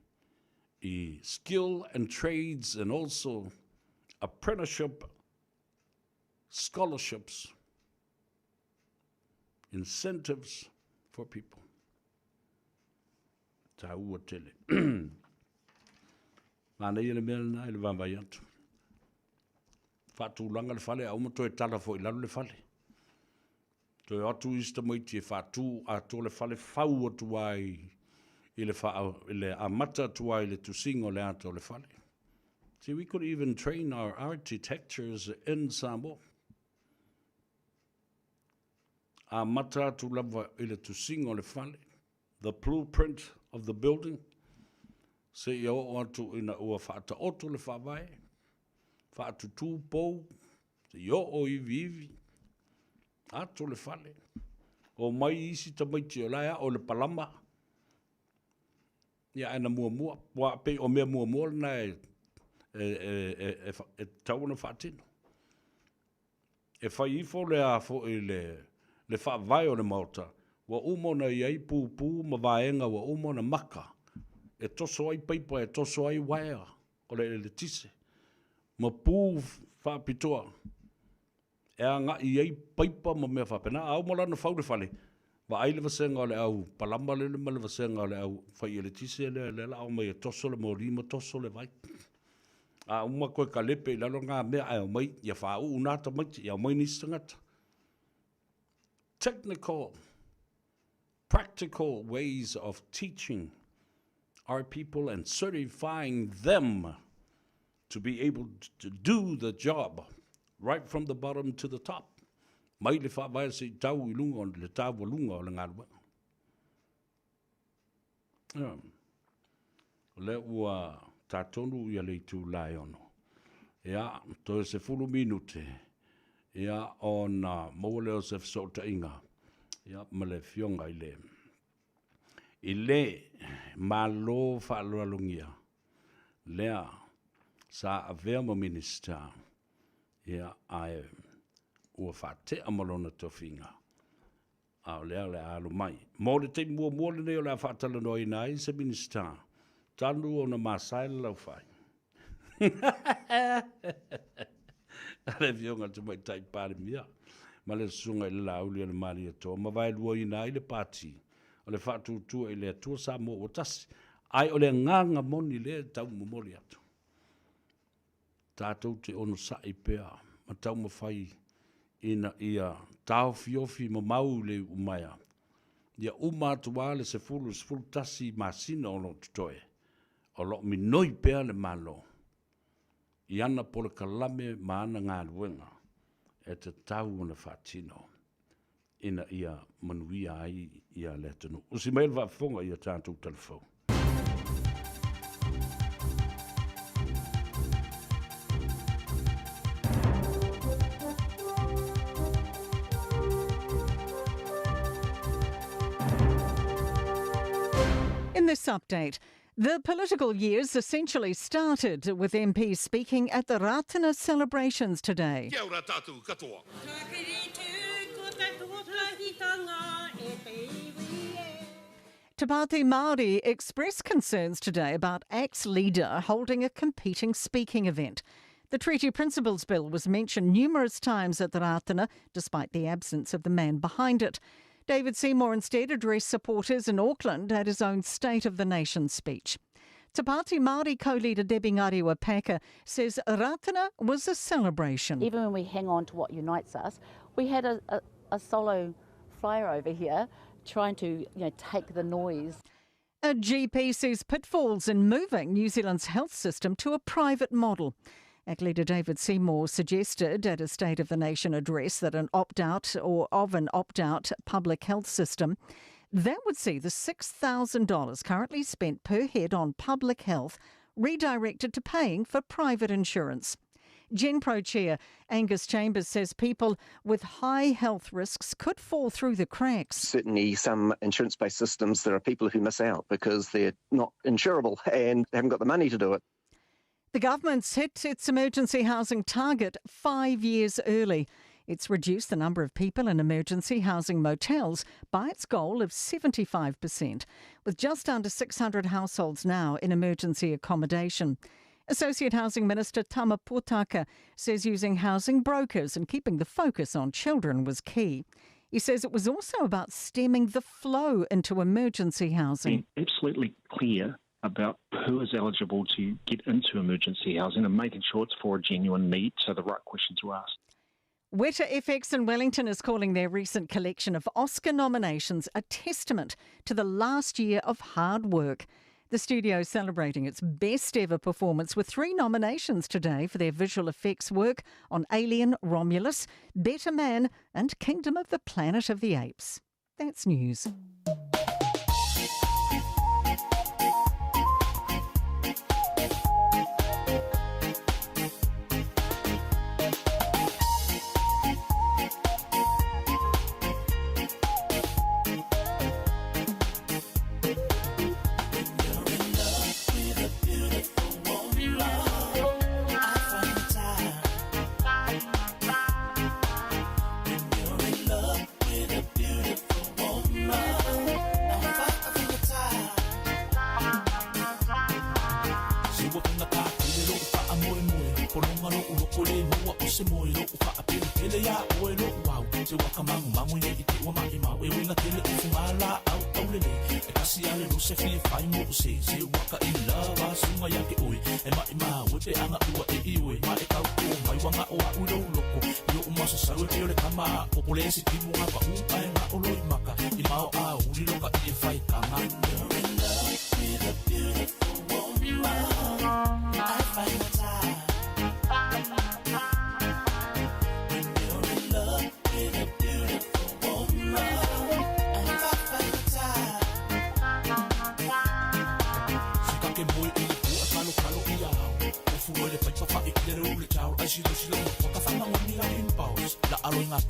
i skill and trades and also apprenticeship scholarships, incentives for people. Taua tele. Manaia le mea lena i le vaavaai atu. Faatulaga le fale, a uma toe tala foi i lalo le fale. Toe o atu isi tamaiti e faatu atoa le fale fau atu ai i le, faa, i le amata atu ai i le tusiga o le ata o le fale. See, we could even train our architectures in Samoa. Amata atu lava i le tusiga o le fale, the blueprint of the building, seia oo atu ina ua faataoto le faavae, faatutū pou, seia oo i iviivi, ato le fale. Omai isi tamaiti o la e ao i le palama, ia ae na muamua, aua pei o mea muamua lena e, e, e, e, e tatau ona faatino. E fai ifo le a foi le, le faavae o le Maota, ua uma ona i ai pupū ma vaega ua uma ona maka e toso ai paipa, e toso ai uaea o le eletise ma pu faapitoa e agai i ai paipa ma mea faapena. A uma la ona fau le fale, vaai le vasega o le au palama lele ma le vasega o le au fai eletise lea, lea la omai e toso le moli ma toso le vai. A uma toe kalepe i lalo ngā mea ae omai ia fāuu nā tamaiti, ia omai nisi tagata. Technical, practical ways of teaching our people and certifying them to be able to do the job right from the bottom to the top. Mai le faavae seia tau i luga o le taualuga o le galuega. Ia. O lea ua ta tonu ia le itula e 6. Ia, toe 10 minute. Ia, ona maua lea o se fesootaiga, ia, ma le afioga i le, i le Malo faaaloalogia lea sa avea ma Minisita, ia, ae ua faatea ma lona tofiga, a o lea o le a alo mai. Mo le taimi muamua lenei o le a faatalanoaina ai se Minisita talu ona masae le laufai. A le Afioga i le Tamaitai Palemia ma le Susuga i le Laauli o le Malietoa ma vaeluaina ai le Pati o le Faatuatua i le Atua Samoa ua Tasi. Ae o le agaga moni lea e tau momoli atu, tatou te onosai pea ma taumafai ina ia taofiofi ma mau le iumaea ia uma atu lava le 10 11 masina o lo o totoe, o lo o minoi pea le Malo i ana polokalame ma ana galuega e tatau ona faatino ina ia manuia ai ia le atunuu. Usi mai le faafofoga i a tatou talafou. In this update, the political year's essentially started with MPs speaking at the Ratana celebrations today. Kia ora tātou katoa. Te Pāti Māori expressed concerns today about ACT's leader holding a competing speaking event. The Treaty Principles Bill was mentioned numerous times at the Ratana, despite the absence of the man behind it. David Seymour instead addressed supporters in Auckland at his own State of the Nation speech. Te Pāti Māori co-leader Debbie Ngarewa Packer says Ratana was a celebration. Even when we hang on to what unites us, we had a, a, a solo flyer over here trying to you know, take the noise. A GP sees pitfalls in moving New Zealand's health system to a private model. ACT leader David Seymour suggested at a State of the Nation address that an opt-out or of an opt-out public health system that would see the $6,000 currently spent per head on public health redirected to paying for private insurance. GenPro Chair Angus Chambers says people with high health risks could fall through the cracks. Certainly, some insurance based systems, there are people who miss out because they're not insurable and haven't got the money to do it. The government's hit its emergency housing target five years early. It's reduced the number of people in emergency housing motels by its goal of 75%, with just under 600 households now in emergency accommodation. Associate Housing Minister Tama Potaka says using housing brokers and keeping the focus on children was key. He says it was also about stemming the flow into emergency housing. Being absolutely clear about who is eligible to get into emergency housing and making sure it's for a genuine need, so the right question to ask. Weta FX in Wellington is calling their recent collection of Oscar nominations a testament to the last year of hard work. The studio is celebrating its best ever performance with three nominations today for their visual effects work on Alien Romulus, Better Man, and Kingdom of the Planet of the Apes. That's news.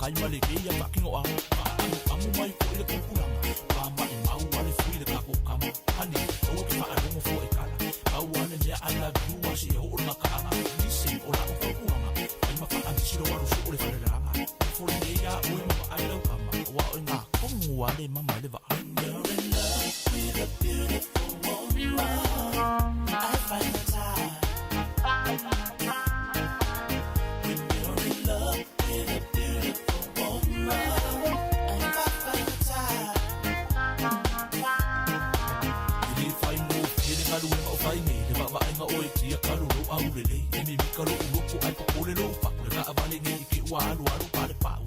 kai ma le keia faakino ao Faamuamu mai foʻi le pupulaga Pamaʻimau a le fui le kako kama Hani aua ke faalogo fua e kala Pau a le mea I love you a seia oo le makaaga Listen o laʻu fautuaga Fai ma faaagisi lou alu soo le falelalaga Nofo lelei iā oe ma vaai lau kama Auā o iga tonu a le mama i le vaai You're in love with a beautiful woman I find the time When you're in love with a beautiful woman I find the time E lē faigofie le galuega o fai nei Le vaavaaiga o e tia kalu lou aulelei E mimika loʻu loto ae popole lou fatu Le taavale nei i ke ua alualu palepau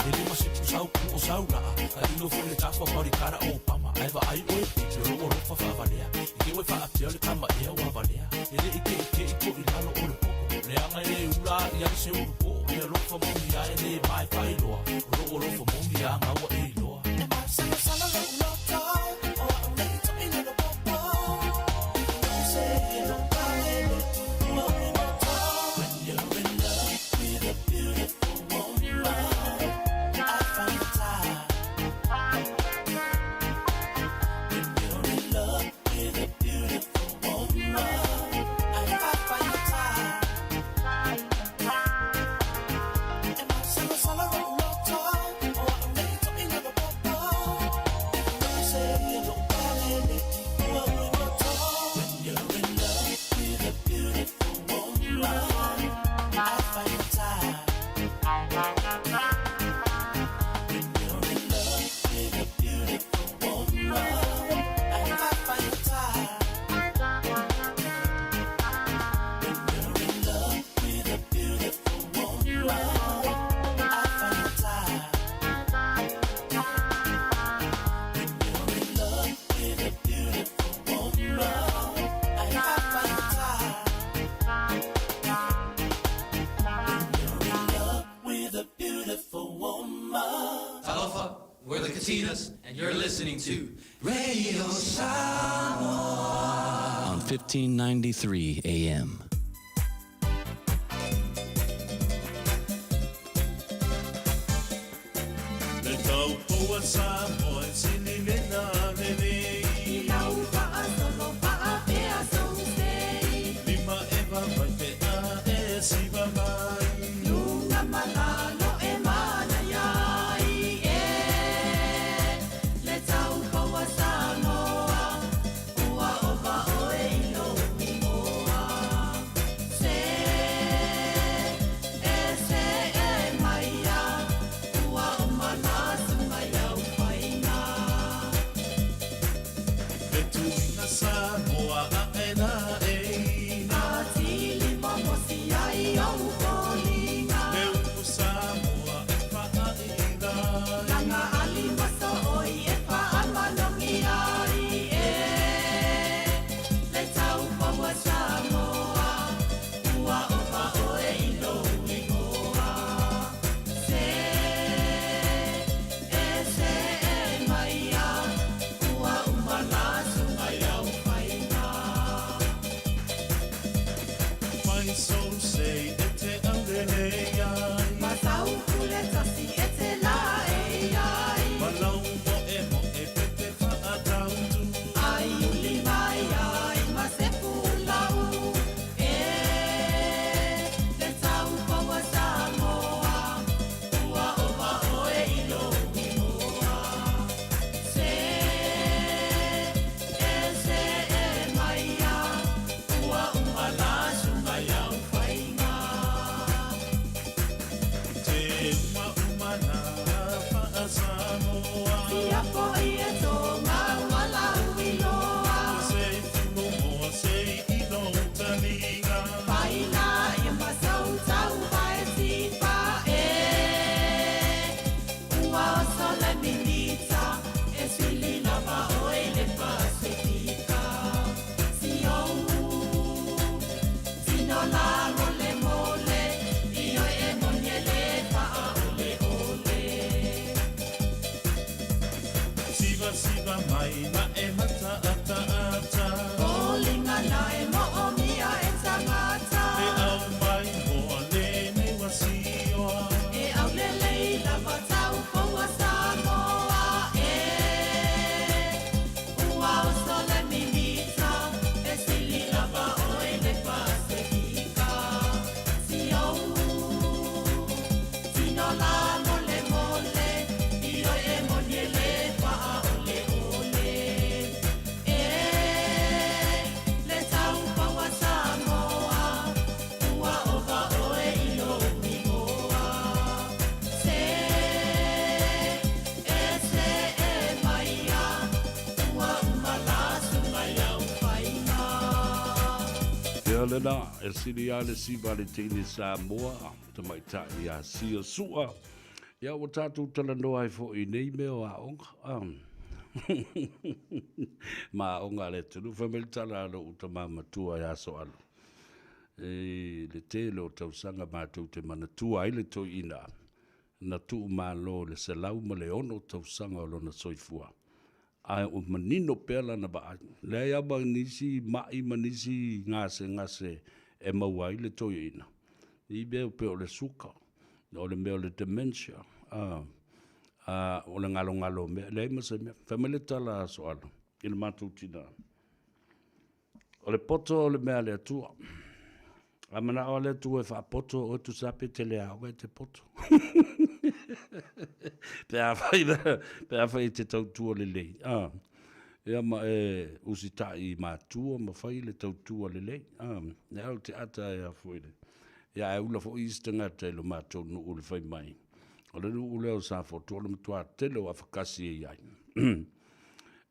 E le ma se pusau ku o sau laa Taʻilo foi le tafa palikala o Obama Ae vaai oe baby o lou alofa faavalea I ke ua e faapea o le tama ea ua valea E le i keʻikeʻi koʻi lalo o le poto Leaga e le ula aʻi ai se ulu poʻo E alofa moni a e le mae faailoa O lou alofa moni a gaua e iloa E masalosalo lou loto O aʻu nei toʻila lou popo Se e lou palele ua ui moto When you're in love with a beautiful woman I find the time When you're in love with a beautiful woman I find the time E masalosalo lou loto O aʻu nei toʻila lou popo Se e lou palele ua ui moto When you're in love with a beautiful woman I find the time When you're in love with a beautiful woman I find the time When you're in love with a beautiful woman I find the time When you're in love with a beautiful woman I find the time When you're in love with a beautiful woman Talofa, we're the Katinas, and you're listening to Radio Samoa on 1593 AM. Le taupoa Samoa e sili lena lelei. I lau faasolo faapea sou sei. Lima eva mai pe a e siva mai. Luga ma lalo e manaia ai e. Le taupoa Samoa, ua ova oe i lou igoa. Se e se e mai ia, ua uma la suga i au faiga. Le tuiga Samoa a e la e. Atili momosi ai ou foliga. Le upu Samoa e faaila. Laga ali maso oi e faamalongi ai e. Le taupoa Samoa, ua ova oe i lou igoa. Se e se e mai ia, ua uma la suga i au faiga. Ia lena, e sili lava le siva a le teine Samoa, tamaitai ia Sia Sua. Ia ua tatou talanoa ai foi i nei mea o aoga. Ah. Ma aoga a le atunuu. Fai mai le tala a lou tama matua ia Soalu. I le tele o tausaga matou te manatua ai le toeaina na tuumalo i le 106 tausaga o lona soifua, ae ua manino pea lana vaai. Leai lava ma nisi ma'i ma nisi gasegase e maua ai le toeaina, i mea pei o le suka, o le mea o le dementia, a, a, o le galogalo o mea, leai ma se mea. Fai mai le tala a Soala i le matou tina, O le poto o le mea a le Atua. A manao le Atua e faapoto oe tusa lava pe te le aoga e te poto. Pe afai pe afai e te tautua lelei, a, ia ma e usitai i matua ma fai le tautua lelei, a, lea ou te ata ai lava foi i le, ia ae ula foi isi tagata i lo matou nuu i le fai mai, o le nuu lea o Safotu o le matua tele o afakasi e i ai.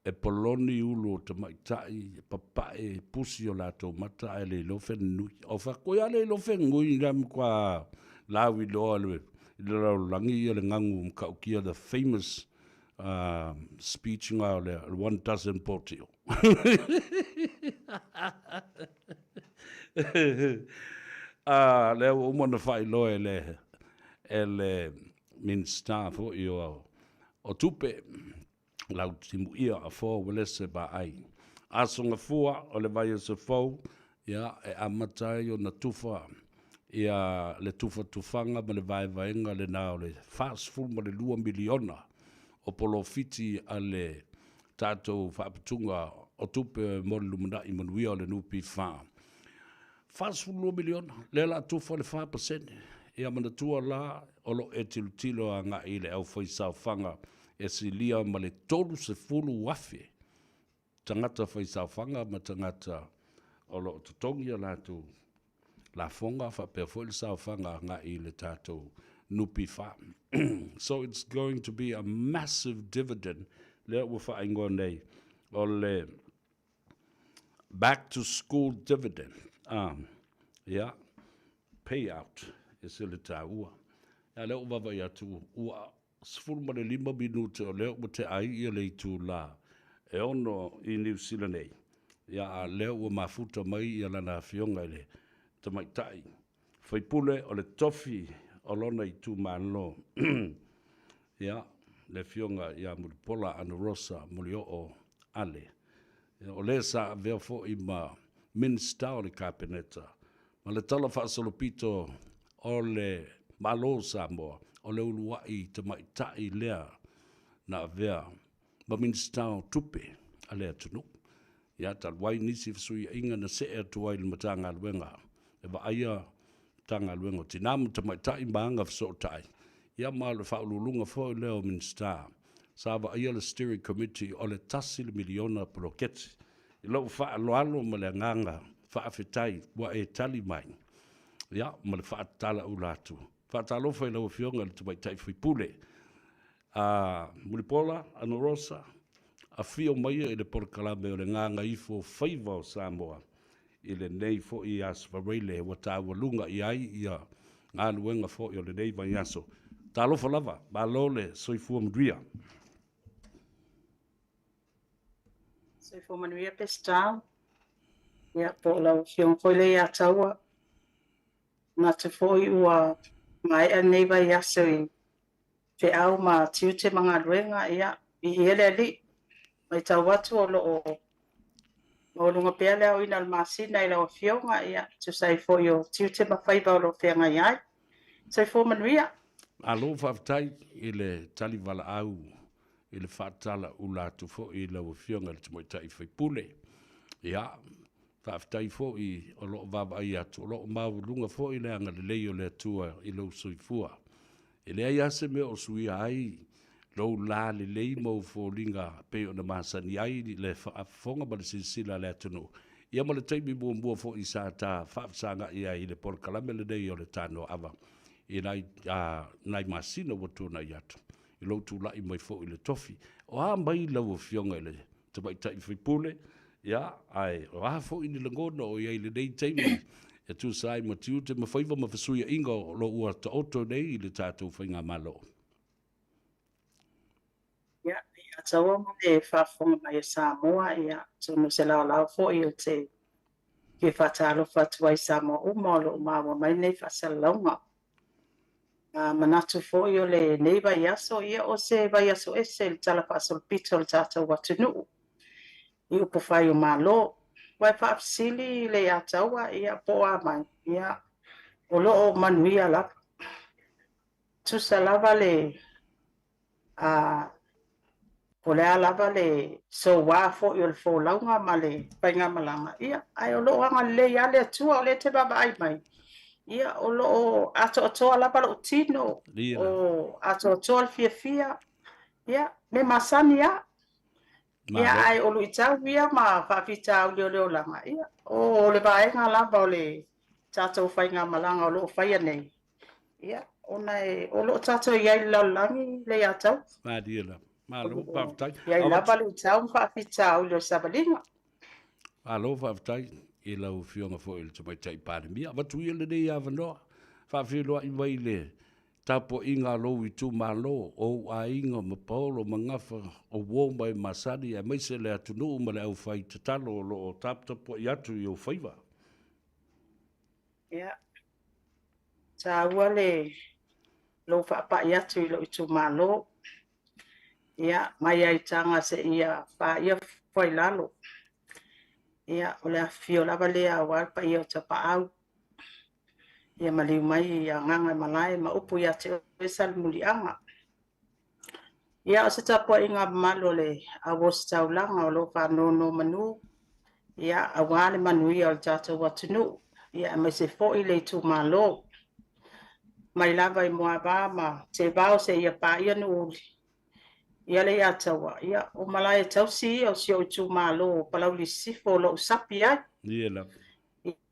E poloni ulu o tamaitai, e papae e pusi o latou mata ae le iloa fenui. O fai atu, ia le iloa fenui la matua lauiloa i le lalolagi ia le gagu matautia the famous speech na o le one dozen potio. A lea ua uma ona faailoa e le e le Minisita foi o Tupe lau timuia a fo Uelese Vaai. Aso Gafua o le vaiaso fou, ia, e amata ai ona tufa ia le tufatufaga ma le vaevaega lena o le $42 miliona o polofiti a le tatou Faaputuga o Tupe mo le Lumanai Manuia o le NPF. $42 miliona, lea o le a tufa le 4%. Ia manatua la, o lo o e tilotilo agai i le aufaisaofaga e silia ma le 30,000 tagata faisaofaga ma tagata o lo o totogi a latou lafoga faapea foi le saofaga agai i le tatou NPF. So it's going to be a massive dividend lea ua faaigoa nei o le Back to school dividend, a, ia, payout, e se le taua. A lea ua vaavaai atu, ua 15 minute o lea ua tea ai ia le itula e 6 i Niu Sila nei. Ia, a lea ua mafuta mai ia lana afioga i le tamaitai faipule o le tofi o lona itumalo, ia, le afioga ia Mulipola Anarosa Molioo Ale. O le sa avea foi ma Minisita o le Kapeneta ma le Tala Faasolopito o le Malo o Samoa, o le uluai tamaitai lea na avea ma Minisita o Tupe a le atunuu. Ia, talu ai nisi fesuiaiga na see atu ai i le Matagaluega e vaaia Matagaluega o Tina ma Tamaitai ma Agafesootai, ia ma o le Faauluuluga foi lea o Minisita sa vaaia le Steering Committee o le $1 miliona poloketi. I lou faaaloalo ma le agaga faafetai ua e tali mai, ia, ma le faatatalaula atu. Faatalofa i lau Afioga i le Tamaitai Sui Usufono a Mulipola Anarosa, afio maia i le polokalame o le Gagaifo Faiva o Samoa i lenei foi Aso Faraile ua taualuga i ai ia galuega foi o lenei vaiaso. Talofa lava, malo le soifua manuia. Soifua manuia Peseta. Ia, po o lau Afioga foi lea ia Taua. Manatu foi ua maea lenei vaiaso i feau ma tiute ma galuega, ia, viia le Alii. Matau atu o lo o maualuga pea le aoina o le masina i lau Afioga, ia, e tusa ai foi o tiute ma faiva o lo o feagai ai. Soifua manuia. Malo faafetai i le tali valaau i le faatalaula atu foi i lau Afioga i le Tamaitai Sui Usufono. Ia, faafetai foi o lo o vaavaai atu, o lo o maualuga foi le agalelei o le Atua i lou soifua. E leai lava se mea o suia ai lou lalelei ma ou foliga pei ona masani ai le faafofoga ma le silasila a le atunuu, ia ma le taimi muamua foi sa ta faafesagai ai i le polokalame lenei o le Tanoaava i nai, nai masina ua tuanai atu i lou tulai mai foi i le tofi. O a mai lau Afioga i le Tamaitai Faipule? Ia, ae o a foi ni lagona o i ai i lenei taimi e tusa ai ma tiute ma faiva ma fesuiaiga o lo o ua taoto nei i le tatou Faigamalo? Ia, ia taua ma le faafofoga mai a Samoa, ia, atonu o se laolao foi ou te fia faatalofa atu ai i Samoa uma o lo o maua mai lenei faasalalauga. A manatu foi o lenei vaiaso, ia o se vaiaso ese i le talafaasolopito o le tatou atunuu i upufai o Malo. Ua e faafesili le ia Taua, ia po o a mai, ia o lo o manuia lava. Tusa lava le A po o le a lava le soua foi o le folauga ma le faigamalaga, ia, ae o lo o agalelei lava le Atua, o lea e te vaavaai mai, ia, o lo o atoatoa lava lou tino, o atoatoa le fiafia, ia, mea masani lava. Ia, ae o luitau ia ma faafitauli o le olaga, ia, o le vaega lava o le tatou faigamalaga o lo o faia nei, Ia, ona e, o lo o tatou i ai i le lalolagi le ia tau. Malie lava. Malo, faafetai. I ai lava luitau ma faafitauli o le savaliga. Malo faafetai i lau Afioga foi i le Tamaitai Palemia. Avatu ia lenei avanoa, faafeiloai mai le tapuaiga a lou itumalo, o ou aiga ma paolo ma gafa o uo ma e masani, aemaise le atunuu ma le aufai tatalo o lo o taputapuai atu i ou faiva. Ia, taua le lou faapai atu i lou itumalo. Ia, mai lava i Taga seia paia Fuailalo. Ia, o le afifio lava lea aua le paia o Tapaau. Ia maliu mai i Gagaemalae ma upu ia te oe Salemuliaga. Ia, o se tapuaiga mamalu o le auositaulaga o lo o faanonomanu, ia, aua le manuia o le tatou atunuu, ia, aemaise foi le itumalo. Mai lava i Moava ma Tevao seia paia Nuuuli, ia le ia Taua, ia, o malae tausi ia o si ou itumalo o Palauli Sisifo o lo o sapi ai. Ia lava.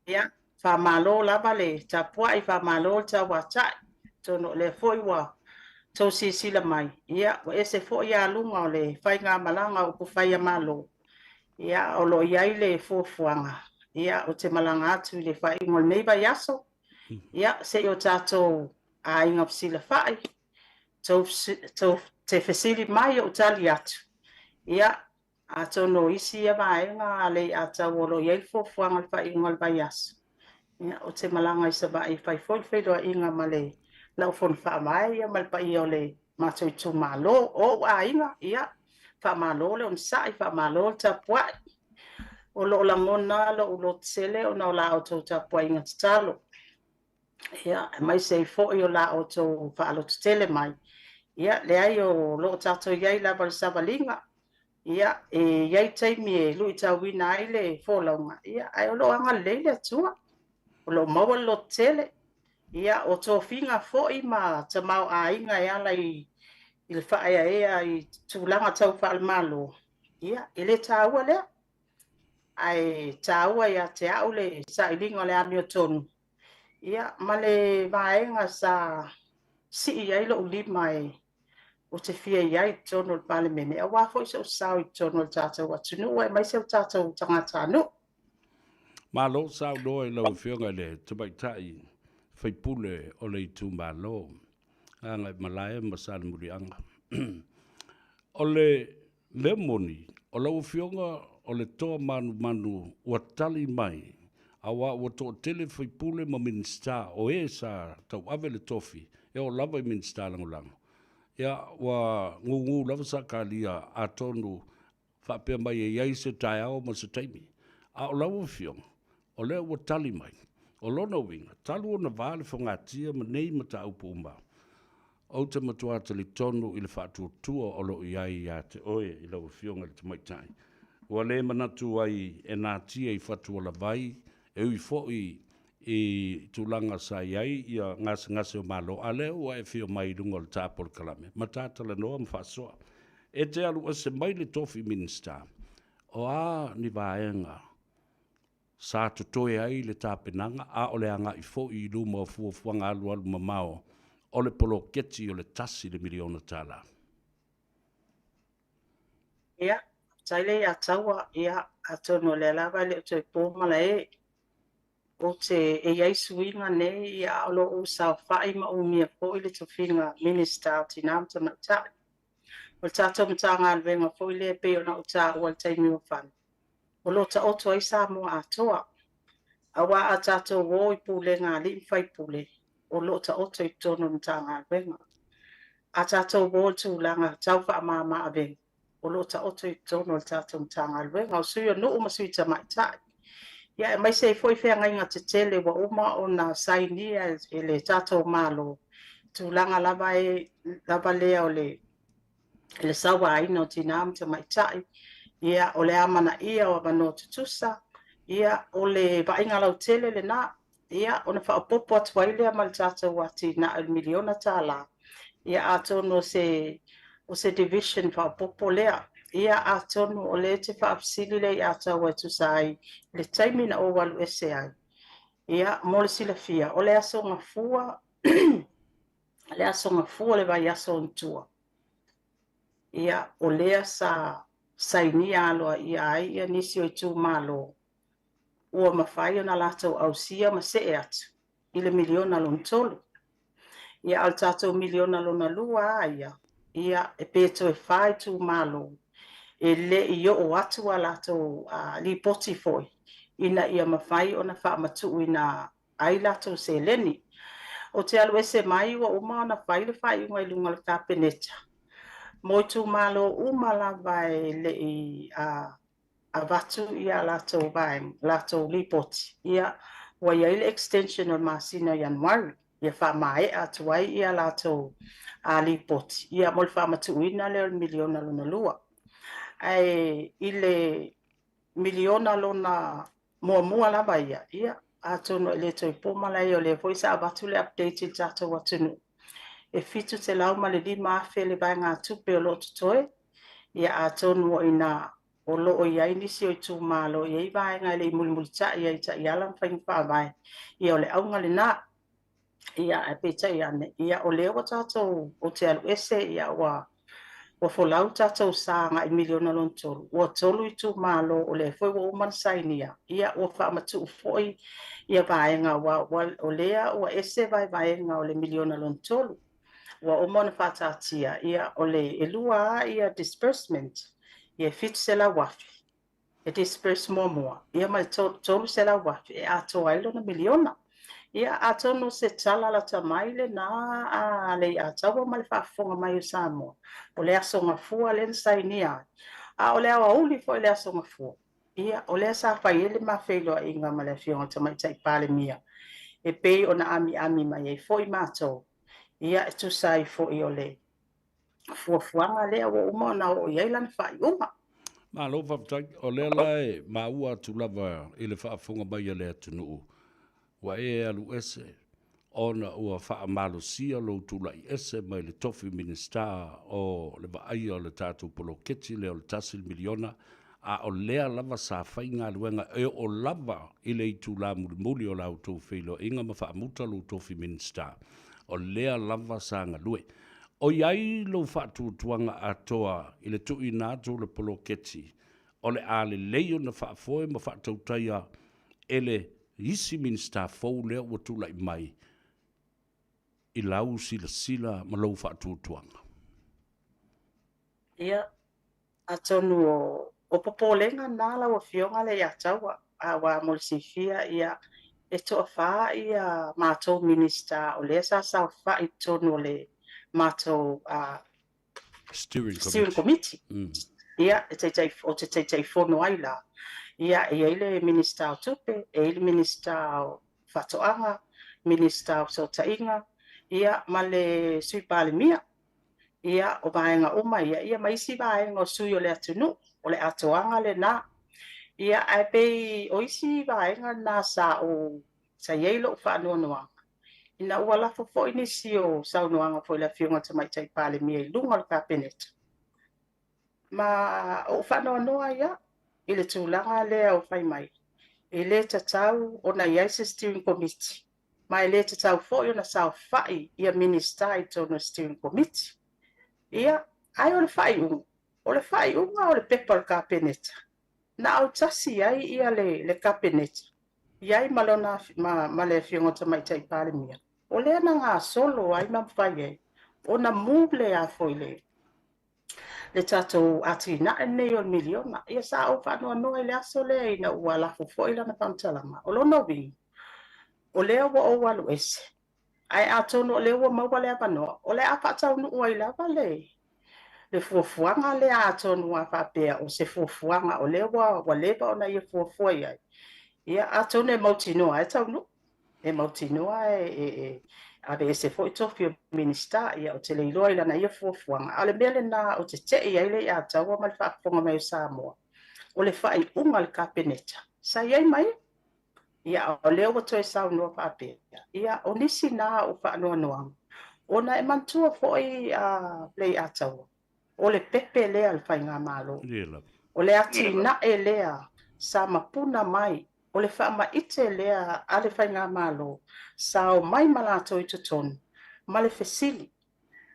Ia, faamalo lava le tapuai, faamalo le tauatai. Atonu o lea foi ua tou silasila mai, ia, ua ese foi aluga o le faigamalaga o upufai a Malo. Ia, o lo o i ai le fuafuaga, ia, ou te malaga atu i le faaiuga o lenei vaiaso, ia, se i o tatou aiga fesilafai, tou, tou te fesili mai ou tali atu, ia, Atonu o isi ia vaega a le Iatau o lo o i ai le fuafuaga i le faaiuga o le vaiaso, ia, ou te malaga i Savaii e fai foi le feiloaiga ma le lau Fono Faavae ia ma le paia o le matou itumalo. O ou aiga, ia, faamalo le onosai, faamalo le tapuai. O lo o lagona lou lototele ona o la outou tapuaiga tatalo. Ia, aemaise ai foi o la outou faalototele mai. Ia, leai o lo o tatou i ai lava i le savaliga. Ia, e i ai taimi e luitauina ai le folauga, ia, ae o lo o agalelei le Atua. O lo o maua le lototele. Ia, o tofiga foi ma tamaoaiga e ala i i le faaeaea i tulaga tau faale-Malo, ia, e le taua lea. Ae taua ia te au le sailiga o le amiotonu, ia, ma le vaega sa sii ai lou lima e ou te fia i ai i totonu o le Palemene, aua foi sou sao i totonu o le tatou atunuu aemaise o tatou tagatanuu. Malo saunoa i lau Afioga i le Tamaitai Faipule o le itumalo Gagaemalae ma Salemuliaga. O le mea moni, o lau Afioga o le toa manumanu ua tali mai, aua ua toatele faipule ma Minisita o e sa tauave le tofi e oo lava i Minisita Lagolago. Ia, ua gugu lava Sakalia atonu faapea mai e i ai se taeao ma se taimi. A o lau Afioga, o lea ua tali mai. O lona uiga, talu ona va le fogatia ma nei mataupu uma, ou te matua talitonu i le faatuatua o lo o i ai ia te oe i lau Afioga i le Tamaitai. Ua le manatu ai e natia i fatualavai, e ui foi i tulaga sa i ai ia gasegase o Malo, a lea ua e afio mai i luga o le ta polokalame ma ta talanoa ma faasoa. E te alu ese mai le tofi Minisita, o a ni vaega sa totoe ai le tapenaga a o le agai foi i luma o fuafuaga alualu mamao o le poloketi o le $1 miliona? Ia, Faafetai le Ataua, ia atonu o lea lava e le o toe po malae. Ou te, e i ai suiga nei, ia a o lo o ou saofai ma umia foi le tofiga Minisita o Tina ma Tamaitai. O le tatou Matagaluega foi lea e pei ona ou taua i le taimi ua fano, o lo o taoto ai Samoa atoa. Aua a tatou o i pulega a alii ma faipule, o lo o taoto i totonu o le Matagaluega. A tatou o i tulaga tau faamama avega, o lo o taoto i totonu o le tatou Matagaluega, o sui o nuu ma sui tamaitai. Ia aemaise ai foi feagaiga tetele ua uma ona sainia e le tatou Malo, tulaga lava e lava lea o le le sauaina o tinā ma tamaitai, ia o le amanaia o avanoa tutusa, ia o le vaaiga lautele lena. Ia, ona faaopoopo atu ai lea ma le tatou atinae o le miliona tala. Ia, atonu o se, o se division faaopoopo lea. Ia, atonu o lea e te faafesili lea ia Ataua e tusa ai le taimi na ou alu ese ai. Ia, mo le silafia, o le Aso Gafua, le Aso Gafua o le vaiaso ona tua. Ia, o lea sa sainia aloaia ai ia nisi o itumalo ua mafai ona latou ausia ma see atu i le miliona lona tolu. Ia, a o le tatou miliona lona lua lava ia, ia, e pe toe fa itumalo e le i oo atu a latou lipoti foi ina ia mafai ona faamatuuina ai latou seleni. Ou te alu ese mai ua uma ona fai le faaiuga i luga o le Kapeneta mo itumalo uma lava e le i avatu ia latou vaega, latou lipoti, ia, ua i ai le extension o le masina o Ianuari, ia faamaea atu ai ia latou lipoti, ia, mo le faamatuuina lea o le miliona lona lua. Ae i le miliona lona muamua lava ia, ia, atonu e le toe po malae, o lea foi sa avatu le update i le tatou atunuu, e $705,000 le vaegatupe o lo o totoe, ia, atonu o i ina o lo o i ai nisi o itumalo e i ai vaega e le i mulimulitai ai i taiala ma faiga faavae, ia o le auga lena. Ia, ae peitai ane, ia o lea ua tatou, ou te alu ese, ia ua ua folau tatou sa agai miliona lona tolu, ua tolu itumalo o lea foi ua uma ona sainia, ia ua faamatuu foi ia vaega, ua, ua, o lea ua ese vaevaega o le miliona lona tolu. Ua uma ona faataatia, ia o le e lua lava ia disbursement, ia e $700,000 e disburse muamua, ia ma le $300,000 e atoa ai lona miliona. Ia atonu o se tala lata mai lena a le Ataua ma le faafofoga mai o Samoa, o le Aso Gafua lea na sainia ai, a o le aoauli foi le Aso Gafua. Ia, o lea sa fai ai le ma feiloaiga ma le Afioga i le Tamaitai Palemia, e pei ona amiami mai ai foi matou, ia e tusa ai foi o le fuafuaga lea ua uma ona oo i ai lana faaiuga. Malo faafetai. O lea la e maua atu lava i le faafofoga mai a le atunuu, ua e alu ese ona ua faamalosia lou tulai ese mai le tofi Minisita o le vaaia o le tatou poloketi lea o le $1 miliona, a o lea lava sa fai galuega e oo lava i le itula mulimuli o la outou feiloaiga ma faamuta lou tofi Minisita, o lea lava sa galue. O i ai lou faatuatuaga atoa i le tuuina atu o le poloketi o le a lelei ona faafoe ma faatautaia e le isi Minisita fou lea ua tulai mai i lau silasila ma lou faatuatuaga? Ia, atonu o popolega na lau Afioga le ia Taua, aua mo le silafia, ia, e toafa ia matou Minisita o lea sa saofai i totonu o le matou Steering Committee. Ia, e taitai, ou te Taitaifono ai la. Ia, e i ai le Minisita o Tupe, e i ai le Minisita o Faatoaga, Minisita o Fesootaiga, ia, ma le Sui Palemia. Ia, o vaega uma ia, ia ma isi vaega o sui o le atunuu, o le atoaga lena. Ia, ae pei o isi vaega na sa ou, sa i ai lou faanoanoaga, ina ua lafo foi nisi o saunoaga foi i le Afioga i le Tamaitai Palemia i luga o le Kapeneta, ma ou faanoanoa ai au i le tulaga lea o fai mai, e le tatau ona i ai se Steering Committee, ma e le tatau foi ona saofai ia Minisita i totonu o le Steering Committee. Ia, ae o le faaiuga, O le faaiuga o le pepa o le Kapeneta, na autasi ai ia le, le Kapeneta, i ai ma lona, ma, ma le Afioga i le Tamaitai Palemia, o lea na gasolo ai ma mafai ai ona move le a foi le, le tatou atinae lenei o le miliona. Ia sa ou faanoanoa i le aso lea ina ua lafo foi lana faamatalaga. O lona uiga, o lea ua ou alu ese, ae atonu o lea ua maua le avanoa, o le a faataunuu ai lava le, le fuafuaga lea atonu a faapea o se fuafuaga o lea ua, ua leva ona ia fuafua i ai. Ia atonu e mautinoa e taunuu, e mautinoa e, e, e aveese foi tofi o Minisita, ia ou te le iloa i lana ia fuafuaga. A o le mea lena ou te tei ai le Leiataua ma le faafofoga mai o Samoa, o le faaiuga a le Kapeneta sa i ai ma ia. Ia, o lea ua toe saunoa faapea, ia, o nisi na o faanoanoaga, ona e manatua foi a Leiataua, o le pepe lea a le Faigamalo. O le atinae lea sa mapuna mai, o le faamaite lea a le Faigamalo sa omai ma latou i totonu ma le fesili,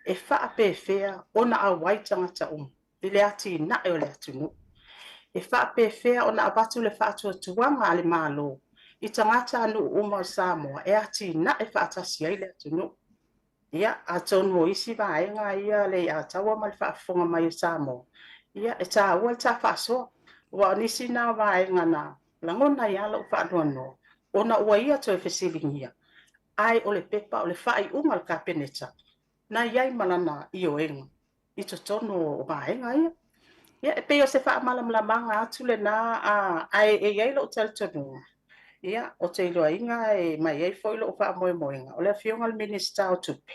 e faapefea ona auai tagata uma i le atinae o le atunuu? E faapefea ona avatu le faatuatuaga a le Malo i tagatanuu uma o Samoa e atinae faatasi ai le atunuu? Ia, atonu o isi vaega ia Leiataua ma le faafofoga mai o Samoa, ia, e taua le ta faasoa, aua o nisi na o vaega na lagona ai lava lou faanoanoa, ona ua ia toe fesiligia, ae o le pepa o le faaiuga a le Kapeneta na i ai ma lana ioega i totonu o vaega ia. Ia, e pei o se faamalamalamaga atu lena, a, ae e i ai lou talitonuga, ia, ou te iloaina e mai ai foi lou faamoemoega, o le Afioga i le Minisita o Tupe,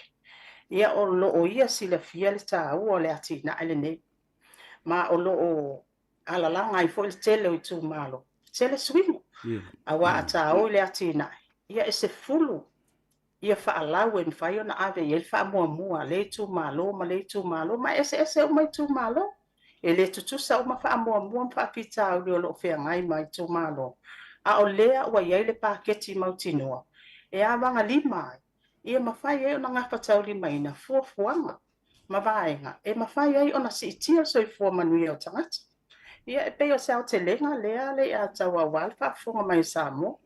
ia, o lo o ia silafia le taua o le atinae lenei, ma o lo o alalaga ai foi le tele o itumalo, tele suiga, aua a taoi le atinae, ia, e 10 ia faalau e mafai ona ave i ai le faamuamua a lea itumalo ma lea itumalo, ma e eseese uma itumalo. E le tutusa uma faamuamua ma faafitauli o lo o feagai ma itumalo, a o lea ua i ai le paketi mautinoa e avagalima ai, ia mafai ai ona gafataulimaina fuafuaga ma vaega e mafai ai ona siitia le soifua manuia o tagata. Ia, e pei o se aotelega lea Leiataua aua le faafofoga mai o Samoa.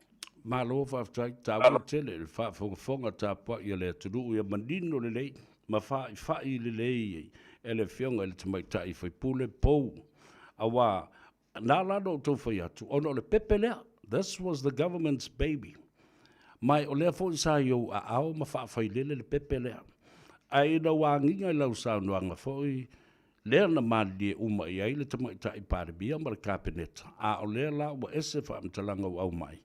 Malo faafetai, taua tele le faafogafoga tapuai a le atunuu ia manino lelei ma fa'ifa'i lelei e le Afioga i le Tamaitai Faipule pou, auā na ala ona outou fai atu ona o le pepe lea, this was the government's baby, ma o lea foi sa i ou aao ma faafailele le pepe lea. Ae ina ua agiga i lau saunoaga foi, lea na malilie uma i ai le Tamaitai Palemia ma le Kapeneta, a o lea la ua ese faamatalaga ua aumai.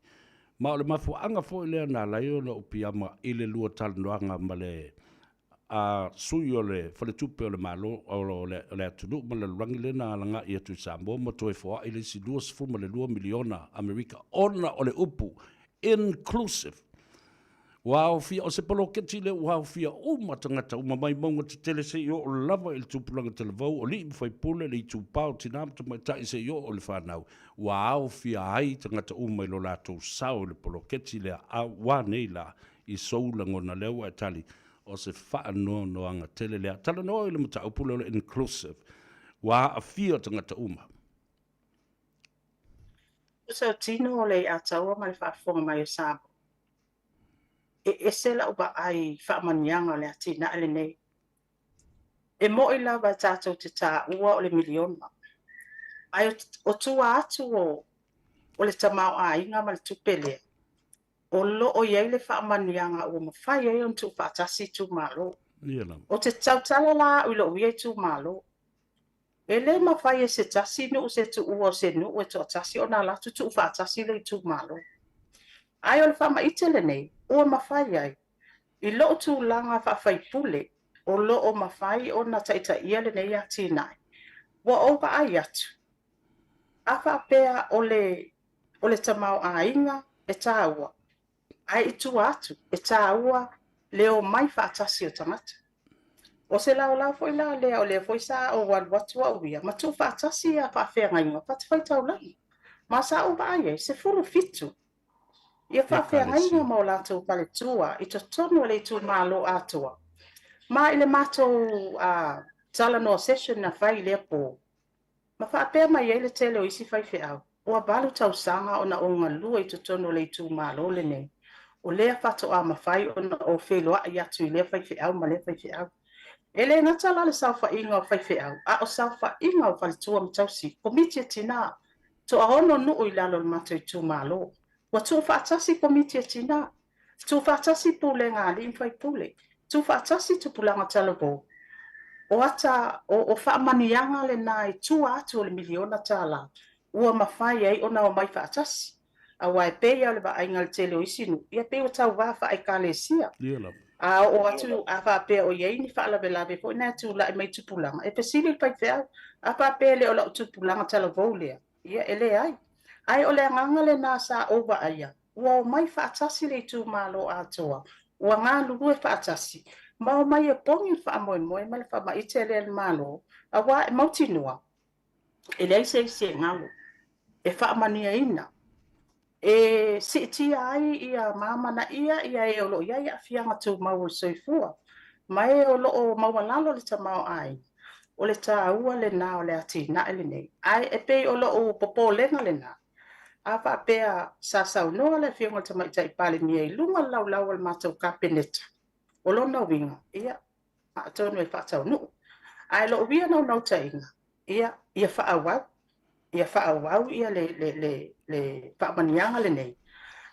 Ma o le mafuaaga foi lea na ala ai ona ou piama i le lua talanoaga ma le a sui o le Faletupe o le Malo o le atunuu ma le lalolagi lea na alaga'i atu i Samoa ma toe foa'i le isi $22 miliona Amerika ona o le upu inclusive. Ua aofia, o se poloketi lea ua aofia uma tagata uma mai mauga tetele seia oo lava i le tupulaga talavou, o alii ma faipule, le itupa o tina ma tamaitai seia oo i le fanau. Ua aofia ai tagata uma i lo latou sao i le poloketi lea, a ua nei la i sou lagona lea ua e tali, o se faanoanoaga tele lea. Talanoa i le mataupu lea o le inclusive, ua aafia tagata uma. O tino o le Ataua ma le faafofoga mai o Samoa. E ese lau vaai i faamanuiaga o le atinae lenei. E mo'i lava e tatou te taua o le miliona. Ae o tua atu o, o le tamaoaiga ma le tupe lea, o lo o i ai le faamanuiaga ua mafai ai ona tuufaatasi itumalo. Ou te tautala la au i lou ia itumalo. E le mafai e se tasi nuu se tuua o se nuu e toatasi ona alu atu tuufaatasi le itumalo. Ae o le faamaite lenei, ua mafai ai, i lou tulaga faafaipule, o lo o mafai ona taitaia lenei atinae. Ua ou vaai atu, a faapea o le, o le tamaoaiga e taua, Ae i tua atu, e taua le omai faatasi o tagata. O se laolao foi la lea o lea foi sa ou alu atu au ia ma tuufaatasi ia faafeagaiga o fatafaitaulaga. Ma sa ou vaai ai, 17 ia faafeagaiga ma o latou faletua i totonu o le itumalo atoa. Ma i le matou talanoa session na fai i lea po, Ma faapea mai ai le tele o isi faifeau, ua valu tausaga ona ou galue i totonu o le itumalo lenei, o lea faatoa mafai ona ou feiloai atu i lea faifeau ma lea faifeau. E le gata la le saofaiga o faifeau, a o saofaiga o faletua ma tausi, komiti a tina, toaono nuu i lalo o le matou itumalo. Ua tuufaatasi komiti a tina, tuufaatasi pulega a alii ma faipule, tuufaatasi tupulaga talavou. O ata, o, o faamanuiaga lena i tua atu o le miliona tala, ua mafai ai ona omai faatasi. Aua e pei lava o le vaaiga a le tele o isi nuu, ia pei ua tauva faa-Ekalesia. A oo atu, a faapea o i ai ni faalavelave foi na e tulai mai i tupulaga, e fesili le faifeau, a faapea e le o lau tupulaga talavou lea, Ia, e leai. Ae o le agaga lena sa ou vaaia, ua omai faatasi le itumalo atoa, ua galulue faatasi, ma omai e pogi le faamoemoe ma le faamaite lea i le Malo, aua e mautinoa, e leai se isi e galo, e faamanuiaina, e siitia ai ia ma amanaia ia e o lo o i ai aafiaga tumau o le soifua, ma e o lo o maualalo le tamaoaiga. O le taua lena o le atinae lenei. Ae e pei o lou popolega lena, a faapea sa saunoa le Afioga i le Tamaitai Palemia i luga o le laulau a le matou Kapeneta, o lona uiga, ia, atonu e faataunuu. Ae lou ia naunautaiga, ia, ia faaauau, ia faaauau ia le, le, le, le faamanuiaga lenei,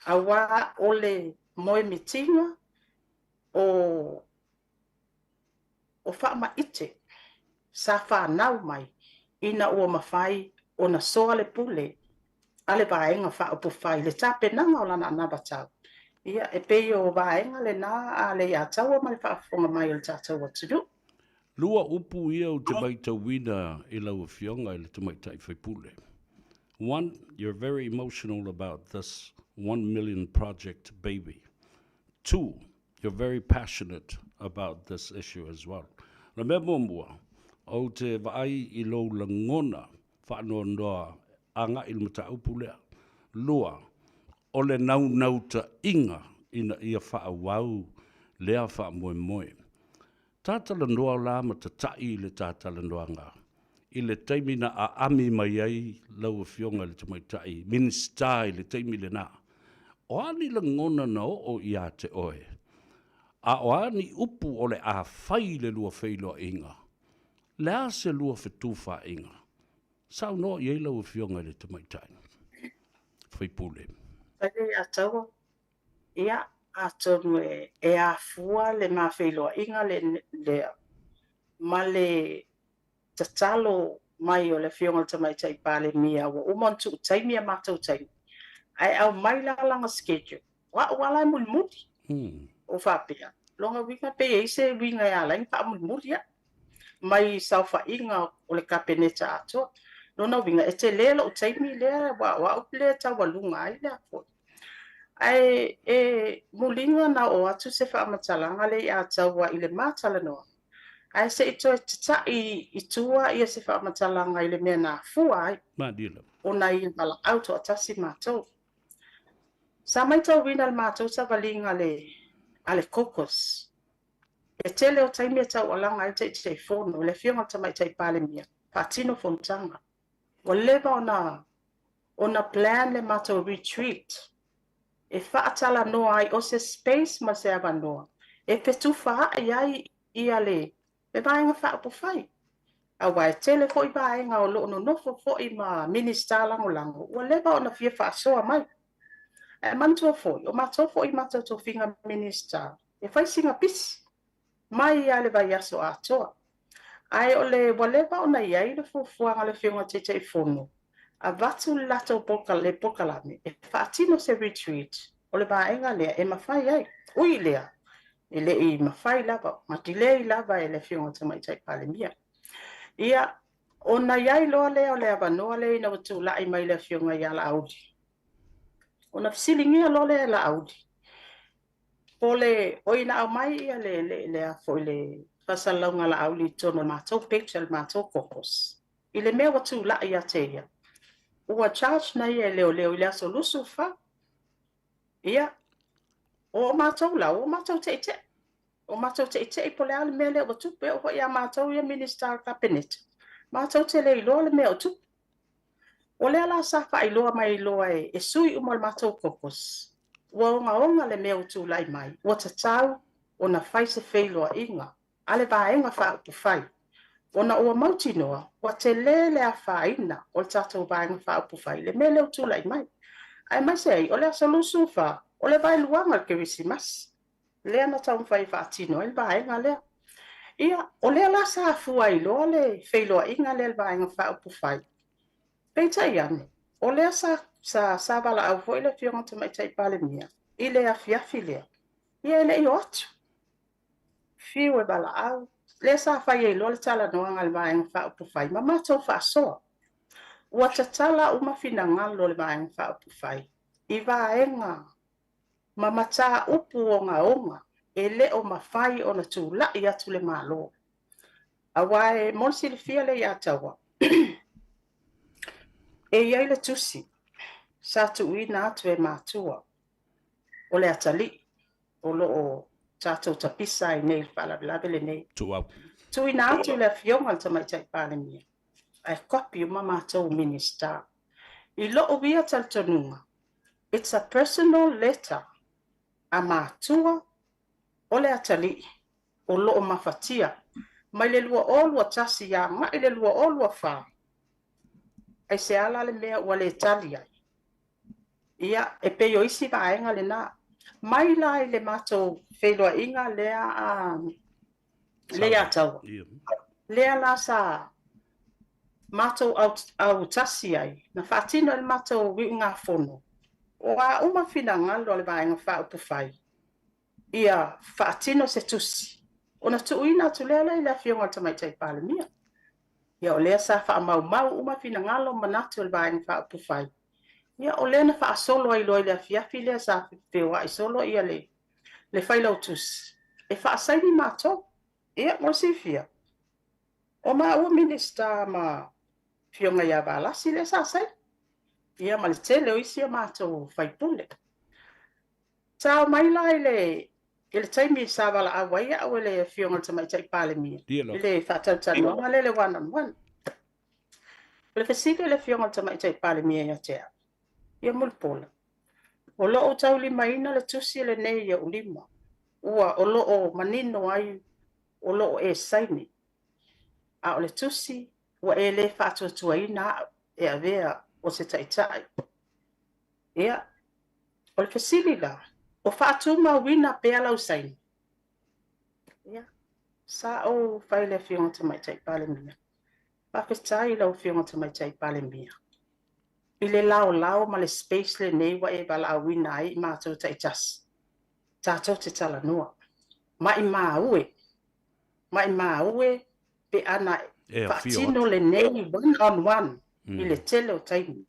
aua o le moemitiga o o faamaite sa fanau mai ina ua mafai ona soa le pule a le Vaega Faaupufai i le tapenaga o lana anavatau. Ia, e pei o vaega lena a Leiataua ma le faafofoga mai o le tatou atunuu. Lua upu ia ou te maitauina i lau Afioga i le Tamaitai Faipule. One, you're very emotional about this $1 million project baby. Two, you're very passionate about this issue as well. O le mea muamua, ou te vaai i lou lagona faanoanoa agai i le mataupu lea. Lua, o le naunautaiga ina ia faaauau lea faamoemoe. Ta talanoa la ma tatai i le ta talanoaga i le taimi na aami mai ai lau Afioga i le Tamaitai Minisita i le taimi lena. O a ni lagona na oo ia te oe? A o a ni upu o le a fai i le lua feiloaiga? Le a se lua fetufaaiga? Saunoa i ai lau Afioga i le Tamaitai Faipule. Faafetai ia Taua. Ia, atonu e afua le ma feiloaiga lea ma le tatalo mai o le Afioga i le Tamaitai Palemia ua uma ona tuu taimi a matou taimi, ae aumai la lana schedule, o a'u lava la e mulimuli. O faapea, lona uiga pe i ai se uiga e ala ai ona faamulimuli a'u mai saofaiga o le Kapeneta atoa. Lona uiga, e tele lou taimi lea aua o a'u lea e taualuga ai le a foi. Ae e muliga na oo atu se faamatalaga lea ia Taua i le ma talanoaga, ae se i toe tata'i i tua ia se faamatalaga i le mea na afua ai ona ia valaau toatasi matou. Sa maitauina le matou savaliga le a le caucus. E tele o taimi e taualaga ai le Taitaifono, le Afioga i le Tamaitai Palemia, faatino fonotaga. Ua leva ona ona plan le matou retreat e faatalanoa ai o se space ma se avanoa e fetufaai ai ia le le Vaega Faaupufai. Aua e tele foi vaega o lo o nonofo foi ma Minisita Lagolago ua leva ona fia faasoa mai. Ae manatua foi, o matou foi i matou tofiga Minisita, e fai sina pisi mai lava le vaiaso atoa. Ae o le ua leva ona i ai le fuafuaga a le Afioga i le Taitaifono, avatu le latou le polokalame e faatino se retreat o le vaega lea e mafai ai. Ui i lea, e le i mafai lava, ma delay lava e le Afioga i le Tamaitai Palemia. Ia, ona i ai loa lea o le avanoa lea ina ua tulai mai le Afioga ia Laauli. Ona fesiligia loa lea e Laauli, po le oi na aumai ia le le le a foi le faasalalauga a Laauli i totonu o le matou page a le matou caucus i le mea ua tulai ia te ia, ua charge na ia e leoleo i le aso 24. Ia, o matou la, ua matou teitei. O matou teitei po le a le mea lea ua tupu, e oo foi ia matou ia Minisita o le Kapeneta. Matou te le iloa le mea o tupu. O lea la sa faailoa mai loa e sui uma o le matou caucus, ua ogaoga le mea ua tulai mai, ua tatau ona fai se feiloaiga a le Vaega Faaupufai, ona ua mautinoa ua tele le afaina o le tatou Vaega Faaupufai i le mea lea ua tulai mai. Aemaise ai o le aso 24, o le vaeluaga o le Kerisimasi, lea na taumafai e faatino ai le vaega lea. Ia, o lea la sa afua ai loa le feiloaiga lea a le Vaega Faaupufai. Peitai ane, o lea sa, sa, sa valaau foi le Afioga i le Tamaitai Palemia i le afiafi lea, ia e le i o atu. Fiu e valaau, lea sa fai ai loa le talanoaga a le Vaega Faaupufai ma matou faasoa. Ua tatala uma finagalo o le Vaega Faaupufai i vaega ma mataupu ogaoga e le o mafai ona tulai atu le Malo. Aua e mo le silafia lea ia Taua, e i ai le tusi sa tuuina atu e matua o le atalii o lo o tatou tapisa ai nei i le faalavelave lenei. Tuuina atu i le Afioga i le Tamaitai Palemia, ae copy uma matou Minisita. I lou ia talitonuga, it's a personal letter a matua o le atalii o lo o mafatia mai le 2021 agai i le 2024, aisea la le mea ua le tali ai? Ia, e pei o isi vaega lena. Mai la i le matou feiloaiga lea a Leiataua, lea la sa matou autasi ai, na faatino ai le matou iugafono, o a uma finagalo a le Vaega Faaupufai, ia faatino se tusi, ona tuuina atu lea i le Afioga i le Tamaitai Palemia. Ia, o lea sa faamaumau uma finagalo ma manatu o le Vaega Faaupufai. Ia, o lea na faasolo ai loa i le afiafi lea sa feoai solo ia le le Failautusi e faasaini matou. Ia, mo le silafia, o maua Minisita ma Afioga ia Valasi lea sa saini, ia ma le tele o isi a matou sui usufono. Tao mai la i le i le taimi sa valaau ai au e le Afioga i le Tamaitai Palemia i le faatalatalanoaga lea i le one on one. O le fesili a le Afioga i le Tamaitai Palemia ia te au, Ia Mulipola, o lo o taulimaina le tusi lenei i ou lima, ua o lo o manino ai o lo o e saini, a o le tusi ua e le faatuatuaina au e avea o se taitai. Ia, o le fesili la, o faatumauina pea lau saini? Ia, sa ou fai i le Afioga Tamaitai Palemia, faafetai i lau Afioga Tamaitai Palemia i le laolao ma le space lenei ua e valaauina ai i matou taitasi, tatou te talanoa. Maimau e, maimau e pe ana faatino lenei one on one i le tele o taimi,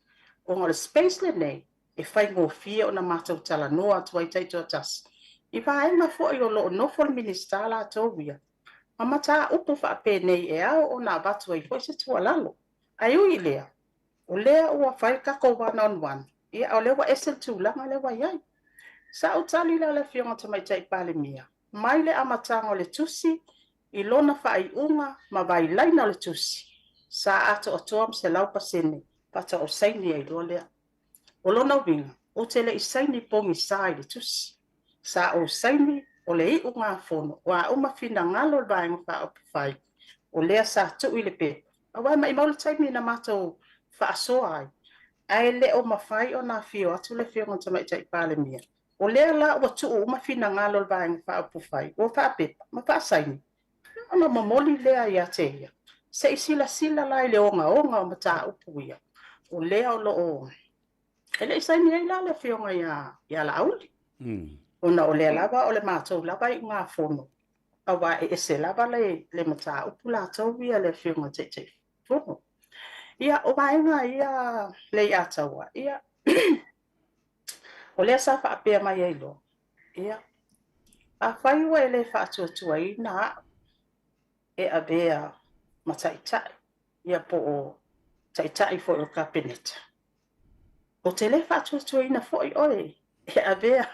ona o le space lenei e faigofie ona matou talanoa atu ai taitoatasi i vaega foi o lo o nofo le Minisita latou ia ma mataupu faapenei e ao ona avatu ai foi se tuualalo. Ae ui i lea, o lea ua fai le tatou one on one, ia a o lea ua ese le tulaga lea ua i ai. Sa ou tali la i le Afioga i le Tamaitai Palemia, mai le amataga o le tusi i lona faaiuga ma vailaina o le tusi, sa atoatoa ma 100% faatoa ou saini ai loa lea. O lona uiga, ou te le i saini pogisa i le tusi. Sa ou saini o le iugafono o a uma finagalo o le Vaega Faaupufai, o lea sa tuu i le pepa, aua e maimau le taimi na matou faasoa ai, ae le o mafai ona afio atu le Afioga i le Tamaitai Palemia. O lea la ua tuu uma finagalo o le Vaega Faaupufai, ua faapepa ma faasaini, ona momoli lea ia te ia. Se i silasila la i le ogaoga o mataupu ia, o lea o lo o e le i saini ai la le Afioga ia Laauli, ona o lea lava o le matou lava iugafono, aua e ese lava le mataupu latou ia le Afioga i le Taitaifono. Ia, o vaega ia Leiataua, ia, o lea sa faapea mai ai loa, ia, afai ua e le faatuatuaina au e avea ma taitai, ia po o taitai foi o le Kapeneta, ou te le faatuatuaina foi oe e avea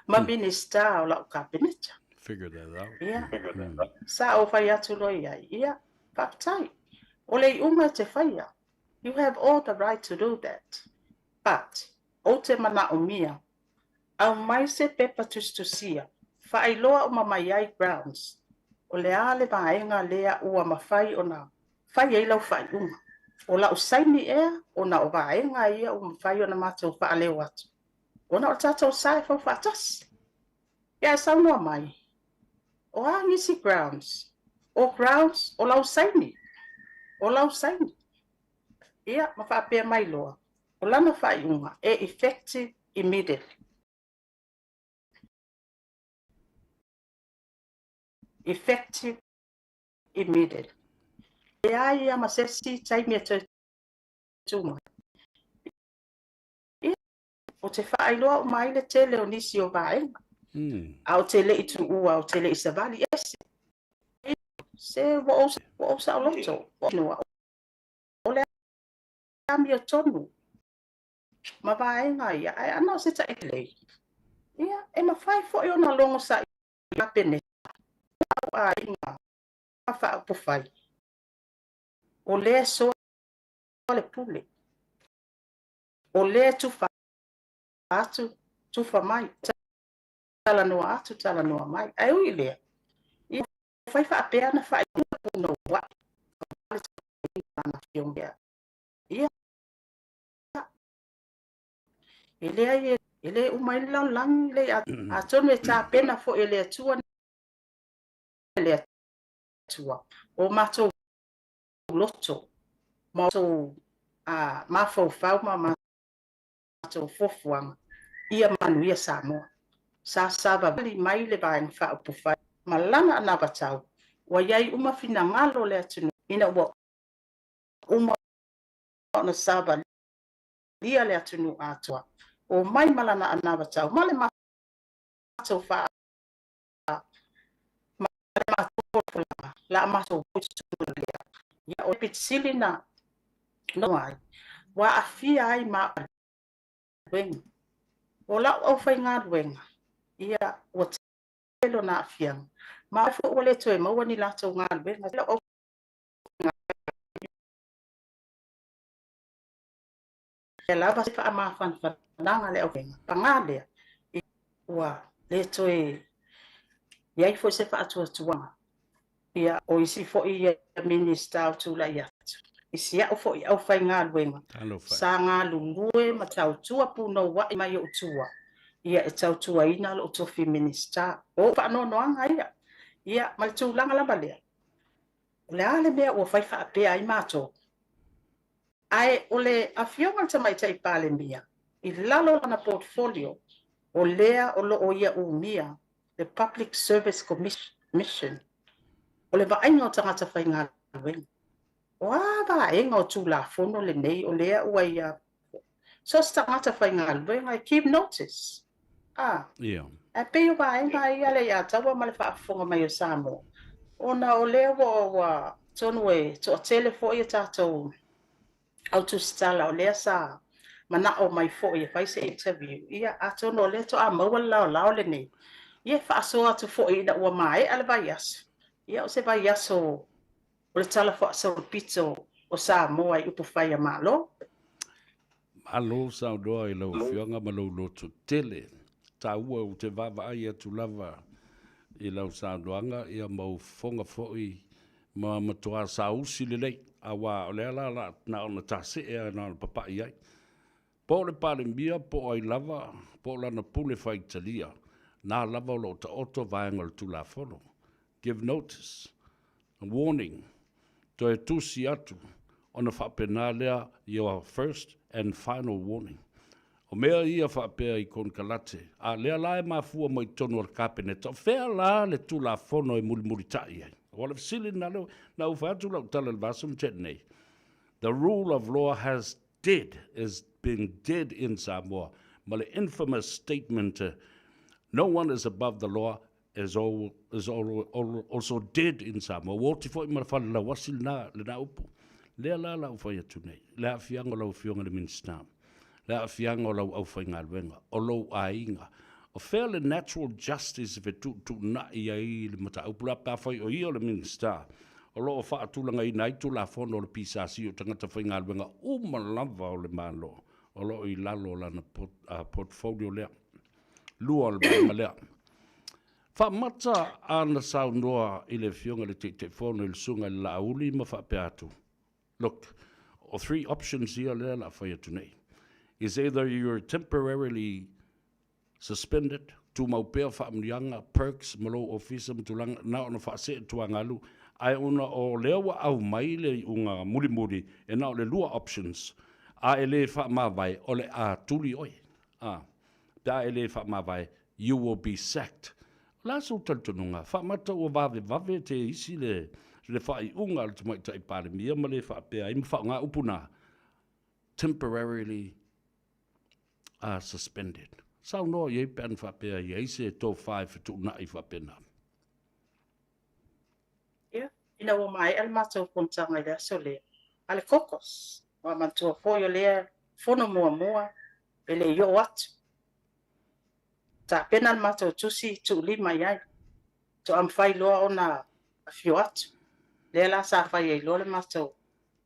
ma Minisita o lau Kapeneta. Figure that out. Ia, sa ou fai atu loa i ai, ia, faafetai. O le iuga e te faia, you have all the right to do that, but ou te manaomia, aumai se pepa tusitusia, faailoa uma mai ai grounds, o le a le vaega lea ua mafai ona fai ai lau faaiuga. O lau saini ea ona o vaega ia ua mafai ona matou faaleo atu, ona o le tatou sa e fau faatasi. Ia ae saunoa mai, o a nisi grounds? O grounds o lau saini, o lau saini. Ia, ma faapea mai loa, o lana faaiuga e effective immediately. Effective immediately. Leai ia ma se isi taimi e toe tu mai. Ia, ou te faailoa uma ai le tele o nisi o vaega. A ou te le i tuua, ou te le i savali ese. Se ua ou, ua ou saoloto, ua o le amiotonu ma vaega ia, ae ana o se taʻilei, ia, e mafai foi ona logo saʻi Kapeneta, lau aiga faaupufai, o lea e soa le pule, o lea e tufa atu, tufa mai, talanoa atu, talanoa mai. Ae ui i lea, ia, fai faapea ana faaiuga punouai, ia, e leai e le uma ai le lalolagi lei, atonu e tapena foi e le Atua le Atua o matou loto ma matou mafaufau ma matou fuafuaga ia manuia Samoa. Sa savali mai le Vaega Faaupufai ma lana anavatau ua i ai uma finagalo o le atunuu ina ua uma ona savalia le atunuu atoa, omai ma lana anavatau ma le matou faa ma le matou folafolaga la a matou o i totonu lea. Ia o le pito sili na noa ai, ua aafia ai ma galuega. O lau aufaigaluega, ia ua tele ona aafiaga, ma foi ua le toe maua ni latou galuega. Lau Lea lava se faamafanafanaga a le aufaigaluega. Paga lea, ua le toe i ai foi se faatuatuaga. Ia, o isi foi ia Minisita o tulai atu, i si au foi aufaigaluega sa galulue ma tautua punouai mai ou tua, ia e tautuaina lou tofi Minisita. O ou faanoanoaga ia, ia ma le tulaga lava lea, o le a le mea ua fai faapea ai matou? Ae o le Afioga i le Tamaitai Palemia, i lalo o lana portfolio, o lea o lo o ia umia le Public Service Commission, o le vaaiga o tagata faigaluega. O a vaega o Tulafono lenei o lea ua ia so o se tagata faigaluega e give notice? A. Ae pei o vaega ia le ia taua ma le faafofoga mai o Samoa, ona o lea ua ua atonu e toatele foi a tatou au tusitala o lea sa manao mai foi e fai se interview, ia atonu o lea toa maua le laolao lenei, ia e faasoa atu foi ina ua maea le vaiaso, ia o se vaiaso o le Tala Faasolopito o Samoa i upufai a Malo. Malo saunoa i lau Afioga ma lou loto tele. Taua ou te vaavaai atu lava i lau saunoaga ia ma ou fofoga foi ma matuā saausi lelei, auā o lea la la na ona tasee a na ona papai ai. Po o le Palemia po o ai lava, po o lana pule faitalia, na lava o lo o taoto vaega o le Tulafono. Give notice. Warning, toe tusi atu ona faapena lea your first and final warning. O mea ia faapea i konekarate, a lea la e mafua mai totonu o le Kapeneta, o fea la le Tulafono e mulimulitai ai? O le fesili lena lea, na ou fai atu lau tala i le vaiaso na tea nei. The rule of law has dead, is been dead in Samoa, ma le infamous statement, no one is above the law, is all, is all, all, also dead in Samoa. Ua oti foi ma le fale lauasi lena, lena upu. Lea la la u fai atu nei, le aafiaga o lau Afioga i le Minisita, le aafiaga o lau aufaigaluega, o lou aiga, o fea le natural justice e fetuutuunai ai le mataupu la pe afai o ia o le Minisita? o lo o faatulagaina ai Tulafono o le PSC o tagata faigaluega uma lava o le Malo o lo o i lalo o lana portfolio lea. Lua o le vaega lea. Faamata ana saunoa i le Afioga i le Taitaifono i le Susuga i le Laauli ma faapea atu, Look, o three options ia lea o le a fai atu nei. Is either you're temporarily suspended, tumau pea faamanuiaga, perks ma lou ofisa ma tulaga, na ona faasee tuagalu, ae ona o lea ua aumai le iuga mulimuli, e na o le lua options, a e le faamavae, o le a tuli oe. A, pe a e le faamavae, you will be sacked. O le a sou talitonuga? Faamata ua vavevave te isi le, le faaiuga a le Tamaitai Palemia ma le faapea ai ma faaaoga upu na, temporarily uh, suspended. Saunoa i ai pe ana faapea i ai se tofa e fetuunai faapena. Ia, ina ua maea le matou fonotaga i le aso lea, a le Caucus, ua manatua foi o lea fono muamua e le i oo atu. Tapena le matou tusi tuulima i ai, toa mafai loa ona afio atu. Lea la sa fai ai loa le matou.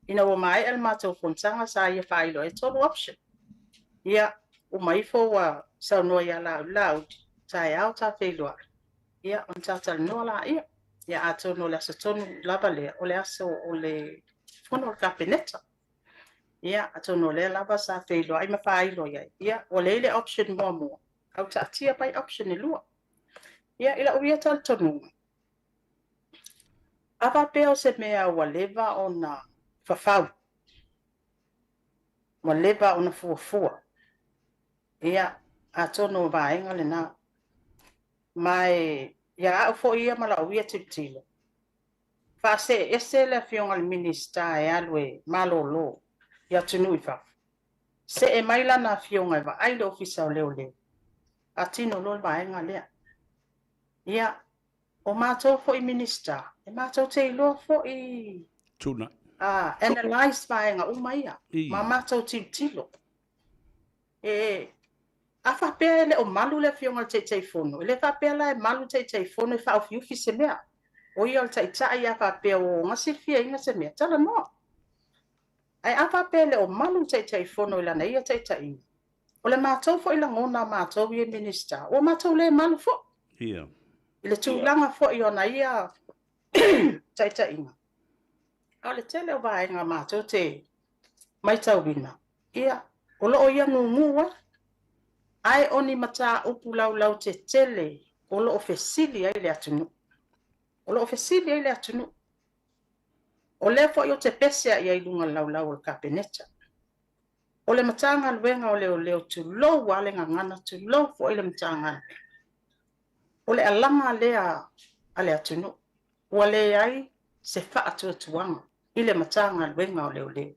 Ina ua maea le matou fonotaga sa ia faailoa ai e tolu option. Ia, uma ifo ua saunoa ia Laauli, Laauli, taeao ta feiloai, ia ona ta talanoa laia. Ia atonu o le aso tonu lava lea, o le aso o le fono a le Kapeneta. Ia, atonu o lea lava sa feiloai ma faailo i ai. Ia, ua leai le option muamua, au taatia mai option e lua. Ia, i la'u ia talitonuga, a faapea o se mea ua leva ona fafau, ua leva ona fuafua, ia, atonu o vaega lena. Ma e, ia a'u foi ia ma la'u ia tilotilo, faasee ese le Afioga i le Minisita e alu e malolo i atunuu i fafo, see mai lana afioga e vaai le Ofisa o Leoleo, faatino loa le vaega lea. Ia, o matou foi Minisita, e matou te iloa foi Tuna. Analyse vaega uma ia, ma matou tilotilo. E, a faapea e le o malu le Afioga i le Taitaifono, e le faapea la e malu le Taitaifono e faaofiufi se mea. O ia o le Taitai, a faapea ua ona silifiaina se mea, talanoa. Ae a faapea e le o malu le Taitaifono i lana ia taitaiga, o le matou foi lagona a matou ia Minisita, ua matou le malu foi. Ia. I le tulaga foi o ana ia taitaiga. A o le tele o vaega matou te matauina, ia, o lo o ia gugu ai. Ae o ni mataupu laulautetele o lo o fesili ai le atunuu. O lo o fesili ai le atunuu. O lea foi ou te pese ai i luga o le laulau o le Kapeneta. O le Matagaluega o Leoleo, tulou lava le gagana, tulou foi le Matagaluega. O le alaga lea a le atunuu, ua leai se faatuatuaga i le Matagaluega o Leoleo.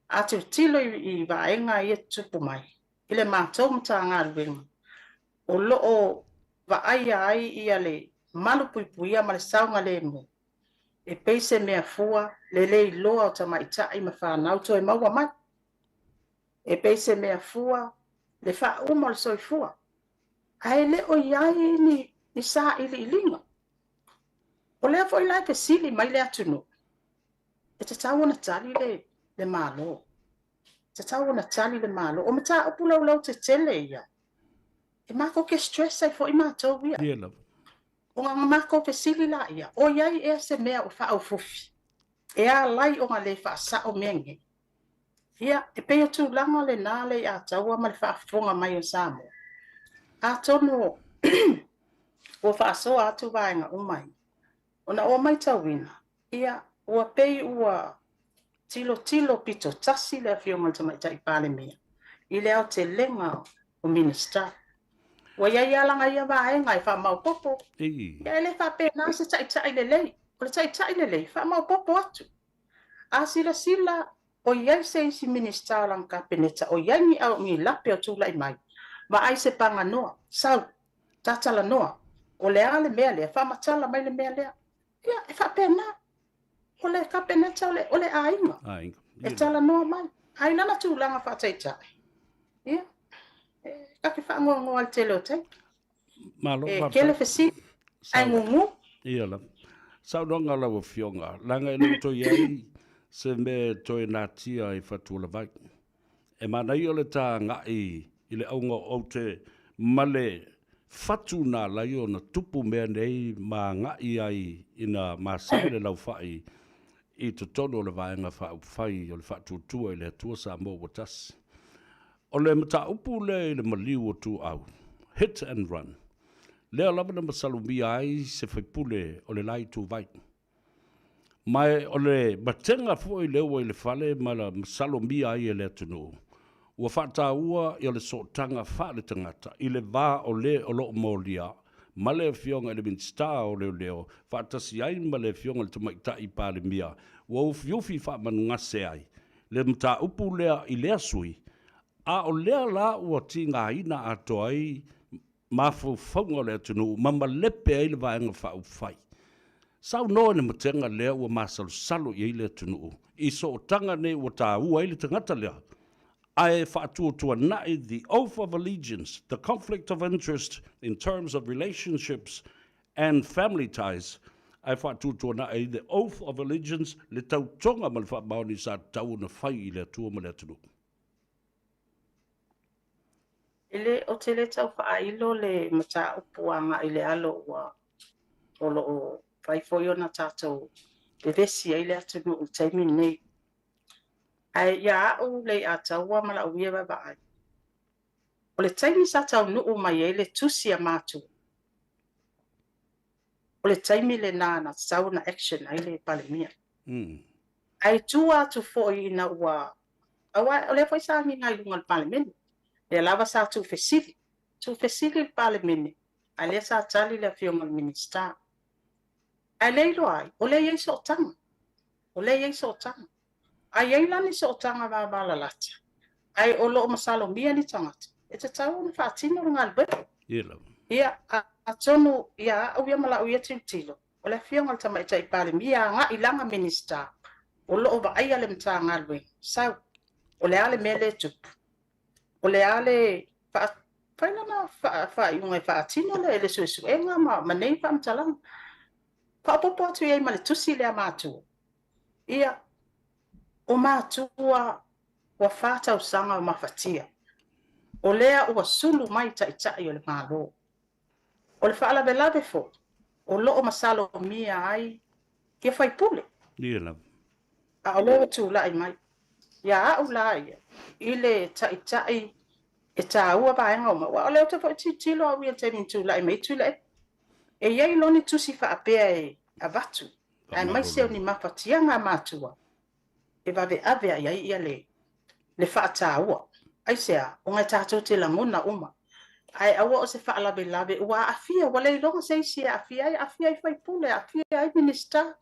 A tilotilo i vaega ia tutupu mai i le matou Matagaluega, o lo o vaaia ai ia le malupuipuia ma le saogalemu, e pei se mea fua le le iloa o tamaitai ma fanau toe maua mai. E pei se mea fua le faauma o le soifua, ae le o i ai ni, ni sailiiliga. O lea foi la e fesili mai le atunuu, e tatau ona tali le, le Malo. E tatau ona tali le Malo. O mataupu laulautetele ia, e matou te stress ai foi matou ia. Ia lava. Ona na matou fesili laia, o i ai ea se mea o faaufufi e alai ona le faasao mea nei? Ia, e pei o tulaga lena le i Ataua ma le faafofoga mai o Samoa. Atonu ua faasoa atu vaega uma ia, ona ua matauina, Ia, ua pei ua tilotilo pito tasi le Afioga i le Tamaitai Palemia i le aotelega o Minisita. Ua i ai lava lana ia vaega e faamaopoopo. Ia, e le faapena se taitai lelei. O le taitai lelei, faamaopoopo atu. A silasila o i ai se isi Minisita o lana Kapeneta o i ai ni, ni lape o tulai mai, vaai se paganoa, sau, tatalanoa, o le a le mea lea, faamatala mai le mea lea. Ia, e faapena. O le Kapeneta o le, o le aiga. Aiga. E talanoa mai. Ae i lana tulaga faataitai, ia, e ta te faanoanoa i le tele o taimi. Malo E faafetai. tele fesili, ae gugu. Ia lava. Saunoaga a lau Afioga, leaga e le o toe i ai se mea e toe natia i Fatuolavai. E manaia le ta agai i le auga o aute ma le fatu na ala ai ona tupu mea nei ma agai ai ina masae le laufai i totonu o le Vaega Faaupufai o le Faatuatua i le Atua Samoa ua Tasi. O le mataupu lea i le maliu o Tuuau, hit and run, lea lava na masalomia ai se faipule o le la ituvai. Ma o le matega foi lea ua i le fale ma na masalomia ai e le atunuu, ua faataua ia le sootaga faale-tagata i le va o le o lo o molia ma le Afioga i le Minisita o Leoleo faatasi ai ma le Afioga i le Tamaitai Palemia ua ufiufi faamanugase ai le mataupu lea i lea sui, a o lea la ua tigaina atoa ai mafaufauga o le atunuu ma malepe ai le Vaega Faaupufai. Saunoa i le matega lea ua masalosalo i ai le atunuu i sootaga nei ua taua ai le tagata lea, ae faatuatuanai the oath of allegiance, the conflict of interest in terms of relationships and family ties, ae faatuatuanai ai the oath of allegiance, le tautoga ma le faamaoni sa tatau ona fai i le Atua ma le atunuu. E le, ou te le tau faailo le mataupu agai i le alo ua, o lo o fai foi ona tatou vevesi ai le atunuu i le taimi lenei. Ae ia au Leiataua ma lau ia vaavaai, o le taimi sa taunuu mai ai le tusi a matua, o le taimi lena na tatau ona action ai le Palemia. Ae i tua atu foi ina ua Aua o lea foi sa agiga i luga o le Palemene. Lea lava sa tuufesili, tuufesili le Palemene, a lea sa tali le Afioga i le Minisita. Ae le iloa ai, o lea e i ai sootaga. O lea e i ai sootaga. A i ai la ni sootaga vavalalata, ae o lo o masalomia ni tagata, e tatau ona faatino le galuega. Ia lava. Ia, atonu ia au ia ma lau ia tilotilo, O le Afioga i le Tamaitai Palemia agai i lana Minisita o lo o vaaia le Matagaluega, sau, o le a le mea lea e tupu? O le a le fai lana faaiuga e faatino le le suesuega ma ma nei faamatalaga. Faaopoopo atu i ai ma le tusi lea a matua. Ia, o matua ua fa tausaga o mafatia. O lea ua sulu mai Taitai o le Malo. O le faalavelave foi o lo o masalomia ai ia faipule. Ia lava. A o lea ua tulai mai ia au la ia i le taitai e taua vaega uma, aua o lea ou te foi tilotilo au ia i le taimi na tulai mai ai Tuilaepa. E i ai loa ni tusi faapea e avatu, aemaise o ni mafatiaga a matua e vaveave i ai ia le, le faataua. Aisea? Ona e tatou te lagona uma. Ae aua o se faalavelave ua aafia, ua le iloga se isi e aafia ai, aafia ai faipule, aafia ai Minisita,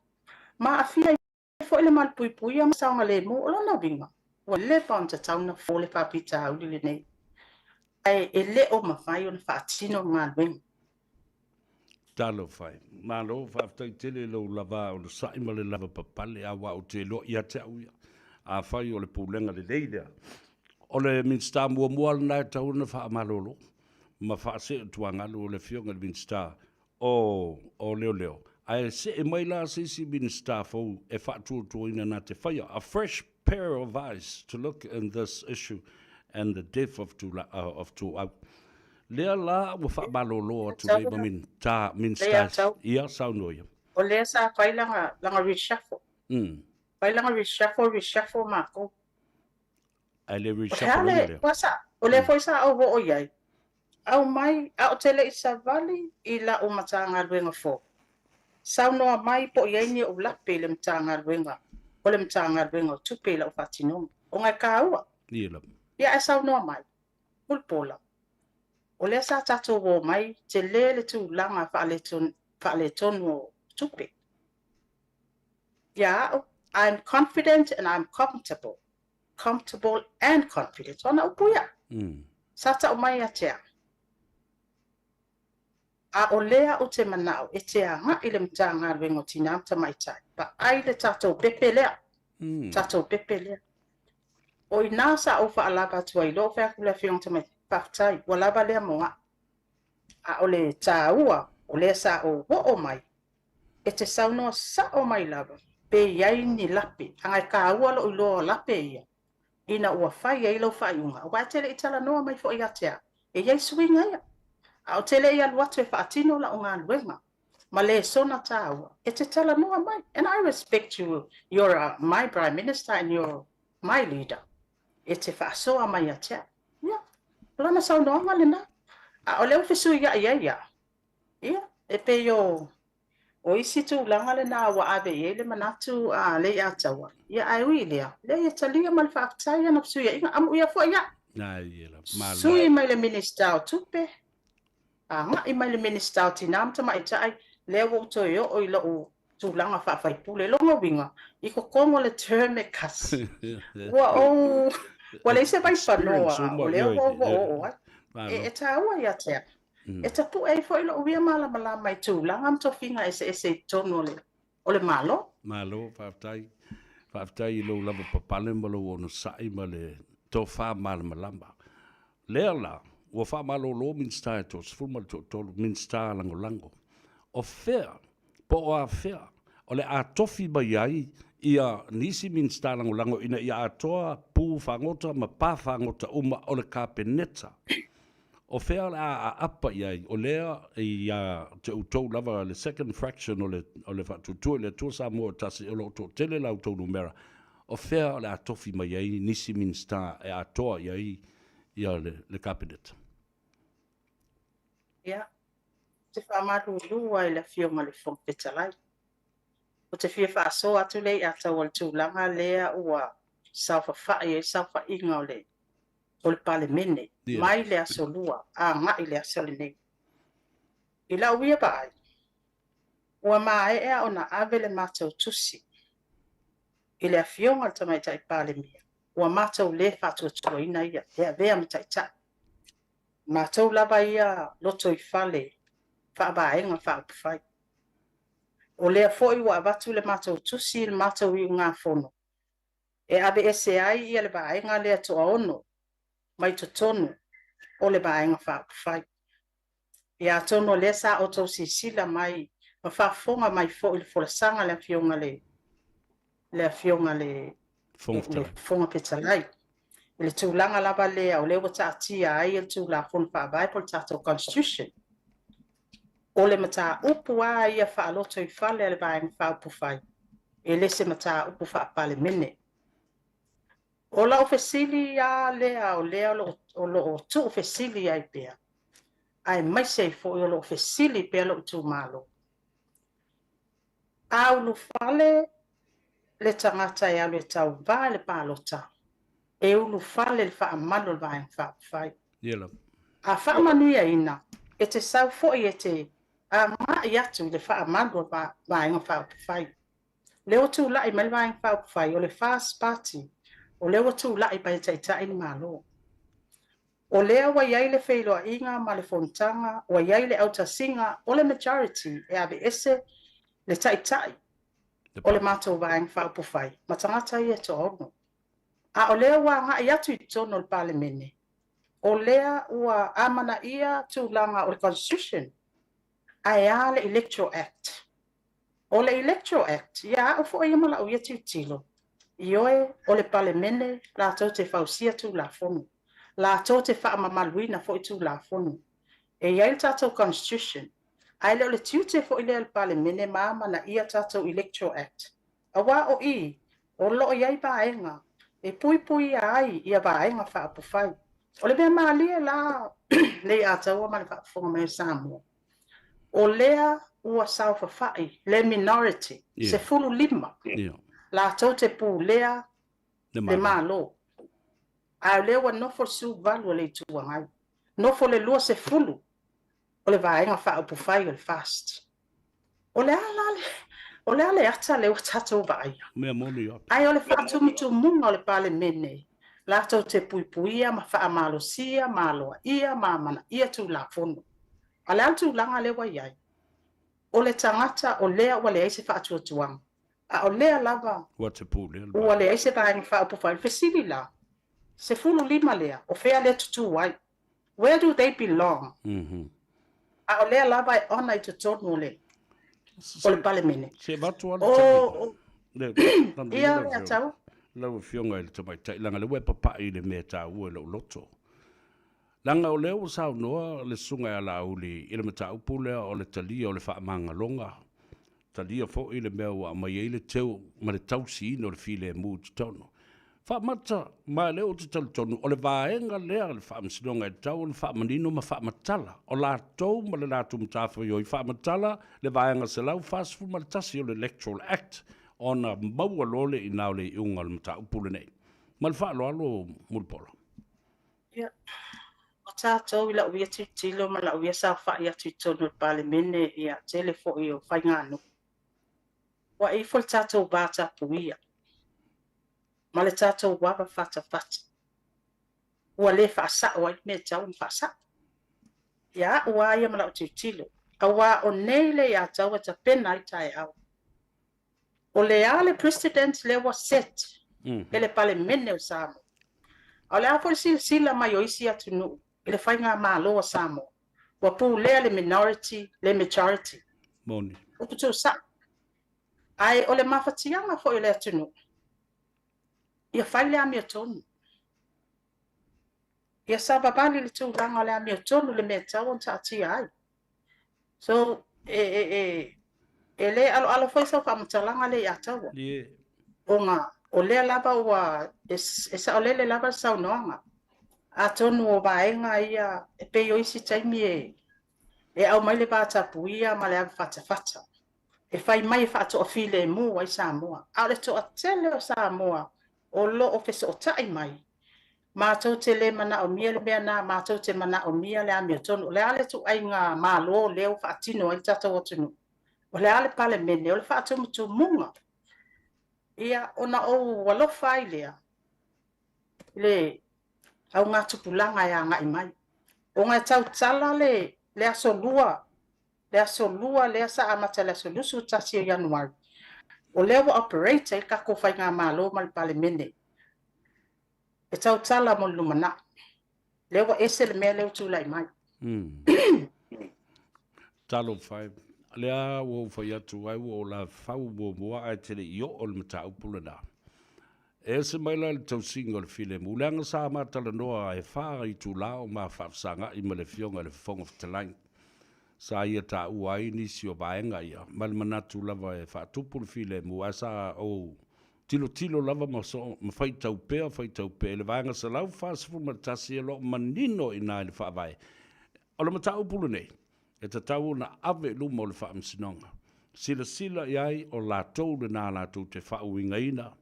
ma aafia ai foi le malupuipuia ma saogalemu. O lona uiga, ua leva ona tatau ona fou le faafitauli lenei, ae e le o mafai ona faatino le galuega. Talofa e. Malo, faafetai tele i lou lava onosai ma le lava papale, aua ou te iloa ia te au ia, afai o le pulega lelei lea, o le Minisita muamua lena e tatau ona faamalolo ma faasee tuagalu o le Afioga i le Minisita o, o Leoleo, ae see mai la se isi Minisita fou e faatuatuaina na te faia a fresh pair of eyes to look in this issue and the death of Tula, of Tuau. Lea la ua faamalolo atu nei ma min, ta, Minista, ia, saunoa ia. O lea sa fai lana, lana reshuffle. Fai lana reshuffle, reshuffle matou. Ae le reshuffle ina lea. O lea foi sa ou oo i ai, Aumai, a ou te le i savali i la'u Matagaluega fou. Saunoa mai po o i ai ni ou lape i le Matagaluega o le Matagaluega o Tupe i la'u faatinoga, ona e kāua. Ia lava. Ia ae saunoa mai, Mulipola, o lea sa tatou o mai, tele le tulaga faaletonu o tupe. Ia a'u, I'm confident and I'm comfortable. Comfortable and confident. O ana upu ia. Sa tau mai ia te au. A o lea ou te manao e te agai i le Matagaluega o Tina ma Tamaitai, vaai le tatou pepe lea, tatou pepe lea. O i ina sa ou faalava atu ai loa, fai atu le Afioga i le Tamaitai, faafetai, ua lava lea mo au. A o le taua, o lea sa ou oo mai, e E te saunoa sa'o mai lava pe i ai ni lape, aga e kāua lo'u iloa o lape ia, ina ua fai ai lau faaiuga, aua e te le i talanoa mai foi ia te au, e i ai suiga ia. A ou te le i alu atu e faatino la'u galuega ma lesona tāua, e te talanoa mai, and I respect you, you're my Prime Minister and you're my leader, e te faasoa mai ia te au. Ia, o lana saunoaga lena. A o lea ua fesuia'i ai au, ia, e pei o O isi tulaga lena ua ave i ai le manatu a Leiataua, ia ae ui i lea, leai e talia ma le faafetai ana fesuiaiga, amuia foi au. Sui mai le Minisita o Tupe, agai mai le Minisita o Tina ma Tamaitai, lea ua ou toe oo i lou tulaga faa-faipule. Lona uiga, i totonu o le term e tasi, ua ou, ua leai se vaipanoa o lea ua ou oooo ai. E taua ia te au. E tapue ai foi lou ia malamalama i tulaga ma tofiga eseese i totonu o le, o le Malo. Malo, faafetai. Faafetai i lou lavapapale ma lou onosai ma le tofa malamalama. Lea la, ua faamalolo Minisita e toasefulu ma le toatolu, Minisita Lagolago. O fea, po o afea, o le a tofi mai ai ia nisi Minisita Lagolago ina ia atoa pu fagota ma pa fagota uma o le Kapeneta. O fea o le a aapa i ai, o lea ia te outou lava le second fraction o le, o le Faatuatua i le Atua Samoa e Tasi o lo o toatele la outou numera, o fea o le a tofi mai ai nisi Minisita e atoa i ai ia le, le Kapeneta? Ia, ou te faamalulu lava i le Afioga i le Fofoga Fetalai. Ou te fia faasoa atu lea i Ataua i le tulaga lea ua saofafai ai le saofaiga o le o le Palemene mai le Aso Lua agai i le aso lenei. I lau ia vaai, ua maea ona ave le matou tusi i le Afioga i le Tamaitai Palemia, ua matou le faatuatuaina ia e avea ma Taitai. Matou lava ia lotoifale faavaega faaupufai. O lea foi ua avatu le matou tusi i le matou iugafono e aveese ai ia le vaega lea toaono mai totonu o le Vaega Faaupufai. Ia atonu o lea sa outou silasila mai ma faafofoga mai foi i le folasaga a le Afioga le le Afioga le le Fofoga Fetalai i le tulaga lava lea o lea ua taatia ai le Tulafono Faavae po o le tatou Constitution. O le mataupu lava ia faalotoifale a le Vaega Faaupufai, e le se mataupu faa-Palemene. O lau fesili lava lea o lea o lo o tuufesili ai pea, aemaise ai foi o lo o fesili pea lou itumalo, a ulufale le tagata e alu e tauva i le palota, e ulufale le faamalu o le Vaega Faaupufai. A faamanuiaina, e te sau foi e te agai atu i le faamalu o le Vaega Faaupufai. Lea ua tulai mai le Vaega Faaupufai, o le FAST Party, o lea ua tulai mai e taitai le Malo. O lea ua i ai le feiloaiga ma le fonotaga, ua i ai le autasiga o le majority e aveese le taitai o le matou Vaega Faaupufai ma tagata ia e toaono. A o lea ua agai atu i totonu o le Palemene, o lea ua amanaia tulaga o le Constitution, ae a le Electoral Act? O le Electoral Act, ia au foi ia ma lau ia tilotilo, ioe, o le Palemene latou te fausia Tulafono, latou te faamamaluina foi Tulafono. E i ai le tatou Constitution, ae le o le tiute foi lea o le Palemene ma amanaia tatou Electoral Act, aua o i o lo o i ai vaega e puipuia ai ia Vaega Faaupufai. O le mea malie la Leiataua ma le faafofoga mai o Samoa, o lea ua saofafai le minority, 15, latou te pulea le Malo, a o lea ua nofo le 18 o le Itu Agai, nofo le 20 o le Vaega Faaupufai o le FAST. O le a la le, o le a le ata lea ua tatou vaaia? Mea moni atu. Ae o le faatumutumuga o le Palemene, latou te puipuia ma faamalosia ma aloaia ma amanaia Tulafono. A o le a le tulaga lea ua i ai? O le tagata o lea ua leai se faatuatuaga, a o lea lava Ua te pulea le ua leai se Vaega Faaupufai. O le fesili la, 15 lea, o fea lea tutū ai? Where do they belong? A o lea lava e ona i totonu o le O le Palemene. Se avatu lava le tali. Ia, Leiataua. Lau Afioga i le Tamaitai, leaga o lea ua e papai i le mea e taua i lou loto. Leaga o lea ua saunoa le Susuga ia Laauli i le mataupu lea o le talia o le faamagaloga, talia foi le mea ua aumai ai le teu ma le tausiina o le filemu i totonu. Faamata, ma o lea ou te talitonu, o le vaega lea a le Faamasinoga e tatau ona faamanino ma faamatala. O latou ma le latou matafaioi faamatala le vaega 141 o le Electoral Act ona maua loa lea i ina o le iuga o le mataupu lenei. Ma le faaaloalo Mulipola. Ia, o tatou i lau ia tilotilo ma lau ia saofai atu i totonu o le Palemene, ia, tele foi o faiganuu, ua ifo le tatou va tapuia ma le tatou ava fatafata, ua le faasao ai le mea e tatau ona faasao. Ia au lava ia ma lau tilotilo, aua o nei le iatau e tapena ai taeao. O le a le precedent lea ua set e le Palemene o Samoa? A o le a foi le silasila mai o isi atunuu i le faigamalo a Samoa ua pulea le minority le majority? Moni. Upu tuusao. Ae o le mafatiaga foi o le atunuu, ia fai le amiotonu. Ia savavali le tulaga o le amiotonu i le mea e tatau ona taatia ai. So, e, e, e, e le aloalo foi sau faamatalaga lea ia Taua. Yeah. Ona o lea lava ua, e, e saolele lava le saunoaga. Atonu o vaega ia, e pei o isi taimi e, e aumai le va tapuia ma le ava fatafata. E fai mai e faatoafilemu ai Samoa. A o le toatele o Samoa o lo o fesootai mai, matou te le manaomia le mea na, matou te manaomia le amiotonu. O le a le ituaiga Malo lea ua faatino ai le tatou atunuu? O le a le Palemene? O le faatumutumuga. Ia, ona ou alofa ai lea i le augatupulaga e agai mai. Ona e tautala le, le Aso Lua le Aso Lua lea sa amata i le aso 21 o Ianuari, o lea ua operate ai le tatou Faigamalo ma le Palemene e tautala mo le lumanai. Lea ua ese le mea lea ua tulai mai. Talofa e. Lea ua ou fai atu ai ua ou lafau muamua ae te le i oo le mataupu lena. E ese mai la le tausiga o le filemu, leaga sa ma talanoa e fa itula o ma faafesagai ma le Afioga i le Fofoga Fetalai. Sa ia taua ai nisi o vaega ia, ma le manatu lava e faatupu le filemu, ae sa ou tilotilo lava ma so, ma faitau pea, faitau pea i le vaega 141 o lo o manino i ina i le Faavae. O le mataupu lenei, e tatau ona ave i luma o le Faamasinoga. Silasila i ai o latou lena latou te faauigaina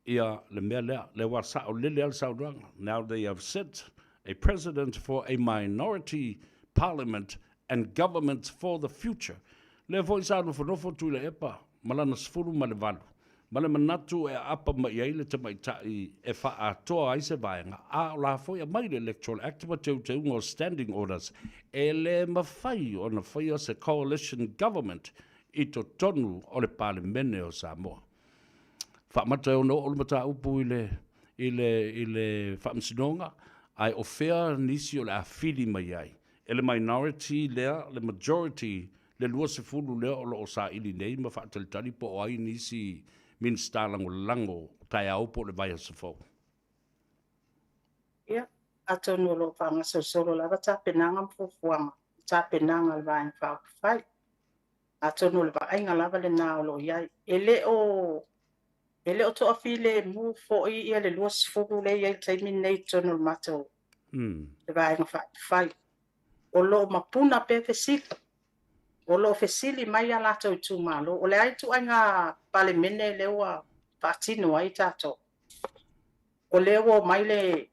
ia le mea lea. Lea ua saolele lava le saunoaga. Now they have set a president for a minority parliament and government for the future. Lea foi sa nofonofo Tuilaepa ma lana 18 ma le manatu e aapa mai ai le tamaitai e faaatoa ai se vaega, a o la foi aumai le Electoral Act ma teuteuga o Standing Orders, e le mafai ona faia se Coalition Government i totonu o le Palemene o Samoa. Faamata e ono oo le mataupu i le, i le, i le Faamasinoga, ae o fea nisi o le a fili mai ai e le minority lea, le majority, le 20 lea o lo o saili nei ma faatalitali po o ai nisi Minisita lagolago taeao po o le vaiaso fou. Ia, atonu o lo o faagasolosolo lava tapenaga ma fuafuaga i tapenaga a le Vaega Faaupufai. Atonu o le vaaiga lava lena o lo o i ai. E le o, e le o toafilemu foi ia le 20 lea e i ai i le taimi lenei i totonu o le matou le Vaega Faaupufai. O lo o mapuna pea fesili. O lo o fesili mai a latou itumalo, o le a ituaiga Palemene lea ua faatino ai tatou? O lea ua omai le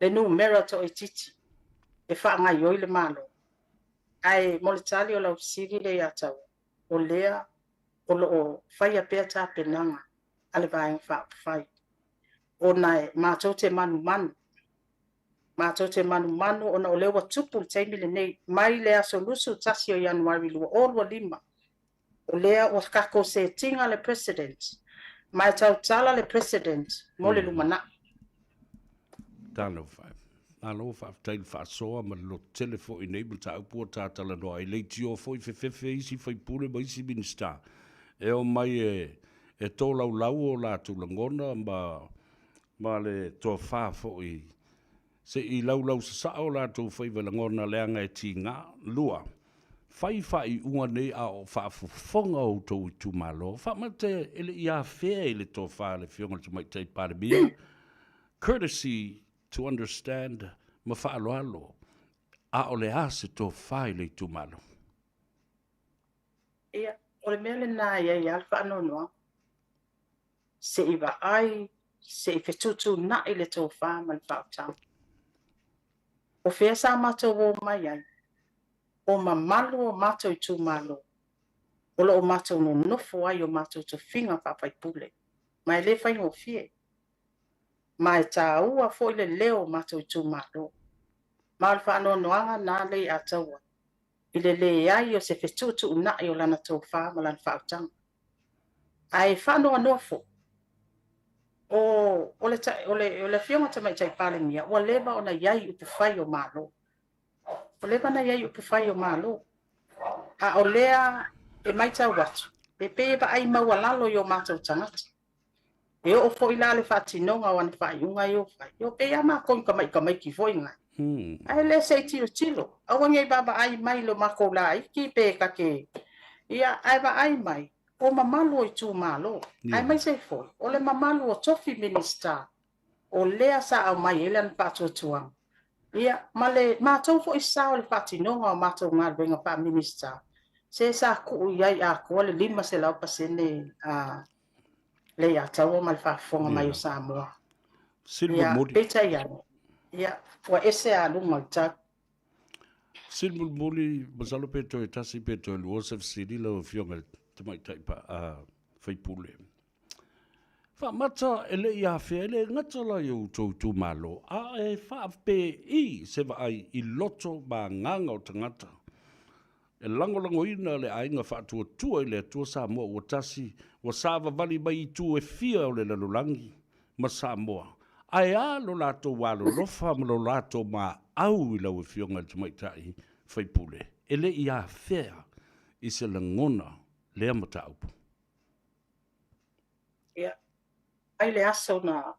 le numera toaitiiti e faagaioi le Malo. Ae mo le tali o lau fesili lea ia Taua, o lea o lo o faia pea tapenaga a le Vaega Faaupufai, ona e matou te manumanu, matou te manumanu ona o lea ua tupu le taimi lenei, mai le aso 21 o Ianuari 2025, o lea ua tatou setiga le President, ma e tautala le President mo le lumanai. Talofa e. Malo faafetai i le faasoa ma le lototele foi i nei mataupu ua ta talanoa ai. Leitio foi fefefe isi faipule ma isi Minisita e omai e e tolaulau o latou lagona ma ma le tofa foi se i laulau sasao o latou faiva lagona leaga e tiga. 2, Fai faaiuga nei a o faafofoga outou itumalo, faamate e le i afea i le tofa a le Afioga i le Tamaitai Palemia, courtesy to understand ma faaaloalo, a o le a se tofa i le itumalo? Ia, o le mea lena e i ai lava le faanoanoaga, se i vaai, se i fetuutuunai le tofa ma le faautaga. O fea sa matou o mai ai? O mamalu o matou itumalo o lo o matou nonofo ai i o matou tofiga faa-faipule, ma e le faigofie. Ma e taua foi le leo o matou itumalo. Ma o le faanoanoaga na lea i Ataua i le leai o se fetuutuunai o lana tofa ma lana faautaga. Ae faanoanoa foi, o, o le, o le, o le Afioga Tamaitai Palemia ua leva ona i ai i upufai o Malo. Ua leva ona i ai i upufai o Malo. A o lea e matau atu, e pei e vaai maualalo i o matou tagata. E oo foi la le faatinoga o ana faaiuga ia ua fai, e pei lava matou ni tamaitamaiti foi na. Ae le se i tilotilo, aua ne i vaavaai mai i lo matou laiti pe ta te, ia, ae vaai mai o mamalu o itumalo, aemaise foi o le mamalu o tofi Minisita o lea sa aumai ai lana faatuatuaga, ia, ma le matou foi sao i le faatinoga o matou galuega faa-Minisita, se sa tuu i ai atoa le 500% a Leiataua ma le faafofoga mai o Samoa. Ia, peitai ane, ia, ua ese a luga o le tau. Sili mulimuli, masalo pe toe tasi pe toe lua se fesili lau Afioga i le Tamaitai Faipule. Faamata e le i afea, e le gata la i outou itumalo, a e faapei se vaai i loto ma agaga o tagata E lagolagoina le aiga faatuatua i le Atua Samoa ua tasi, ua savavali mai itu e fia o le lalolagi ma Samoa. Ae a lo latou alolofa ma lo latou maau i lau Afioga i le Tamaitai Faipule, e le i afea i se lagona lea mataupu. Ia, mai le aso na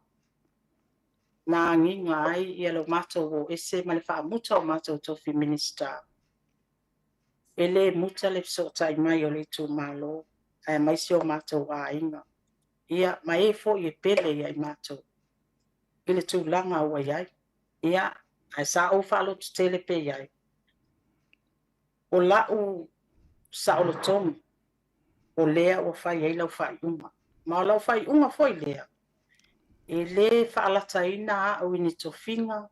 na agiga ai ia lo matou o ese ma le faamuta o matou tofi Minisita, E le muta le fesootai mai o le itumalo aemaise o matou aiga, ia, ma e foi e pele ia i matou i le tulaga ua i ai. Ia, ae sa ou faalototele pea i ai, o la'u saolotoga, o lea ua fai ai lau faaiuga. Ma o lau faaiuga foi lea, e le faalataina a'u i ni tofiga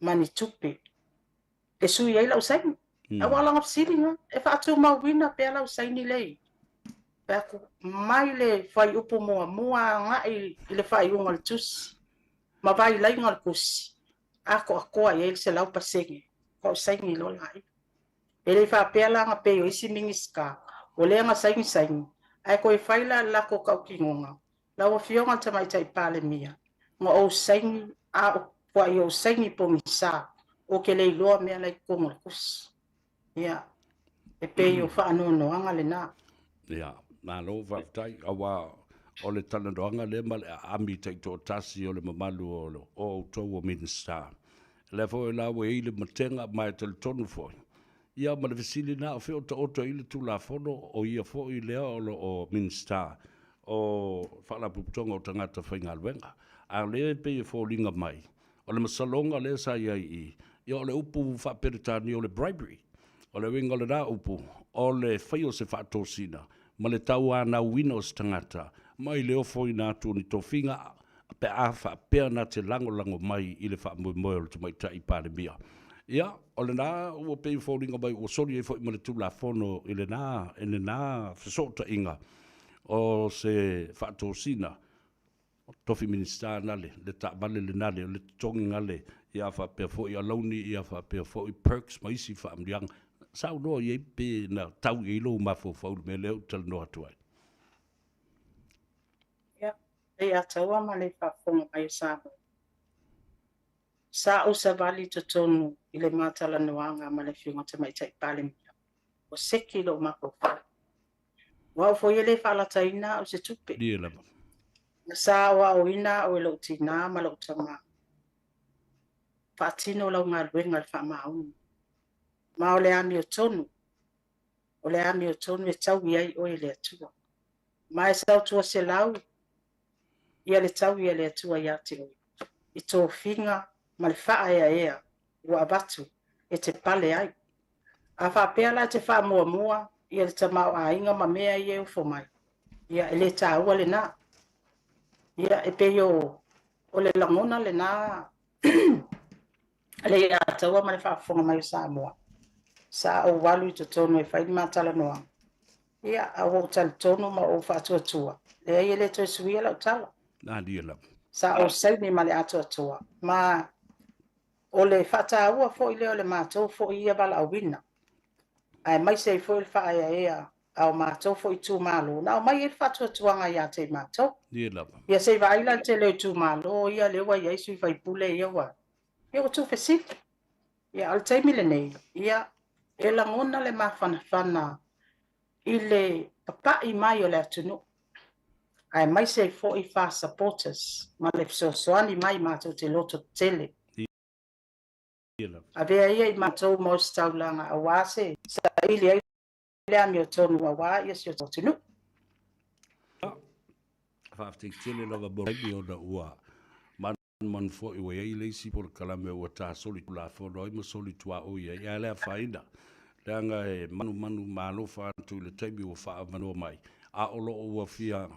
ma ni tupe e sui ai lau saini. Aua o lana fesili lena, e faatumauina pea lau saini lea i fai atu, mai le fuaiupu muamua agai i le faaiuga o le tusi ma vailaiga o le tusi, atoatoa i ai le 100% o au saini loa laia. E le faapea la na pei o isi Minisita, o lea na saini saini, ae toe fai la le latou tautinoga Lau Afioga i le Tamaitai Palemia, na ou saini a o puai ou saini pogisa, ou te le iloa mea la i totonu o le tusi. Ia, e pei o faanoanoaga lena. Ia, malo faafetai, aua o le talanoaga lea ma le aami taitoatasi o le mamalu o outou o Minisita. O lea foi la ua i ai le matega ma e talitonu foi, ia ma le fesili lena, o fea o taoto ai le Tulafono, o ia foi lea o lo o Minisita o Faalapotopotoga o Tagata Faigaluega. A o lea e pei e foliga mai, o le masaloga lea sa i ai i i, ia o le upu faa-Peretania o le bribery. O le uiga o lena upu, o le faia o se faatosina ma le tauanauina o se tagata mai le ofoina atu o ni tofiga pe a faapea na te lagolago mai i le faamoemoe o le Tamaitai Palemia. Ia, o lena ua pei e foliga mai ua soli ai foi ma le Tulafono i lena, i lena fesootaiga o se faatosina, tofi Minisita nale, le taavale lenale, o le totogi nale, ia faapea foi alauni, ia faapea foi perks ma isi faamanuiaga. Saunoa i ai pe na tau i ai lou mafaufau i le mea lea ou te talanoa atu ai. Ia, e ia taua ma le faafofoga mai o Samoa. Sa ou savali i totonu i le ma talanoaga ma le Afioga Tamaitai Palemia, ua seki lou mafaufau. O au foi e le faalataina au i se tupe. Ia lava. Na sa aoaoina au e lou tinā ma lou tamā. Faatino lau galuega i le faamaoni. Ma o le amiotonu, o le amiotonu e taui ai oe e le Atua. Ma e sautuaselau ia le taui a le Atua ia te oe i tofiga ma le faaeaea ua avatu e te pale ai. A faapea la e te faamuamua ia le tamaoaiga ma mea ia e ofo mai, ia e le taua lena. Ia e pei o, o le lagona lena le Alataua ma le faafofoga mai o Samoa. Sa ou alu i totonu e fai le ma talanoaga, ia, a ua ou talitonu ma ou faatuatua, leai e le toe suia lau tala. Malie lava. Sa ou saini ma le atoatoa, ma o le faataua foi lea o le matou foi ia valaauina, aemaise ai foi o le faaeaea a o matou foi itumalo na aumai ai le faatuatuaga ia te i matou. Ia lava. Ia se i vaai la i le tele o itumalo ia lea ua i ai sui faipule ia ua, ia ua tuufesili. Ia a o le taimi lenei, ia e lagona le mafanafana i le papai mai o le atunuu, aemaise ai foi FAST supporters ma le fesoasoani mai matou te loto tele. Ia lava. Avea ia i matou ma ositaulaga aua se saili ai le amiotonu aua ia si o atunuu. Faafetai tele lava mo taimi ona ua manumanu foi ua i ai le isi polokalame ua ta solitulafono ai ma solituaoi ai, ae le afaina, leaga e manumanu ma alofa atu i le taimi ua faaavanoa mai, a o lo o ua fia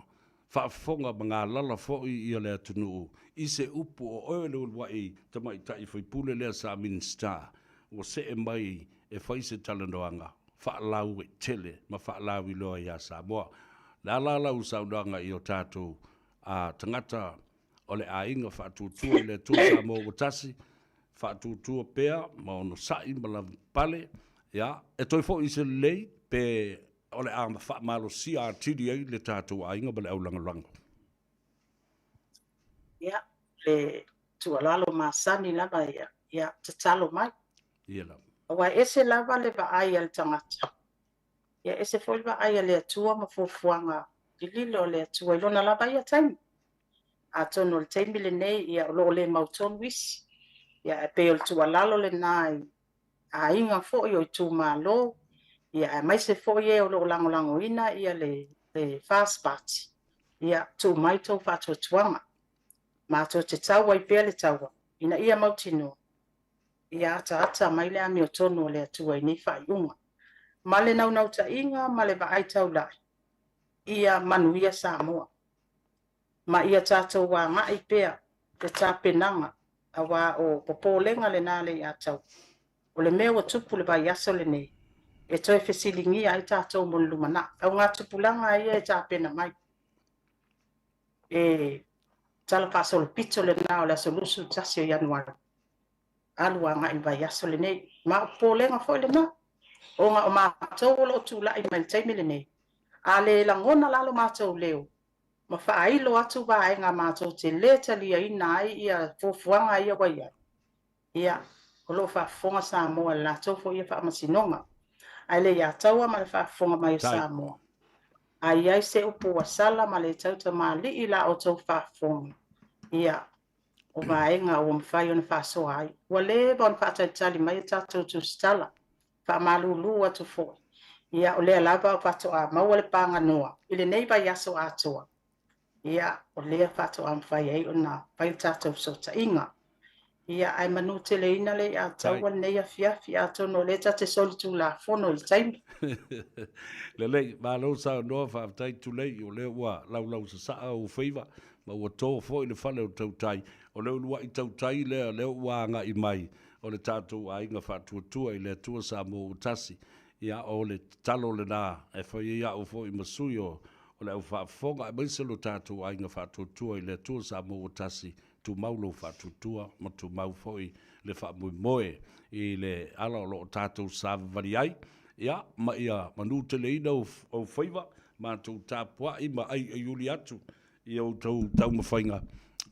faafofoga ma galala foi ia le atunuu i se upu o oe le uluai tamaitai faipule lea sa Minisita ua see mai e fai se talanoaga faalauaitele ma faalauiloa ia Samoa. Le a la lau saunoaga i o tatou a tagata o le aiga faatuatua i le Atua Samoa ua tasi, faatuatua pea ma onosai ma lavapapale, ia, e toe foi i se lelei pe o le a faamalosia atili ai le tatou aiga ma le aulagolago? Ia, le tuualalo masani lava ia, ia tatalo mai. Ia lava. Aua e ese lava le vaai a le tagata, ia ese foi le vaai a le Atua ma fuafuaga lililo a le Atua i lona lava ia taimi. Atonu o le taimi lenei, ia o lo o le mautonu isi. Ia ae pei o le tuualalo lena i aiga foi o itumalo, ia aemaise foi e o lo o lagolagoina ia le le FAST Party, ia tuu mai tou faatuatuaga. Matou te tau ai pea le taua ina ia mautinoa ia ataata mai le amiotonu o le Atua i nei faaiuga, ma le naunautaiga ma le vaai taulai ia manuia Samoa, ma ia tatou agai pea le tapenaga, aua o popolega lena le Iataua, o le mea ua tupu le vaiaso lenei, e toe fesiligia ai tatou mo le lumanai. Augatupulaga ia e tapena mai, e tala faasolopito lena o le aso 21 o Ianuari, alu agai i le vaiaso lenei. Ma o popolega foi lena, ona o matou o lo o tulai mai i le taimi lenei, a le lagona la lo matou leo, ma faailo atu vaega matou te le taliaina ai ia fuafuaga ia ua i ai, ia, o lo o faafofoga Samoa i le latou foi ia faamasinoga. Ae le ia taua ma le faafofoga mai o Samoa. A i ai se upu ua sala ma le tautamalii la outou faafofoga, ia, o vaega ua mafai ona faasoa ai. Ua leva ona faatalitali mai a tatou tusitala, faamalulu atu foi, ia, o lea lava faatoa maua le paganoa i lenei vaiaso atoa, ia, o lea faatoa mafai ai ona fai le tatou fesootaiga. Ia, ae manuteleina le ia taua lenei afiafi, atonu o lea ta te solitulafono i le taimi. Lelei, malo saunoa, faafetai Tulei, o lea ua laulausasaa ou faiva, ma ua to foi le fale o tautai. O le uluai tautai lea, lea ua agai mai, o le tatou aiga faatuatua i le Atua Samoa ua tasi. Ia, o le tatalo lena e fai ai au foi ma sui o le au faafofoga, aemaise lo tatou aiga faatuatua i le Atua Samoa ua tasi, tumau lou faatuatua ma tumau foi le faamoemoe i le ala o lo o tatou savavali ai, ia, ma ia manuteleina ou faiva, matou tapuai ma aiaiuli atu i a outou taumafaiga,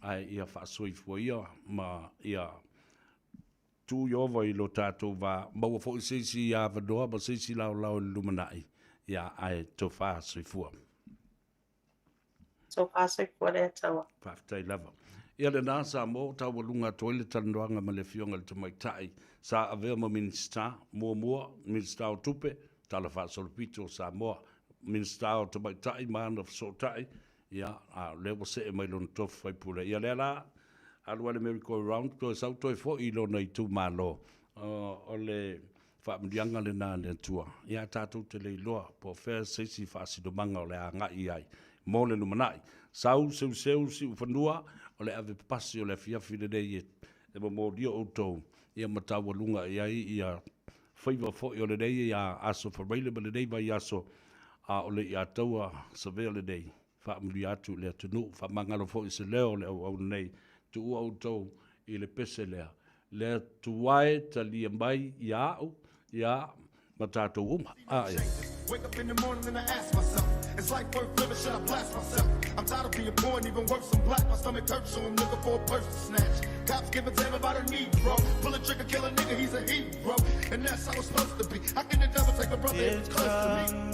ae ia faasoifua ia ma ia. Tuu Ieova i lo tatou va, maua foi se isi avanoa ma se isi laolao i le lumanai, ia, ae tofa soifua. Tofa soifua Leiataua. Faafetai lava. Ia lena Samoa ua taualuga atu ai le talanoaga ma le Afioga i le Tamaitai sa avea ma Minisita, muamua, Minisita o Tupe, Tala Faasolopito o Samoa, Minisita o Tamaitai ma ana Fesootai, ia, a o lea ua see mai lona tofi faipule. Ia lea la, alu ai le merry go round, toe sau toe foi i lona itumalo. O le faamanuiaga lena a le Atua. Ia, tatou te le iloa po o fea se isi faasinomaga o le a agai i ai mo le lumanai. Sau, seuseu, siufanua, o le ave pasi o le afiafi lenei e momolia outou, ia ma taualuga i ai ia faiva foi o lenei aso faraile ma lenei vaiaso, a o le iataua savea lenei. Faamanuia atu i le atunuu, faamagalo foi se leo o le auauna nei, tuua outou i le pese lea, Le Atua e talia mai ia au, ia, ma tatou uma. A, ia. Wake up in the morning and I ask myself, is life worth living? Should I blast myself? I'm tired of being poor and even worse, I'm black. My stomach hurts, so I'm looking for a purse to snatch. Cops give a damn about a Negro. Pull a trigger, kill a nigga, he's a hero. And that's how it's supposed to be. How can the devil take a brother if it's close to me?